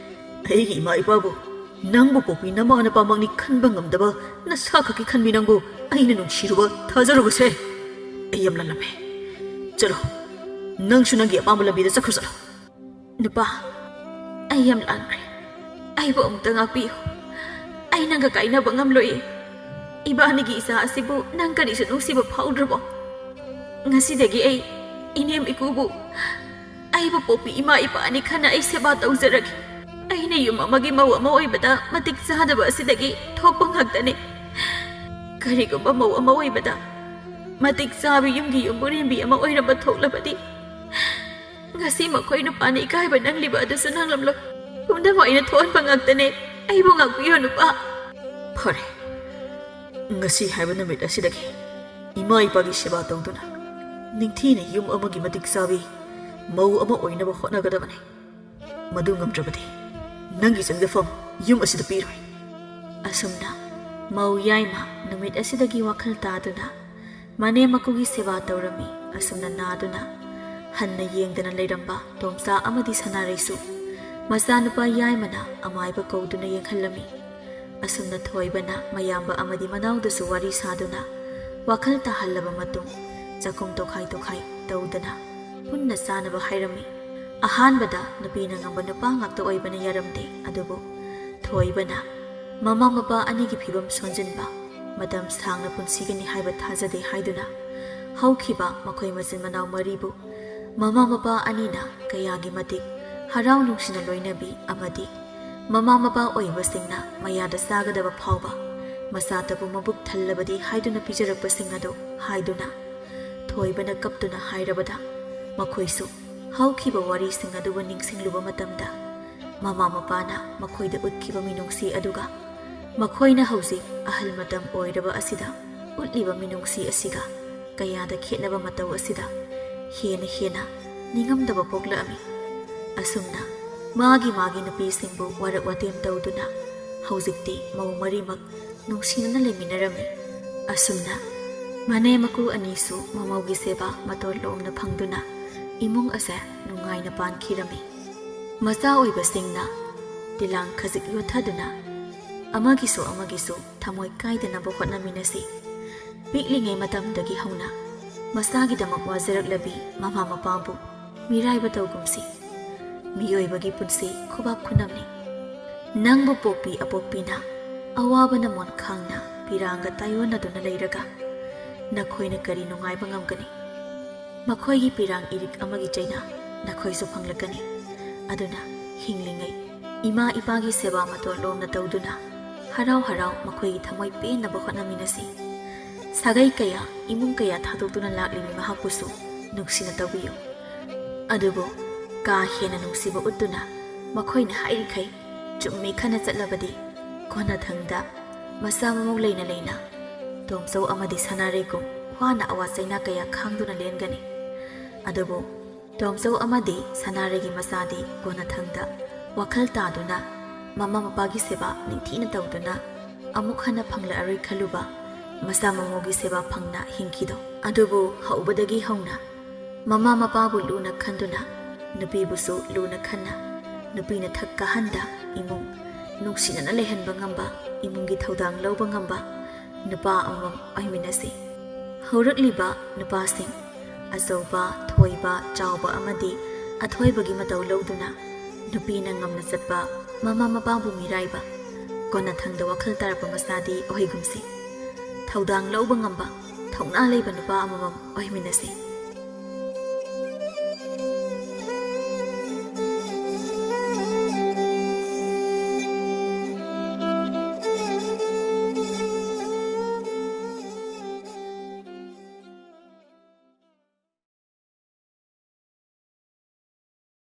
ꯑꯩꯒꯤ ꯏꯃꯥ ꯏꯄꯥꯕꯨ, ꯅꯪꯕꯨ ꯄꯣꯛꯄꯤ ꯅꯃꯥ ꯅꯄꯥꯃꯛꯅꯤ ꯈꯟꯕ ꯉꯝꯗꯕ ꯅꯁꯥ ꯈꯛꯀꯤ ꯈꯟꯕꯤ ꯅꯪꯕꯨ ꯑꯩꯅ ꯅꯨꯡꯁꯤꯔꯨꯕ ꯊꯥꯖꯔꯨꯕꯁꯦ ꯑꯩ ꯌꯥꯝ ꯂꯥꯜꯂꯝꯃꯦ꯫ ꯆꯠꯂꯣ, ꯅꯪꯁꯨ ꯅꯪꯒꯤ ꯑꯄꯥꯝꯕ ꯂꯝꯕꯤꯗ ꯆꯠꯈ꯭ꯔꯣ ꯆꯠꯂꯣ꯫ ꯅꯨꯄꯥ, ꯑꯩ ꯌꯥꯝ ꯂꯥꯟꯈ꯭ꯔꯦ꯫ ꯑꯩꯕꯨ ꯑꯃꯨꯛꯇ ꯉꯥꯛꯄꯤꯌꯨ꯫ ꯑꯩ ꯅꯪꯒ ꯀꯥꯏꯅꯕ ꯉꯝꯂꯣꯏꯌꯦ꯫ ꯏꯕꯥꯅꯤꯒꯤ ꯏꯆꯥ ꯑꯁꯤꯕꯨ ꯅꯪ ꯀꯔꯤꯁꯨ ꯅꯨꯡꯁꯤꯕ ꯐꯥꯎꯗ꯭ꯔꯕꯣ? ꯉꯁꯤꯗꯒꯤ ꯑꯩ ꯏꯅꯦꯝ ꯏꯀꯨꯕꯨ ꯑꯩꯕꯨ ꯄꯣꯛꯄꯤ ꯏꯃꯥ ꯏꯄꯥꯅꯤ ꯈꯟꯅ ꯑꯩ ꯁꯦꯕꯥ ꯇꯧꯖꯔꯒꯦ꯫ ꯑꯩꯅ ꯌꯨꯝ ꯑꯃꯒꯤ ꯃꯧ ꯑꯃ ꯑꯣꯏꯕꯗ ꯃꯇꯤꯛ ꯆꯥꯗꯕ ꯑꯁꯤꯗꯒꯤ ꯊꯣꯛꯄ ꯉꯥꯛꯇꯅꯤ꯫ ꯀꯔꯤꯒꯨꯝꯕ ꯃꯧ ꯑꯃ ꯑꯣꯏꯕꯗ ꯃꯇꯤꯛ ꯆꯥꯕ ꯌꯨꯝꯒꯤ ꯌꯨꯝꯕꯨꯔꯦꯝꯕꯤ ꯑꯃ ꯑꯣꯏꯔꯝꯕ ꯊꯣꯛꯂꯕꯗꯤ, ꯉꯁꯤ ꯃꯈꯣꯏ ꯅꯨꯄꯥꯅ ꯏꯀꯥꯏꯕ ꯅꯪꯂꯤꯕ ꯑꯗꯨꯁꯨ ꯅꯪꯂꯝꯂꯣꯏ꯫ ꯄꯨꯝꯅꯃꯛ ꯑꯩꯅ ꯊꯣꯛꯍꯟꯕ ꯉꯥꯛꯇꯅꯦ꯫ ꯑꯩꯕꯨ ꯉꯥꯛꯄꯤꯌꯣ, ꯅꯨꯄꯥ꯫ ꯐꯔꯦ, ꯉꯁꯤ ꯍꯥꯏꯕ ꯅꯨꯃꯤꯠ ꯑꯁꯤꯗꯒꯤ ꯏꯃꯥ ꯏꯄꯥꯒꯤ ꯁꯦꯕꯥ ꯇꯧꯗꯨꯅ, ꯅꯤꯡꯊꯤꯅ ꯌꯨꯝ ꯑꯃꯒꯤ ꯃꯇꯤꯛ ꯆꯥꯕꯤ ꯃꯧ ꯑꯃ ꯑꯣꯏꯅꯕ ꯍꯣꯠꯅꯒꯗꯕꯅꯤ꯫ ꯃꯗꯨ ꯉꯝꯗ꯭ꯔꯕꯗꯤ ꯅꯪꯒꯤ ꯆꯪꯖꯐꯝ ꯌꯨꯝ ꯑꯁꯤꯗ ꯄꯤꯔꯣꯏ꯫ ꯑꯁꯨꯝꯅ ꯃꯧ ꯌꯥꯏꯃ ꯅꯨꯃꯤꯠ ꯑꯁꯤꯗꯒꯤ ꯋꯥꯈꯜ ꯇꯥꯗꯨꯅ ꯃꯅꯦꯝ ꯃꯀꯨꯒꯤ ꯁꯦꯕꯥ ꯇꯧꯔꯝꯃꯤ꯫ ꯑꯁꯨꯝꯅ ꯅꯥꯗꯨꯅ ꯍꯟꯅ ꯌꯦꯡꯗꯅ ꯂꯩꯔꯝꯕ ꯇꯣꯝꯆꯥ ꯑꯃꯗꯤ ꯁꯅꯥꯔꯩꯁꯨ ꯃꯆꯥꯅꯨꯄꯥ ꯌꯥꯏꯃꯅ ꯑꯃꯥꯏꯕ ꯀꯧꯗꯨꯅ ꯌꯦꯡꯍꯜꯂꯝꯃꯤ꯫ ꯑꯁꯨꯝꯅ ꯊꯣꯏꯕꯅ ꯃꯌꯥꯝꯕ ꯑꯃꯗꯤ ꯃꯅꯥꯎꯗꯁꯨ ꯋꯥꯔꯤ ꯁꯥꯗꯨꯅ ꯋꯥꯈꯜ ꯇꯥꯍꯜꯂꯕ ꯃꯇꯨꯡ, ꯆꯥꯛꯈꯨꯝ ꯇꯣꯈꯥꯏ ꯇꯣꯈꯥꯏ ꯇꯧꯗꯅ ꯄꯨꯟꯅ ꯆꯥꯅꯕ ꯍꯥꯏꯔꯝꯃꯤ꯫ ꯑꯍꯥꯟꯕꯗ ꯅꯨꯄꯤꯅ ꯉꯝꯕ ꯅꯨꯄꯥ ꯉꯥꯛꯇ ꯑꯣꯏꯕꯅ ꯌꯥꯔꯝꯗꯦ, ꯑꯗꯨꯕꯨ ꯊꯣꯏꯕꯅ ꯃꯃꯥ ꯃꯄꯥ ꯑꯅꯤꯒꯤ ꯐꯤꯕꯝ ꯁꯣꯟꯖꯤꯟꯕ, ꯃꯇꯝ ꯁꯥꯡꯅ ꯄꯨꯟꯁꯤꯒꯅꯤ ꯍꯥꯏꯕ ꯊꯥꯖꯗꯦ ꯍꯥꯏꯗꯨꯅ ꯍꯧꯈꯤꯕ ꯃꯈꯣꯏ ꯃꯆꯤꯟ ꯃꯅꯥꯎ ꯃꯔꯤꯕꯨ ꯃꯃꯥ ꯃꯄꯥ ꯑꯅꯤꯅ ꯀꯌꯥꯒꯤ ꯃꯇꯤꯛ ꯍꯔꯥꯎ ꯅꯨꯡꯁꯤꯅ ꯂꯣꯏꯅꯕꯤ ꯑꯃꯗꯤ ꯃꯃꯥ ꯃꯄꯥ ꯑꯣꯏꯕꯁꯤꯡꯅ ꯃꯌꯥꯗ ꯆꯥꯒꯗꯕ ꯐꯥꯎꯕ ꯃꯆꯥꯇꯕꯨ ꯃꯕꯨꯛ ꯊꯜꯂꯕꯗꯤ ꯍꯥꯏꯗꯨꯅ ꯄꯤꯖꯔꯛꯄꯁꯤꯡ ꯑꯗꯨ ꯍꯥꯏꯗꯨꯅ ꯊꯣꯏꯕꯅ ꯀꯞꯇꯨꯅ ꯍꯥꯏꯔꯕꯗ, ꯃꯈꯣꯏꯁꯨ ꯍꯧꯈꯤꯕ ꯋꯥꯔꯤꯁꯤꯡ ꯑꯗꯨꯕꯨ ꯅꯤꯡꯁꯤꯡꯂꯨꯕ ꯃꯇꯝꯗ, ꯃꯃꯥ ꯃꯄꯥꯅ ꯃꯈꯣꯏꯗ ꯎꯠꯈꯤꯕ ꯃꯤꯅꯨꯡꯁꯤ ꯑꯗꯨꯒ ꯃꯈꯣꯏꯅ ꯍꯧꯖꯤꯛ ꯑꯍꯜ ꯃꯇꯝ ꯑꯣꯏꯔꯕ ꯑꯁꯤꯗ ꯎꯠꯂꯤꯕ ꯃꯤꯅꯨꯡꯁꯤ ꯑꯁꯤꯒ ꯀꯌꯥꯗ ꯈꯦꯠꯅꯕ ꯃꯇꯧ ꯑꯁꯤꯗ ꯍꯦꯟꯅ ꯍꯦꯟꯅ ꯅꯤꯡꯉꯝꯗꯕ ꯄꯣꯛꯂꯛꯑꯝꯃꯤ꯫ ꯑꯁꯨꯝꯅ ꯃꯥꯒꯤ ꯃꯥꯒꯤ ꯅꯨꯄꯤꯁꯤꯡꯕꯨ ꯋꯥꯔꯛ ꯋꯥꯇꯦꯝ ꯇꯧꯗꯨꯅ ꯍꯧꯖꯤꯛꯇꯤ ꯃꯧ ꯃꯔꯤꯃꯛ ꯅꯨꯡꯁꯤꯅꯅ ꯂꯩꯃꯤꯟꯅꯔꯝꯃꯤ꯫ ꯑꯁꯨꯝꯅ ꯃꯅꯦꯝ ꯃꯀꯨ ꯑꯅꯤꯁꯨ ꯃꯃꯧꯒꯤ ꯁꯦꯕꯥ ꯃꯇꯣꯟ ꯂꯣꯝꯅ ꯐꯪꯗꯨꯅ ꯏꯃꯨꯡ ꯑꯁꯦ ꯅꯨꯡꯉꯥꯏꯅ ꯄꯥꯟꯈꯤꯔꯝꯃꯤ꯫ ꯃꯆꯥ ꯑꯣꯏꯕꯁꯤꯡꯅ ꯇꯤꯂꯥꯡ ꯈꯖꯤꯛ ꯌꯣꯠꯊꯗꯨꯅ ꯑꯃꯒꯤꯁꯨ ꯑꯃꯒꯤꯁꯨ ꯊꯃꯣꯏ ꯀꯥꯏꯗꯅꯕ ꯍꯣꯠꯅꯃꯤꯟꯅꯁꯤ꯫ ꯄꯤꯛꯂꯤꯉꯩ ꯃꯇꯝꯗꯒꯤ ꯍꯧꯅ ꯃꯆꯥꯒꯤꯗꯃꯛ ꯋꯥꯖꯔꯛꯂꯕꯤ ꯃꯃꯥ ꯃꯄꯥꯕꯨ ꯃꯤꯔꯥꯏꯕ ꯇꯧꯒꯨꯝꯁꯤ꯫ ꯃꯤꯑꯣꯏꯕꯒꯤ ꯄꯨꯟꯁꯤ ꯈꯨꯕꯥꯛ ꯈꯨꯅꯝꯅꯤ꯫ ꯅꯪꯕꯨ ꯄꯣꯛꯄꯤ ꯑꯄꯣꯛꯄꯤꯅ ꯑꯋꯥꯕꯅ ꯃꯣꯟꯈꯥꯡꯅ ꯄꯤꯔꯥꯡꯒ ꯇꯥꯏꯑꯣꯟꯅꯗꯨꯅ ꯂꯩꯔꯒ ꯅꯈꯣꯏꯅ ꯀꯔꯤ ꯅꯨꯡꯉꯥꯏꯕ ꯉꯝꯒꯅꯤ? ꯃꯈꯣꯏꯒꯤ ꯄꯤꯔꯥꯡ ꯏꯔꯤꯛ ꯑꯃꯒꯤ ꯆꯩꯅꯥ ꯅꯈꯣꯏꯁꯨ ꯐꯪꯂꯛꯀꯅꯤ꯫ ꯑꯗꯨꯅ ꯍꯤꯡꯂꯤꯉꯩ ꯏꯃꯥ ꯏꯄꯥꯒꯤ ꯁꯦꯕꯥ ꯃꯇꯣꯟ ꯂꯣꯝꯅ ꯇꯧꯗꯨꯅ ꯍꯔꯥꯎ ꯍꯔꯥꯎ ꯃꯈꯣꯏꯒꯤ ꯊꯃꯣꯏ ꯄꯦꯟꯅꯕ ꯍꯣꯠꯅꯃꯤꯟꯅꯁꯤ꯫ ꯁꯥꯒꯩ ꯀꯌꯥ, ꯏꯃꯨꯡ ꯀꯌꯥ ꯊꯥꯗꯣꯛꯇꯨꯅ ꯂꯥꯛꯂꯤꯕꯤ ꯃꯍꯥꯛꯄꯨꯁꯨ ꯅꯨꯡꯁꯤꯅ ꯇꯧꯕꯤꯌꯨ꯫ ꯑꯗꯨꯕꯨ ꯀꯥ ꯍꯦꯟꯅ ꯅꯨꯡꯁꯤꯕ ꯎꯠꯇꯨꯅ ꯃꯈꯣꯏꯅ ꯍꯥꯏꯔꯤꯈꯩ ꯆꯨꯝꯃꯤ ꯈꯟꯅ ꯆꯠꯂꯕꯗꯤ ꯀꯣꯟꯅꯊꯪꯗ ꯃꯆꯥ ꯃꯃꯧ ꯂꯩꯅ ꯂꯩꯅ ꯇꯣꯝꯆꯧ ꯑꯃꯗꯤ ꯁꯅꯥꯔꯩꯒꯨꯝ ꯋꯥꯅ ꯑꯋꯥ ꯆꯩꯅꯥ ꯀꯌꯥ ꯈꯥꯡꯗꯨꯅ ꯂꯦꯟꯒꯅꯤ꯫ ꯑꯗꯨꯕꯨ ꯇꯣꯝꯆꯧ ꯑꯃꯗꯤ ꯁꯅꯥꯔꯩꯒꯤ ꯃꯆꯥꯗꯤ ꯀꯣꯟꯅꯊꯪꯗ ꯋꯥꯈꯜ ꯇꯥꯗꯨꯅ ꯃꯃꯥ ꯃꯄꯥꯒꯤ ꯁꯦꯕꯥ ꯅꯤꯡꯊꯤꯅ ꯇꯧꯗꯨꯅ ꯑꯃꯨꯛ ꯍꯟꯅ ꯐꯪꯂꯛꯑꯔꯣꯏ ꯈꯜꯂꯨꯕ ꯃꯆꯥ ꯃꯃꯧꯒꯤ ꯁꯦꯕꯥ ꯐꯪꯅ ꯍꯤꯡꯈꯤꯗꯣ꯫ ꯑꯗꯨꯕꯨ ꯍꯧꯕꯗꯒꯤ ꯍꯧꯅ ꯃꯃꯥ ꯃꯄꯥꯕꯨ ꯂꯨꯅ ꯈꯟꯗꯨꯅ ꯅꯨꯄꯤꯕꯨꯁꯨ ꯂꯨꯅ ꯈꯟꯅ ꯅꯨꯄꯤꯅ ꯊꯛ ꯀꯥꯍꯟꯗ ꯏꯃꯨꯡ ꯅꯨꯡꯁꯤꯅꯅ ꯂꯩꯍꯟꯕ ꯉꯝꯕ, ꯏꯃꯨꯡꯒꯤ ꯊꯧꯗꯥꯡ ꯂꯧꯕ ꯉꯝꯕ ꯅꯨꯄꯥ ꯑꯃꯃꯝ ꯑꯣꯏꯃꯤꯟꯅꯁꯤ꯫ ꯍꯧꯔꯛꯂꯤꯕ ꯅꯨꯄꯥꯁꯤꯡ ꯑꯆꯧꯕ, ꯊꯣꯏꯕ, ꯆꯥꯎꯕ ꯑꯃꯗꯤ ꯑꯊꯣꯏꯕꯒꯤ ꯃꯇꯧ ꯂꯧꯗꯨꯅ ꯅꯨꯄꯤꯅ ꯉꯝꯅ ꯆꯠꯄ, ꯃꯃꯥ ꯃꯄꯥꯕꯨ ꯃꯤꯔꯥꯏꯕ, ꯀꯣꯟꯅꯊꯪꯗ ꯋꯥꯈꯜ ꯇꯥꯔꯛꯄ ꯃꯆꯥꯗꯤ ꯑꯣꯏꯒꯨꯝꯁꯤ꯫ ꯊꯧꯗꯥꯡ ꯂꯧꯕ ꯉꯝꯕ, ꯊꯧꯅꯥ ꯂꯩꯕ ꯅꯨꯄꯥ ꯑꯃꯃꯝ ꯑꯣꯏꯃꯤꯟꯅꯁꯤ꯫